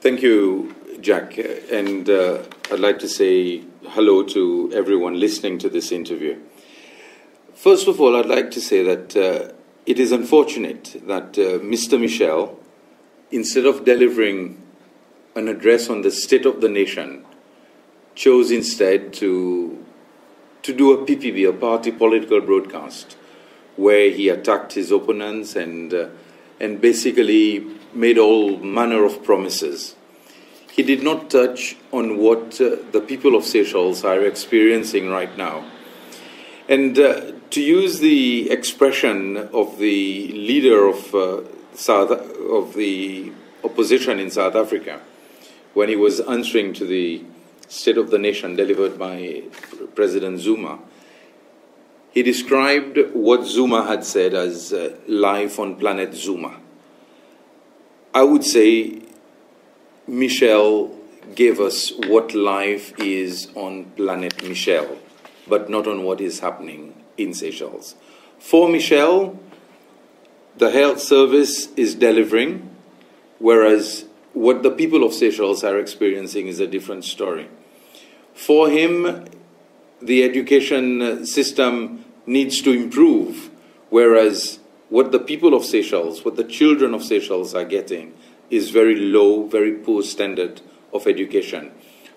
Thank you, Jack. And, uh, I'd like to say hello to everyone listening to this interview. First of all, I'd like to say that, uh, it is unfortunate that, uh, Mister Michel, instead of delivering an address on the state of the nation, chose instead to, to do a P P B, a party political broadcast, where he attacked his opponents and, uh, and basically made all manner of promises. He did not touch on what, uh, the people of Seychelles are experiencing right now. And, uh, to use the expression of the leader of, uh, South, of the opposition in South Africa, when he was answering to the State of the Nation delivered by President Zuma, he described what Zuma had said as, uh, life on planet Zuma. I would say Michel gave us what life is on planet Michel, but not on what is happening in Seychelles. For Michel, the health service is delivering, whereas what the people of Seychelles are experiencing is a different story. For him, the education system needs to improve, whereas what the people of Seychelles, what the children of Seychelles are getting is very low, very poor standard of education.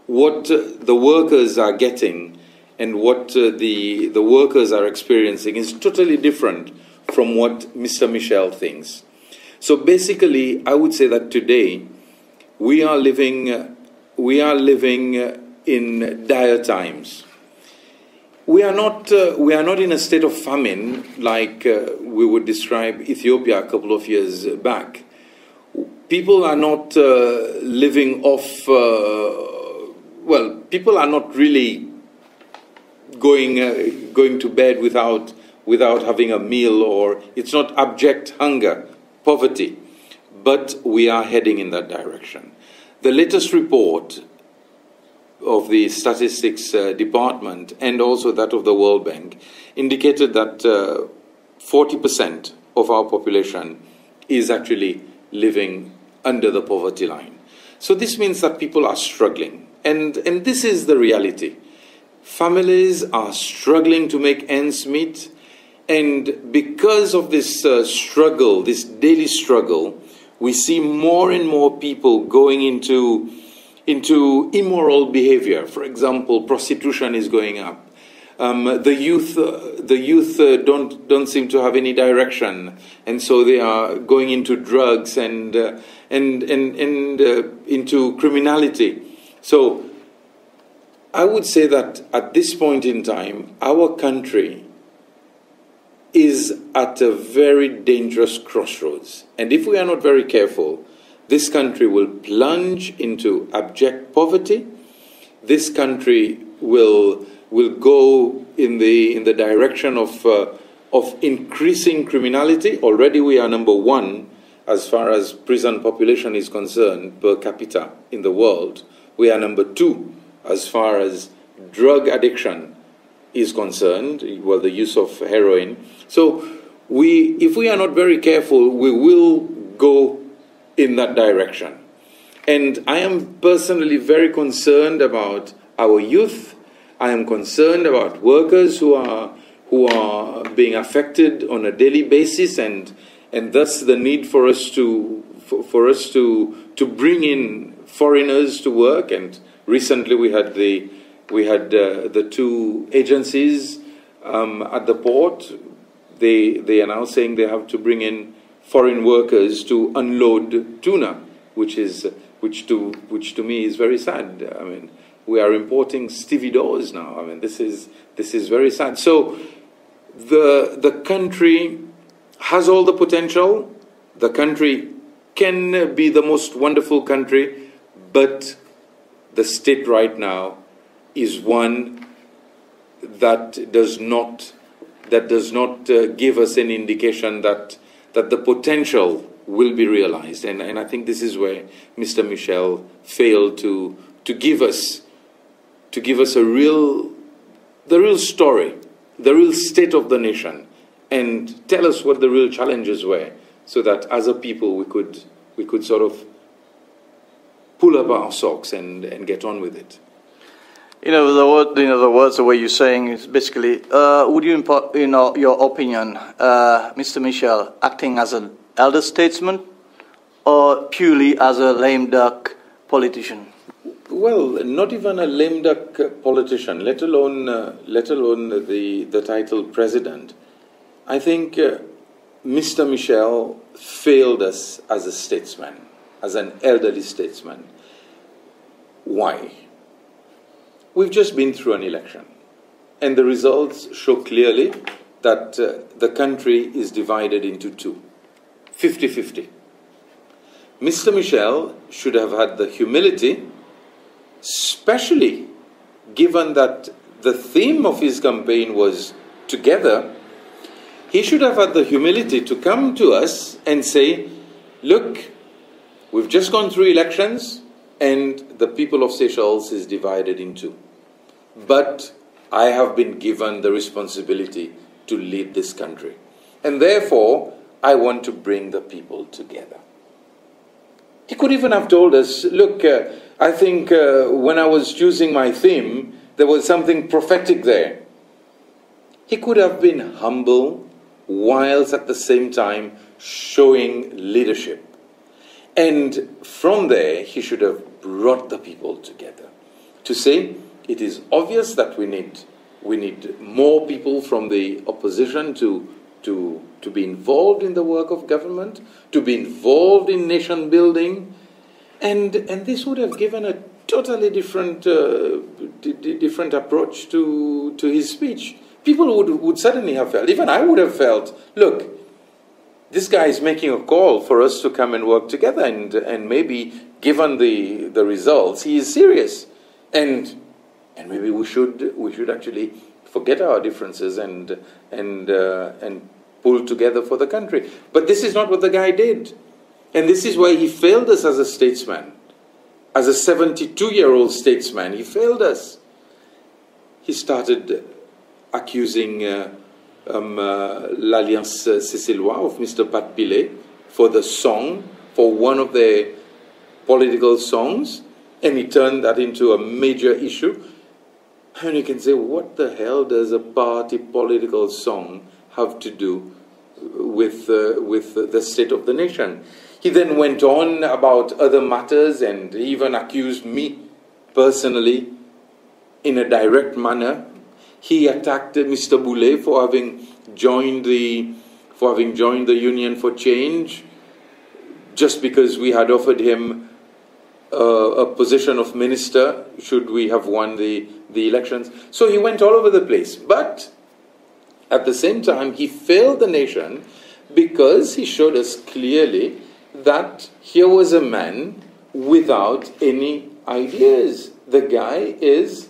What, uh, the workers are getting and what, uh, the, the workers are experiencing is totally different from what Mister Michel thinks. So basically, I would say that today we are living, uh, we are living, uh, in dire times. We are not, uh, we are not in a state of famine like, uh, we would describe Ethiopia a couple of years back. People are not, uh, living off, uh, well, people are not really going, uh, going to bed without, without having a meal, or it's not abject hunger, poverty, but we are heading in that direction. The latest report of the Statistics, uh, Department and also that of the World Bank indicated that, uh, forty percent of our population is actually living under the poverty line. So this means that people are struggling, and, and this is the reality. Families are struggling to make ends meet, and because of this, uh, struggle, this daily struggle, we see more and more people going into, into immoral behavior. For example, prostitution is going up. Um, the youth, uh, the youth, uh, don't, don't seem to have any direction, and so they are going into drugs and, uh, and, and, and, uh, into criminality. So I would say that at this point in time, our country is at a very dangerous crossroads. And if we are not very careful, this country will plunge into abject poverty. This country will, will go in the, in the direction of, uh, of increasing criminality. Already we are number one as far as prison population is concerned per capita in the world. We are number two as far as drug addiction is concerned, well, the use of heroin. So we, if we are not very careful, we will go in that direction. And I am personally very concerned about our youth. I am concerned about workers who are, who are being affected on a daily basis, and, and thus the need for us to, for, for us to, to bring in foreigners to work. And recently we had the, we had, uh, the two agencies, um, at the port. They, they are now saying they have to bring in foreign workers to unload tuna, which is, which to, which to me is very sad. I mean, we are importing stevedores now. I mean, this is, this is very sad. So the, the country has all the potential. The country can be the most wonderful country, but the state right now is one that does not, that does not, uh, give us any indication that, that the potential will be realized. And, and I think this is where Mr. Michel failed to, to give us, to give us a real, the real story, the real state of the nation, and tell us what the real challenges were, so that as a people we could, we could sort of pull up our socks and, and get on with it. In other words, in other words, the way you're saying is basically, uh, would you, impo- in uh, your opinion, uh, Mr. Michel, acting as an elder statesman or purely as a lame duck politician? Well, not even a lame duck, uh, politician, let alone, uh, let alone the, the title president. I think, uh, Mr. Michel failed us as a statesman, as an elderly statesman. Why? We've just been through an election, and the results show clearly that, uh, the country is divided into two, fifty-fifty. Mr. Michel should have had the humility, especially given that the theme of his campaign was "Together," he should have had the humility to come to us and say, "Look, we've just gone through elections and the people of Seychelles is divided in two. But I have been given the responsibility to lead this country. And therefore, I want to bring the people together." He could even have told us, "Look, uh, I think, uh, when I was choosing my theme, there was something prophetic there." He could have been humble whilst at the same time showing leadership. And from there, he should have brought the people together to say, "It is obvious that we need, we need more people from the opposition to to, to be involved in the work of government, to be involved in nation building, and, and this would have given a totally different, uh, d- d- different approach to, to his speech. People would, would suddenly have felt, even I would have felt, look, this guy is making a call for us to come and work together, and, and maybe given the, the results, he is serious. And, and maybe we should, we should actually forget our differences and, and, uh, and pull together for the country. But this is not what the guy did. And this is why he failed us as a statesman. As a seventy-two-year-old statesman, he failed us. He started accusing, uh, um, uh, l'Alliance Seselwa of Mr Pat Pillay for the song, for one of their political songs, and he turned that into a major issue. And you can say, what the hell does a party political song have to do with, uh, with the state of the nation? He then went on about other matters and even accused me personally in a direct manner. He attacked, uh, Mr Boulay for having joined the, for having joined the Union for Change, just because we had offered him, uh, a position of minister should we have won the, the elections. So he went all over the place. But at the same time, he failed the nation because he showed us clearly that here was a man without any ideas. The guy is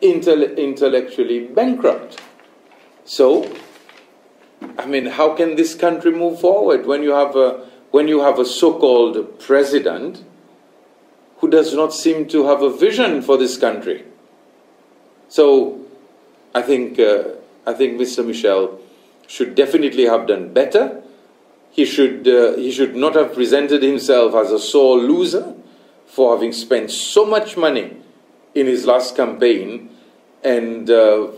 intel- intellectually bankrupt. So, I mean, how can this country move forward when you have a, when you have a so-called president who does not seem to have a vision for this country? So, I think, uh, I think Mr Michel should definitely have done better. He should, uh, he should not have presented himself as a sore loser for having spent so much money in his last campaign, and, uh,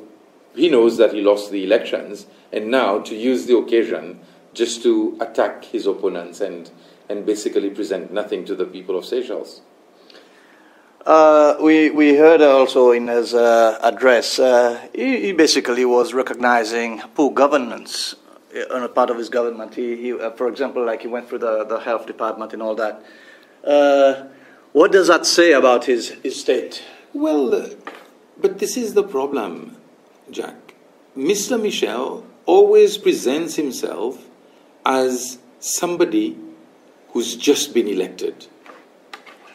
he knows that he lost the elections, and now to use the occasion just to attack his opponents and, and basically present nothing to the people of Seychelles. Uh, we, we heard also in his, uh, address, uh, he, he basically was recognizing poor governance, uh, on a part of his government. He, he, uh, for example, like, he went through the, the health department and all that. Uh, what does that say about his, his state? Well, uh, but this is the problem, Jack. Mr Michel always presents himself as somebody who's just been elected.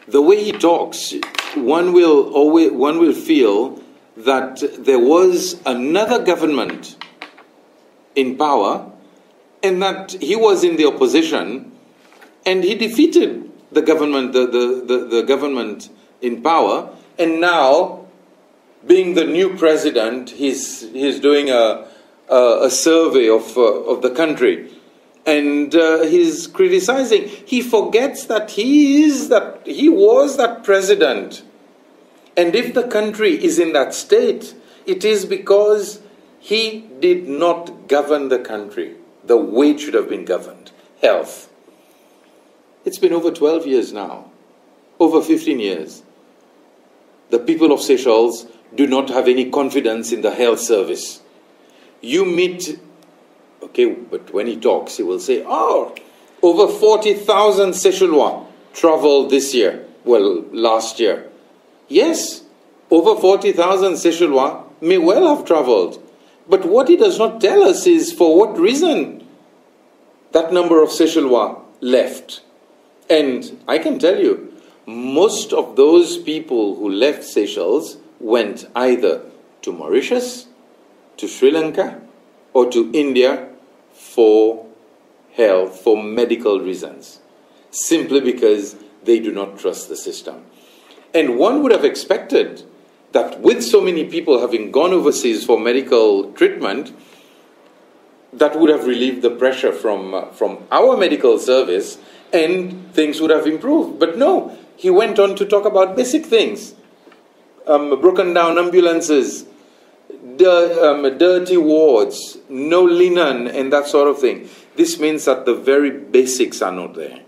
The way he talks, one will always, one will feel that there was another government in power and that he was in the opposition and he defeated the government, the, the, the, the government in power, and now, being the new president, he's, he's doing a, a, a survey of, uh, of the country. And, uh, he's criticizing. He forgets that he is that, he was that president. And if the country is in that state, it is because he did not govern the country the way it should have been governed. Health. It's been over twelve years now, over fifteen years. The people of Seychelles do not have any confidence in the health service. You meet, okay, but when he talks, he will say, "Oh, over forty thousand Seychellois traveled this year, well, last year." Yes, over forty thousand Seychellois may well have traveled. But what he does not tell us is for what reason that number of Seychellois left. And I can tell you, most of those people who left Seychelles went either to Mauritius, to Sri Lanka, or to India for health, for medical reasons, simply because they do not trust the system. And one would have expected that with so many people having gone overseas for medical treatment, that would have relieved the pressure from, uh, from our medical service and things would have improved. But no, he went on to talk about basic things. Um, broken down ambulances, dir- um, dirty wards, no linen and that sort of thing. This means that the very basics are not there.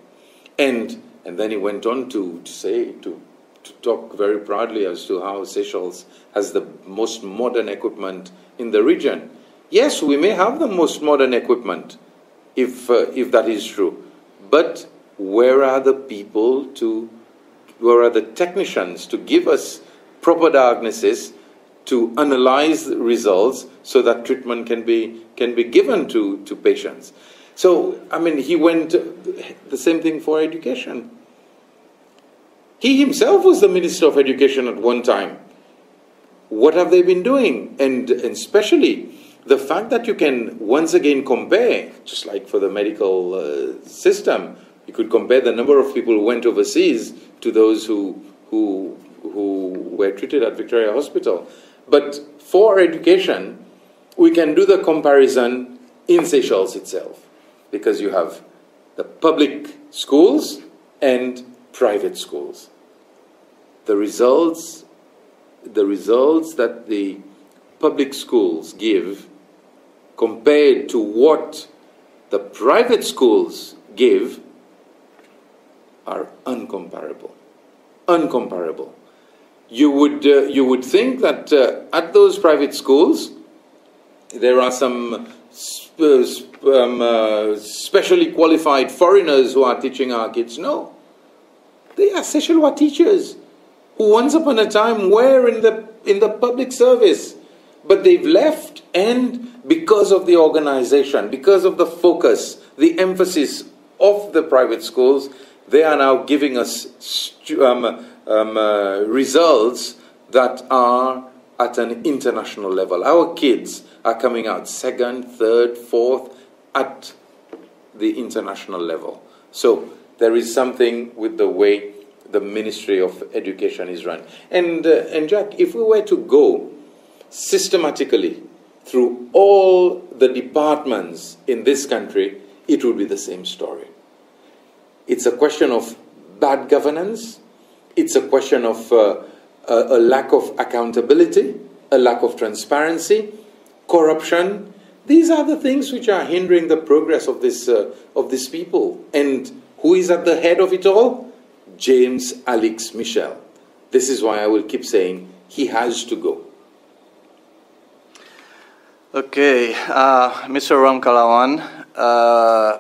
And, and then he went on to, to say, to, to talk very proudly as to how Seychelles has the most modern equipment in the region. Yes, we may have the most modern equipment, if, uh, if that is true. But where are the people to, where are the technicians to give us proper diagnosis, to analyze the results so that treatment can be, can be given to, to patients? So, I mean, he went, uh, the same thing for education. He himself was the Minister of Education at one time. What have they been doing? And, and especially the fact that you can once again compare, just like for the medical, uh, system, you could compare the number of people who went overseas to those who, who, who were treated at Victoria Hospital. But for education, we can do the comparison in Seychelles itself, because you have the public schools and private schools. The results, the results that the public schools give compared to what the private schools give are uncomparable. Uncomparable. You would, uh, you would think that, uh, at those private schools, there are some sp- sp- um, uh, specially qualified foreigners who are teaching our kids. No. They are Seychellois teachers who once upon a time were in the, in the public service, but they've left, and because of the organization, because of the focus, the emphasis of the private schools, they are now giving us stu- um, um, uh, results that are at an international level. Our kids are coming out second, third, fourth at the international level. So there is something with the way the Ministry of Education is run. And, uh, and Jack, if we were to go systematically through all the departments in this country, it would be the same story. It's a question of bad governance. It's a question of, uh, a, a lack of accountability, a lack of transparency, corruption. These are the things which are hindering the progress of this, uh, of these people. And who is at the head of it all? James Alix Michel. This is why I will keep saying he has to go. Okay, uh, Mr. Ramkalawan, uh,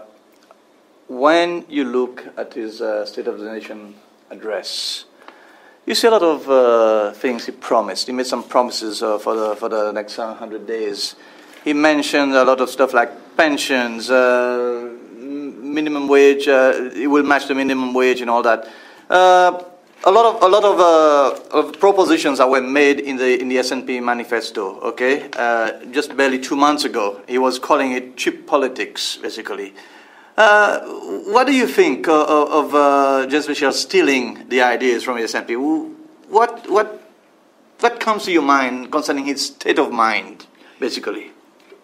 when you look at his, uh, State of the Nation address, you see a lot of, uh, things he promised. He made some promises, uh, for the, for the next, uh, hundred days. He mentioned a lot of stuff like pensions, uh, m- minimum wage. Uh, he will match the minimum wage and all that. Uh, a lot of, a lot of, uh, of propositions that were made in the, in the S N P manifesto. Okay, uh, just barely two months ago, he was calling it cheap politics, basically. Uh, what do you think, uh, of, of, uh, James Michel stealing the ideas from the S N P? Wh- What, what, what comes to your mind concerning his state of mind, basically?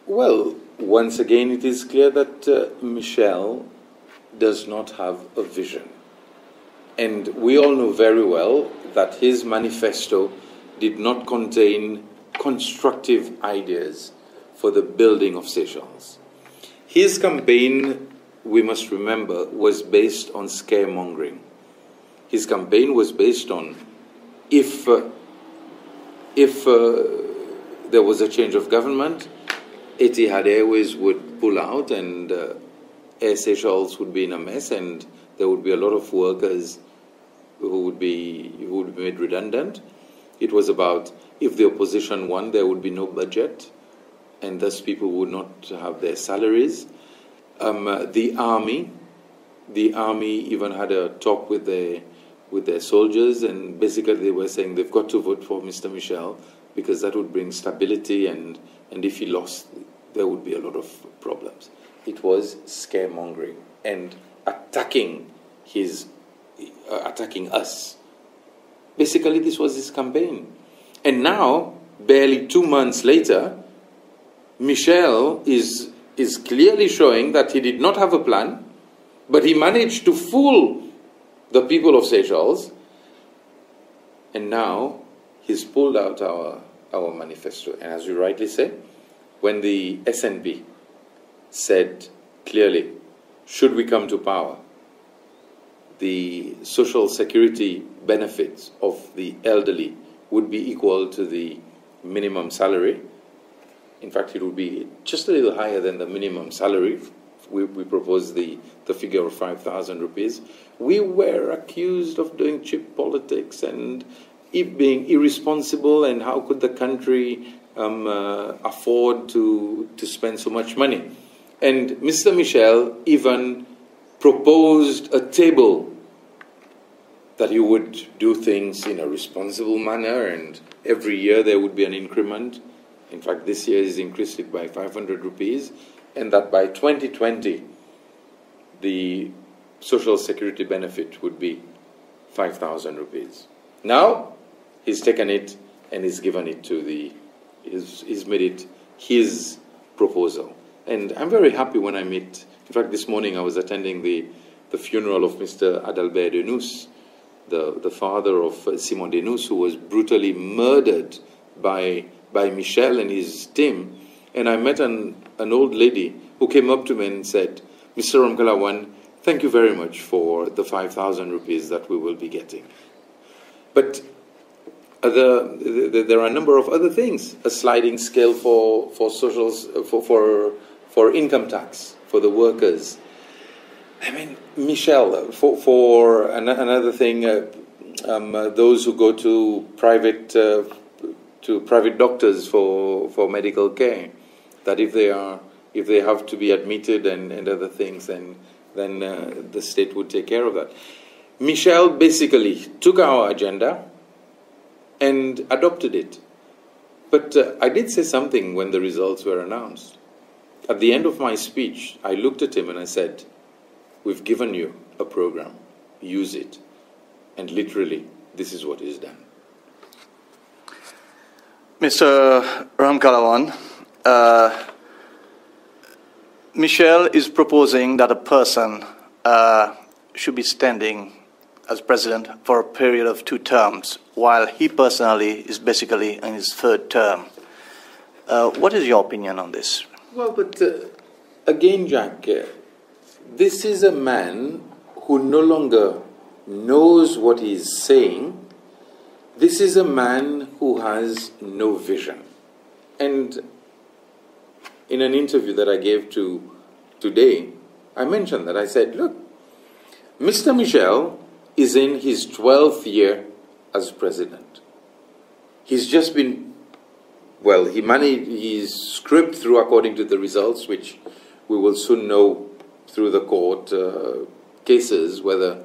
Well, once again, it is clear that, uh, Michel does not have a vision. And we all know very well that his manifesto did not contain constructive ideas for the building of Seychelles. His campaign, we must remember, was based on scaremongering. His campaign was based on if, uh, if, uh, there was a change of government, Etihad Airways would pull out and, uh, Air Seychelles would be in a mess and there would be a lot of workers who would be, who would be made redundant. It was about if the opposition won, there would be no budget, and thus people would not have their salaries. Um, uh, the army, the army even had a talk with their, with their soldiers, and basically they were saying they've got to vote for Mister Michel because that would bring stability, and, and if he lost, there would be a lot of problems. It was scaremongering and attacking his, uh, attacking us. Basically, this was his campaign. And now, barely two months later, Michel is, is clearly showing that he did not have a plan, but he managed to fool the people of Seychelles. And now he's pulled out our, our manifesto. And as you rightly say, when the S N P said clearly, should we come to power, the social security benefits of the elderly would be equal to the minimum salary, In fact, it would be just a little higher than the minimum salary. We, we proposed the, the figure of five thousand rupees. We were accused of doing cheap politics and it being irresponsible, and how could the country um, uh, afford to, to spend so much money? And Mr. Michel even proposed a table that he would do things in a responsible manner, and every year there would be an increment. In fact, this year he's increased it by five hundred rupees, and that by twenty twenty, the social security benefit would be five thousand rupees. Now, he's taken it and he's given it to the, he's, he's made it his proposal. And I'm very happy when I meet, in fact, this morning I was attending the, the funeral of Mr. Adalbert Denous, the, the father of uh, Simon Denous, who was brutally murdered by, by Michel and his team. And I met an, an old lady who came up to me and said, "Mr. Ramkalawan, thank you very much for the five thousand rupees that we will be getting." But uh, the, the, there are a number of other things. A sliding scale for, for socials, for, for, for income tax, for the workers. I mean, Michel, for, for an, another thing, uh, um, uh, those who go to private, uh, to private doctors for, for medical care, that if they are, if they have to be admitted and, and other things, then, then uh, the state would take care of that. Michel basically took our agenda and adopted it. But uh, I did say something when the results were announced. At the end of my speech, I looked at him and I said, "We've given you a program. Use it." And literally, this is what he's done. Mr. Ramkalawan, uh, Michel is proposing that a person uh, should be standing as president for a period of two terms, while he personally is basically in his third term. Uh, what is your opinion on this? Well, but uh, again, Jack, uh, this is a man who no longer knows what he's saying. This is a man who has no vision. And in an interview that I gave to Today, I mentioned that. I said, "Look, Mr. Michel is in his twelfth year as president. He's just been, well, he managed, he scraped through according to the results, which we will soon know through the court uh, cases whether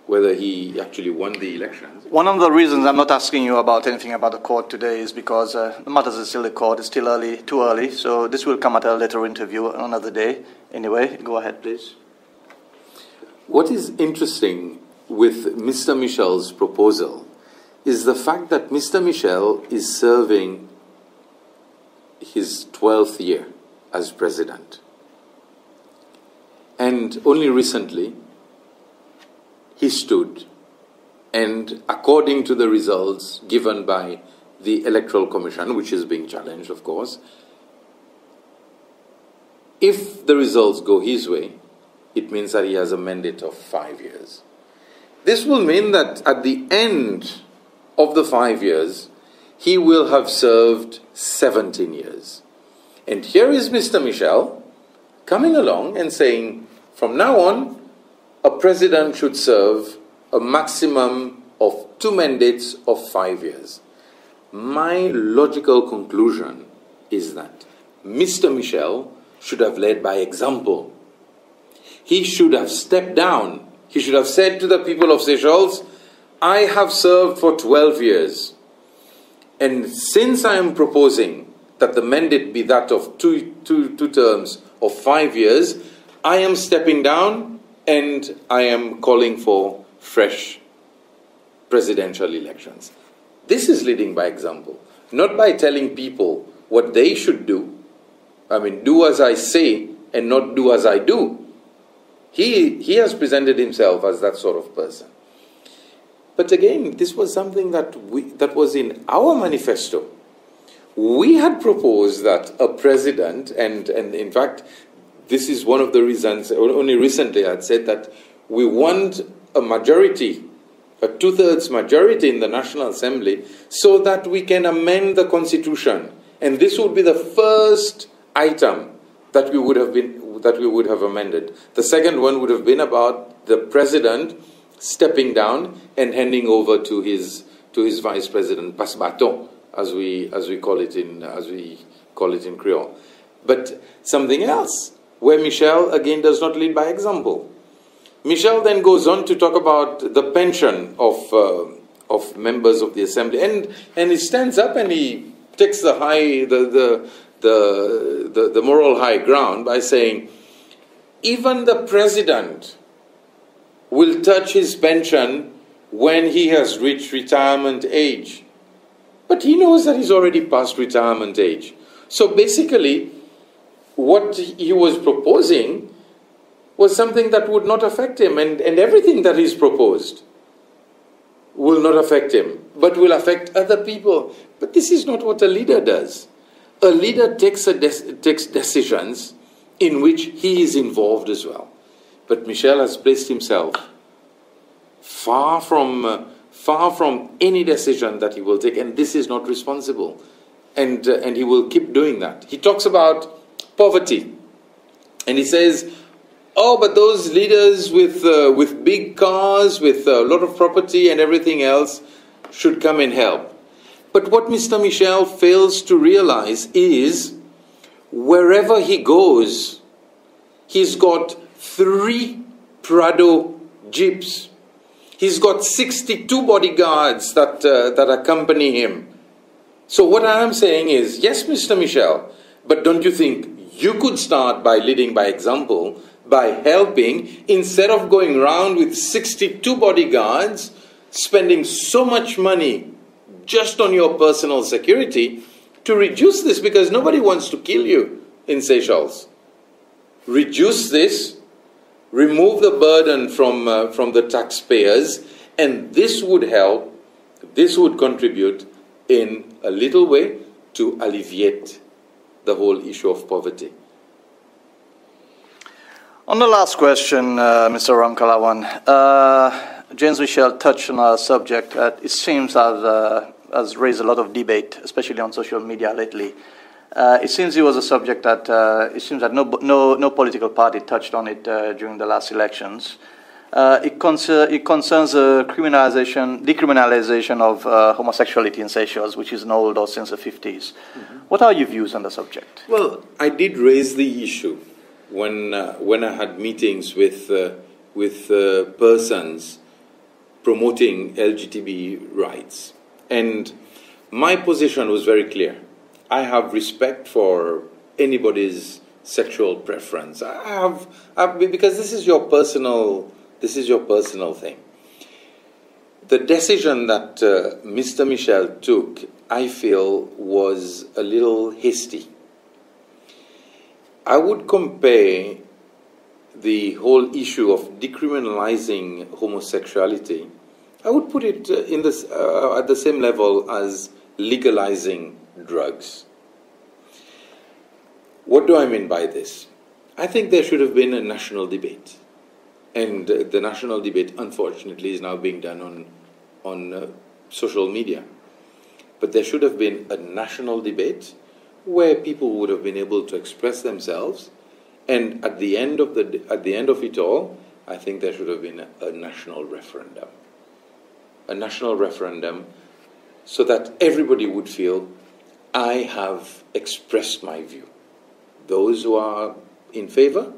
whether he actually won the elections." One of the reasons I'm not asking you about anything about the court today is because uh, the matters are still in court. It's still early, too early. So this will come at a later interview, another day. Anyway, go ahead, please. What is interesting with Mr. Michel's proposal is the fact that Mr. Michel is serving his twelfth year as president. And only recently, he stood, and according to the results given by the Electoral Commission, which is being challenged, of course, if the results go his way, it means that he has a mandate of five years. This will mean that at the end of the five years, he will have served seventeen years. And here is Mr. Michel coming along and saying, "From now on, a president should serve a maximum of two mandates of five years." My logical conclusion is that Mr. Michel should have led by example. He should have stepped down. He should have said to the people of Seychelles, "I have served for twelve years. And since I am proposing that the mandate be that of two, two, two terms of five years, I am stepping down and I am calling for fresh presidential elections." This is leading by example, not by telling people what they should do. I mean, "Do as I say and not do as I do." He, he has presented himself as that sort of person. But again, this was something that, we, that was in our manifesto. We had proposed that a president, and, and in fact, this is one of the reasons, only recently I had said that we want a majority, a two-thirds majority in the National Assembly, so that we can amend the constitution And this would be the first item that we would have been that we would have amended. The second one would have been about the president stepping down and handing over to his to his vice president, pass baton, as we as we call it in as we call it in Creole. But something else, where Michel again does not lead by example. Michel then goes on to talk about the pension of uh, of members of the assembly, and and he stands up and he takes the high the the the, the, the moral high ground by saying even the president will touch his pension when he has reached retirement age. But he knows that he's already past retirement age. So basically, what he was proposing was something that would not affect him, and, and everything that he's proposed will not affect him, but will affect other people. But this is not what a leader does. A leader takes, a des- takes decisions in which he is involved as well. But Michel has placed himself far from uh, far from any decision that he will take, and this is not responsible. And uh, and he will keep doing that. He talks about poverty, and he says, "Oh, but those leaders with uh, with big cars, with a lot of property and everything else, should come and help." But what Mister Michel fails to realize is, wherever he goes, he's got three Prado jeeps. He's got sixty-two bodyguards that uh, that accompany him. So what I am saying is, yes, Mister Michel, but don't you think you could start by leading by example, by helping, instead of going around with sixty-two bodyguards, spending so much money just on your personal security, to reduce this, because nobody wants to kill you in Seychelles. Reduce this, remove the burden from uh, from the taxpayers, and this would help, this would contribute in a little way to alleviate the whole issue of poverty. On the last question, uh, Mister Ramkalawan, uh, James Michel touched on a subject that it seems has, uh, has raised a lot of debate, especially on social media lately. Uh, it seems it was a subject that uh, it seems that no, no, no political party touched on it uh, during the last elections. Uh, it, concer- it concerns the criminalization, decriminalization of uh, homosexuality in Seychelles, which is an old law since the fifties. What are your views on the subject? Well, I did raise the issue when uh, when I had meetings with uh, with uh, persons promoting L G B T rights, and my position was very clear. I have respect for anybody's sexual preference. I have, I have because this is your personal this is your personal thing. The decision that uh, Mister Michel took, I feel, was a little hasty. I would compare the whole issue of decriminalizing homosexuality, I would put it uh, in this, uh, at the same level as legalizing drugs. What do I mean by this? I think there should have been a national debate. And uh, the national debate, unfortunately, is now being done on, on uh, social media. But there should have been a national debate where people would have been able to express themselves. And at the end of, the, at the end of it all, I think there should have been a, a national referendum. A national referendum so that everybody would feel, "I have expressed my view." Those who are in favor,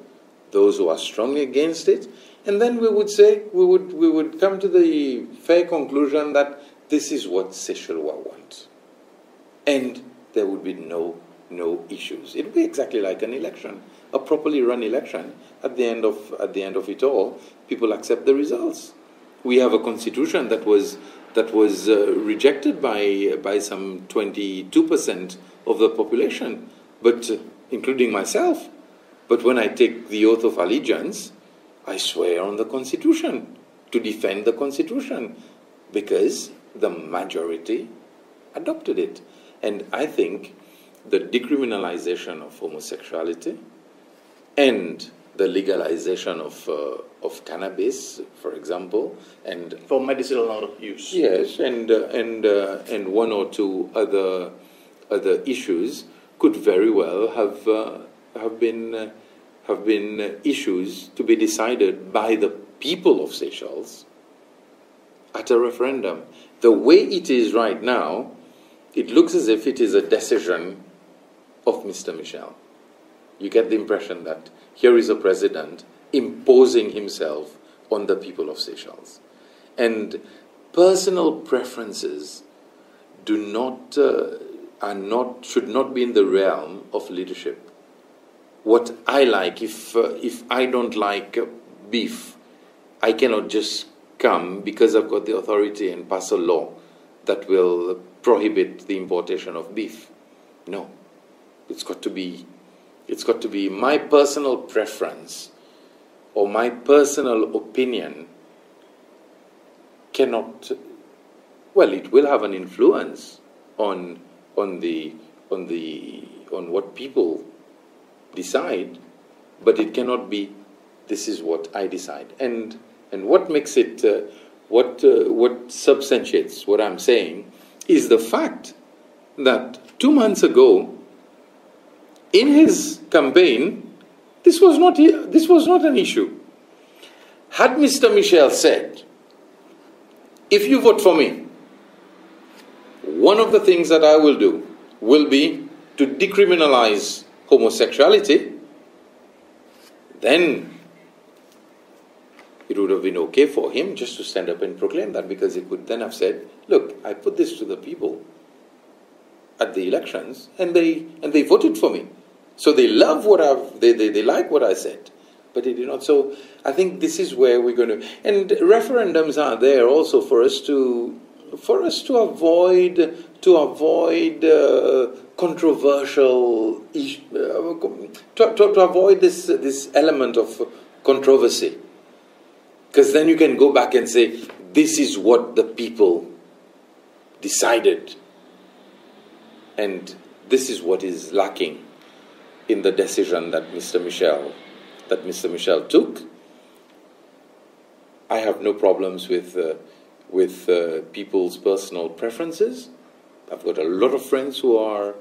those who are strongly against it, and then we would say, we would, we would come to the fair conclusion that this is what Seychellois want. And there would be no, no issues. It would be exactly like an election, a properly run election. At the end of, at the end of it all, people accept the results. We have a constitution that was, that was uh, rejected by, by some twenty-two percent of the population, but uh, including myself. But when I take the oath of allegiance, I swear on the constitution, to defend the constitution, because the majority adopted it. And I think the decriminalization of homosexuality and the legalization of, uh, of cannabis, for example, and For medicinal use. Yes, and uh, and uh, and one or two other other issues could very well have uh, have been uh, have been uh, issues to be decided by the people of Seychelles at a referendum. The way it is right now, it looks as if it is a decision of Mr. Michel. You get the impression that here is a president imposing himself on the people of Seychelles. And personal preferences do not uh, are not should not be in the realm of leadership. What I like, if uh, if I don't like uh, beef, I cannot just come because I've got the authority and pass a law that will prohibit the importation of beef. No, it's got to be it's got to be my personal preference or my personal opinion cannot, well, it will have an influence on on the on the on what people decide, but it cannot be this is what I decide. And and what makes it uh, what uh, what substantiates what I'm saying is the fact that two months ago, in his campaign, this was not this was not an issue. Had Mr. Michel said, "If you vote for me, one of the things that I will do will be to decriminalize homosexuality," then it would have been okay for him just to stand up and proclaim that, because he could then have said, "Look, I put this to the people at the elections and they and they voted for me. So they love what I've they, they, they like what I said." But he did not. So I think this is where we're going to and referendums are there also for us to for us to avoid to avoid uh, controversial issues, uh, to, to, to avoid this this element of controversy, because then you can go back and say, "This is what the people decided," and this is what is lacking in the decision that Mr. Michel that Mr. Michel took. I have no problems with uh, with uh, people's personal preferences. I've got a lot of friends who are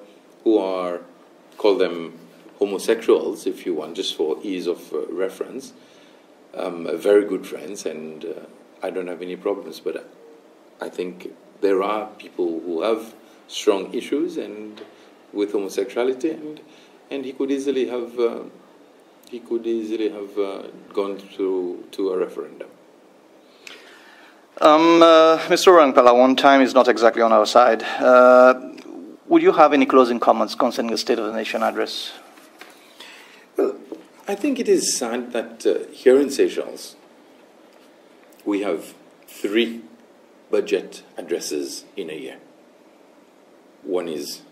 who are call them homosexuals, if you want, just for ease of uh, reference. Um, very good friends, and uh, I don't have any problems. But I think there are people who have strong issues and with homosexuality, and and he could easily have uh, he could easily have uh, gone through to a referendum. Um, uh, Mr. Rangpal, our time is not exactly on our side. Uh, would you have any closing comments concerning the State of the Nation address? Well, I think it is sad that uh, here in Seychelles, we have three budget addresses in a year. One is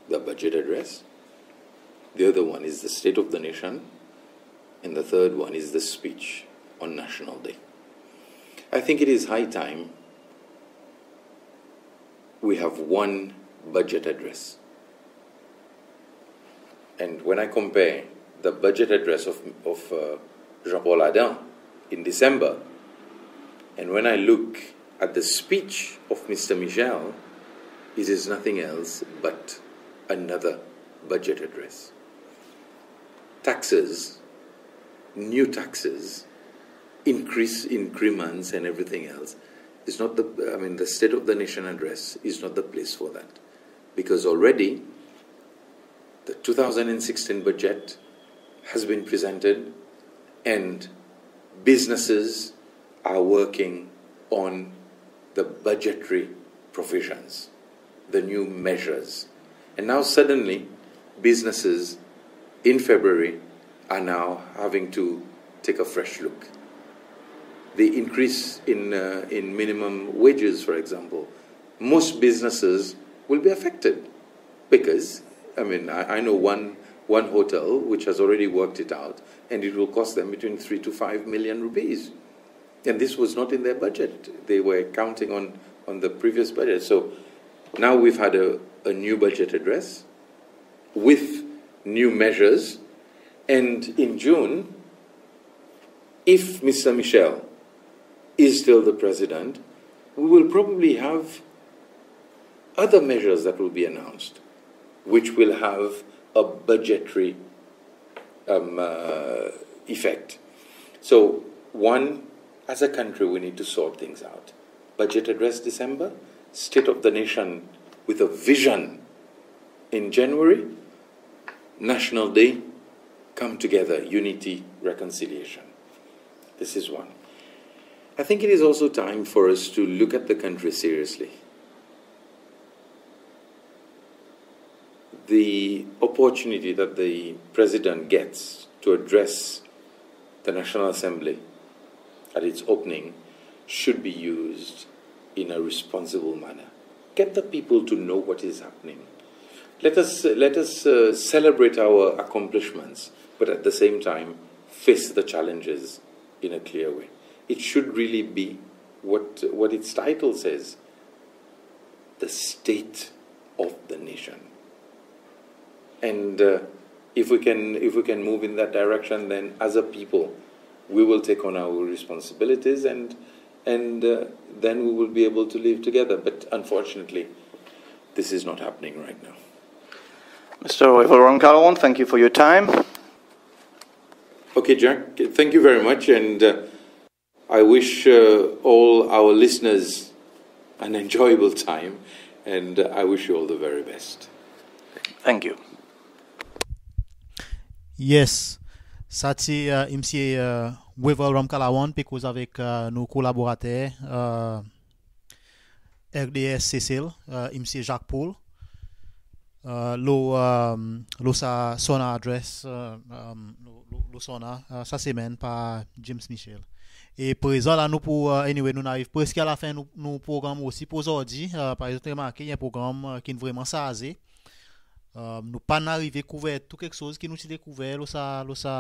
the budget address, the other one is the State of the Nation, and the third one is the speech on National Day. I think it is high time we have one budget address. And when I compare the budget address of, of uh, Jean-Paul Adam in December, and when I look at the speech of Mr. Michel, it is nothing else but another budget address. Taxes, new taxes, increase increments and everything else is not the, I mean, the State of the Nation address is not the place for that. Because already the two thousand and sixteen budget has been presented and businesses are working on the budgetary provisions, the new measures. And now suddenly, businesses in February are now having to take a fresh look. The increase in, uh, in minimum wages, for example, most businesses will be affected because, I mean, I, I know one, one hotel which has already worked it out, and it will cost them between three to five million rupees. And this was not in their budget. They were counting on, on the previous budget. So now we've had a, a new budget address with new measures. And in June, if Mr. Michel is still the president, we will probably have other measures that will be announced, which will have a budgetary, um, uh, effect. So, one, as a country, we need to sort things out. Budget address December, State of the Nation with a vision in January, National Day, come together, unity, reconciliation. This is one. I think it is also time for us to look at the country seriously. The opportunity that the President gets to address the National Assembly at its opening should be used in a responsible manner. Get the people to know what is happening. Let us, let us, uh, celebrate our accomplishments, but at the same time, face the challenges in a clear way. It should really be what, what its title says, the state of the nation. And, uh, if we can, if we can move in that direction, then as a people, we will take on our responsibilities and, and, uh, then we will be able to live together. But unfortunately, this is not happening right now. Mr. Wavel Ramkalawan, thank you for your time. Okay, Jack, thank you very much, and, uh, I wish, uh, all our listeners an enjoyable time, and, uh, I wish you all the very best. Thank you. Yes. Sa ti, uh, Msye, uh, Wavel Ramkalawan pe koz avek, uh, nou kolaborater, uh, R D S Sesel, uh, Msye Jacques Paul, uh, lo, uh, lo sa SONA address, uh, um, lo, lo, lo SONA, uh, sa semenn par James Michel. E prezan la nou pou, uh, anyway, nou'n ariv preski a lafen nou, nou progranm osi pour ozordi. Uh, parey zot remarke, i en progranm, uh, ki'n vreman sarze. Uh, nou pa'n arive kouver tou keksoz ki nou ti dekouver lo sa, lo sa,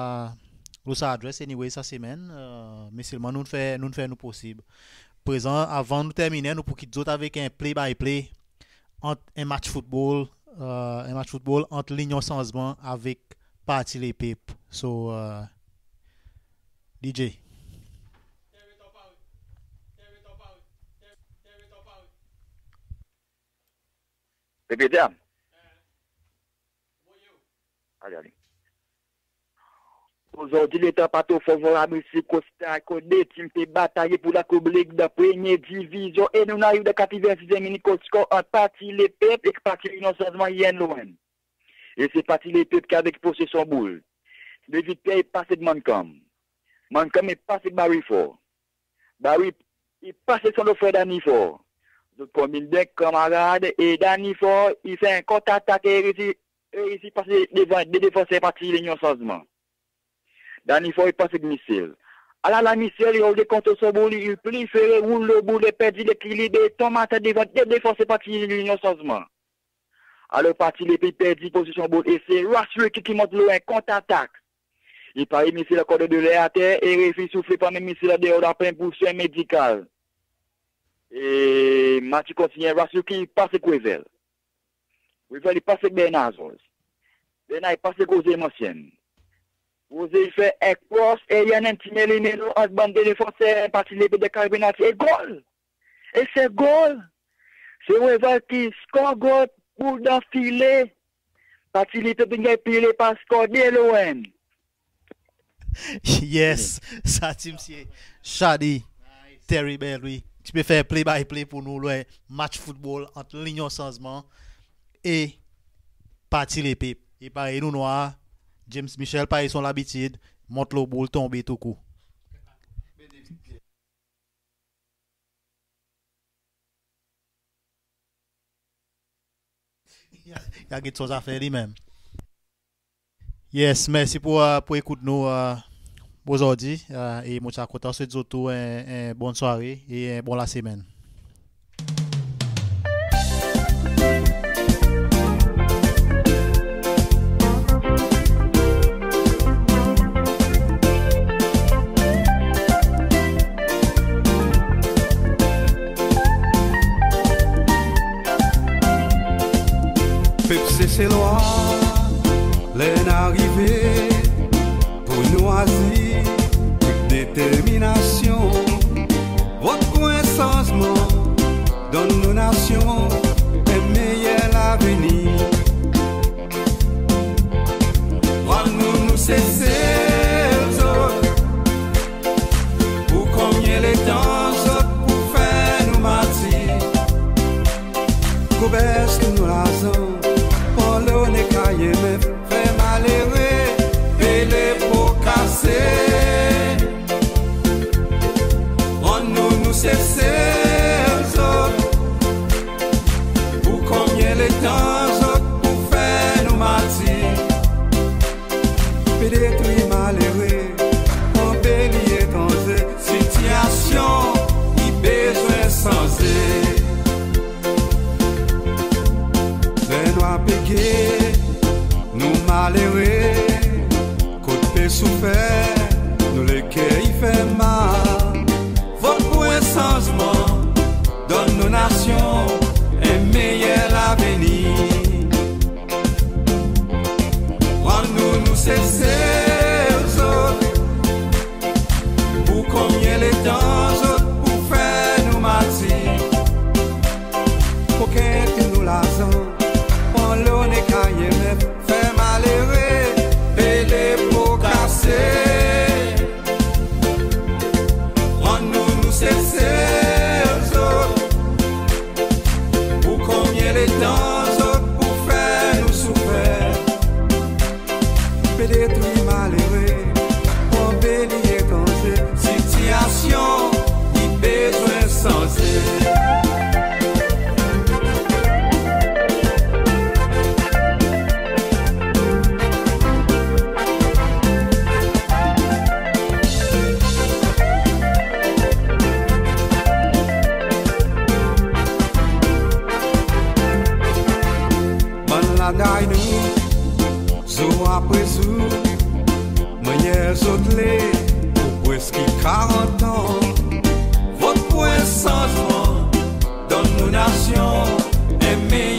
lo sa address, anyway, sa semenn. Uh, me selman nou'n fer, nou'n fer nou posib. Prezan, avan nou terminen, nou pou kit zot avek en play by play ant en match football, uh, en match football ant Linyon Sanzman avek Parti Lepep. So, uh, D J. Repete. Ale, ale. Ozordi letan pa tro favorab isi, kot Stad, kot de tim pe batay pour lakoup lig dan premye divizyon e nou'n ariv dan katreven sizyenm minit kot skor ant Parti Lepep ek Parti Linyon Sanzman i enn lo enn. E se Parti Lepep ki avek posesyon boul. David Pierre i pas ek Mankamp. Mankamp i pas ek Barry Faure. Barry i pas ek son lot frer Danny Faure. Zot konbinen kanmarad e Danny Faure i fer en kontratak e i reisi, e i reisi pase devan de defanser Parti Linyon Sanzman. Danny Faure i pas ek Michel. Alala Michel i rod kontrol son boul, i plifere roul lo boul e perdi lekilib e tonm ater devan de defanser Parti Linyon Sanzman. Alor Parti Lepep i perdi posesyon boul e se Ras Ricky ki mont lo en kontratak. I pare Michel ankor dan doler ater e refi soufle, pa met Michel an deor lapen pour swen medikal. E match i kontinyen, Ras Ricky i pas ek Wavel. Wavel i pas ek Bernard Georges. Bernard i pas ek Roger Mancienne. Roger i fer en cross e i annan en ti melemelo ant bann de defanser Parti Lepep dan kare penalti e gol! E se gol! Se Wavel ki skor gol, boul dan file. Parti Lepep in ganny pile par skor de lo enn. Yes, sa ti Msye Shadi Terry Bellevue, ki pe fer play by play pour nou lo match football ant Linyon Sanzman e Parti Lepep. E parey nou'n war, James Michel, parey son labitid, mont lo boul, tonbe tou kou. I a, i a get son zafer li menm. Yes, mersi pour, euh, pour ekout nou, euh, ozordi, euh, e mon ti a kontan swet zot tou en, en bonn sware e en bon lasemenn. Pep Seselwa, ler in arive pour nou azir ek determinasyon. Vot pour en sanzman, donn nou nasyon en nou larzan, pran loan ek I M F, fer malere peye po kase. Rann nou, nou Sesel zot. Pour konbyen letan zot pou fer nou martir? Pe detri malere, anpli etranze, sitiasyon i bezwen sanze. Ler nou pe get nou malere kot pe soufer, nou leker i fer mal. Vot pour en sanzman, donn nou nasyon en meyer lavenir. Rann nou, nou Sesel zot. Pour konbyen letan zot pou fer nou martir? Kokenn nou larzan, pran loan ek I M F, fer malere peye po kase. Rann nou, nou Sesel zot. Pour konbyen letan zot pou fer nou soufer? Pe detri malere, anpli etranze, sitiasyon i bezwen sanze. Bann ladray nou, zour apre zour, mannyer zot le, pour preski karant an. Vot pour en sanzman, donn nou nasyon en meyer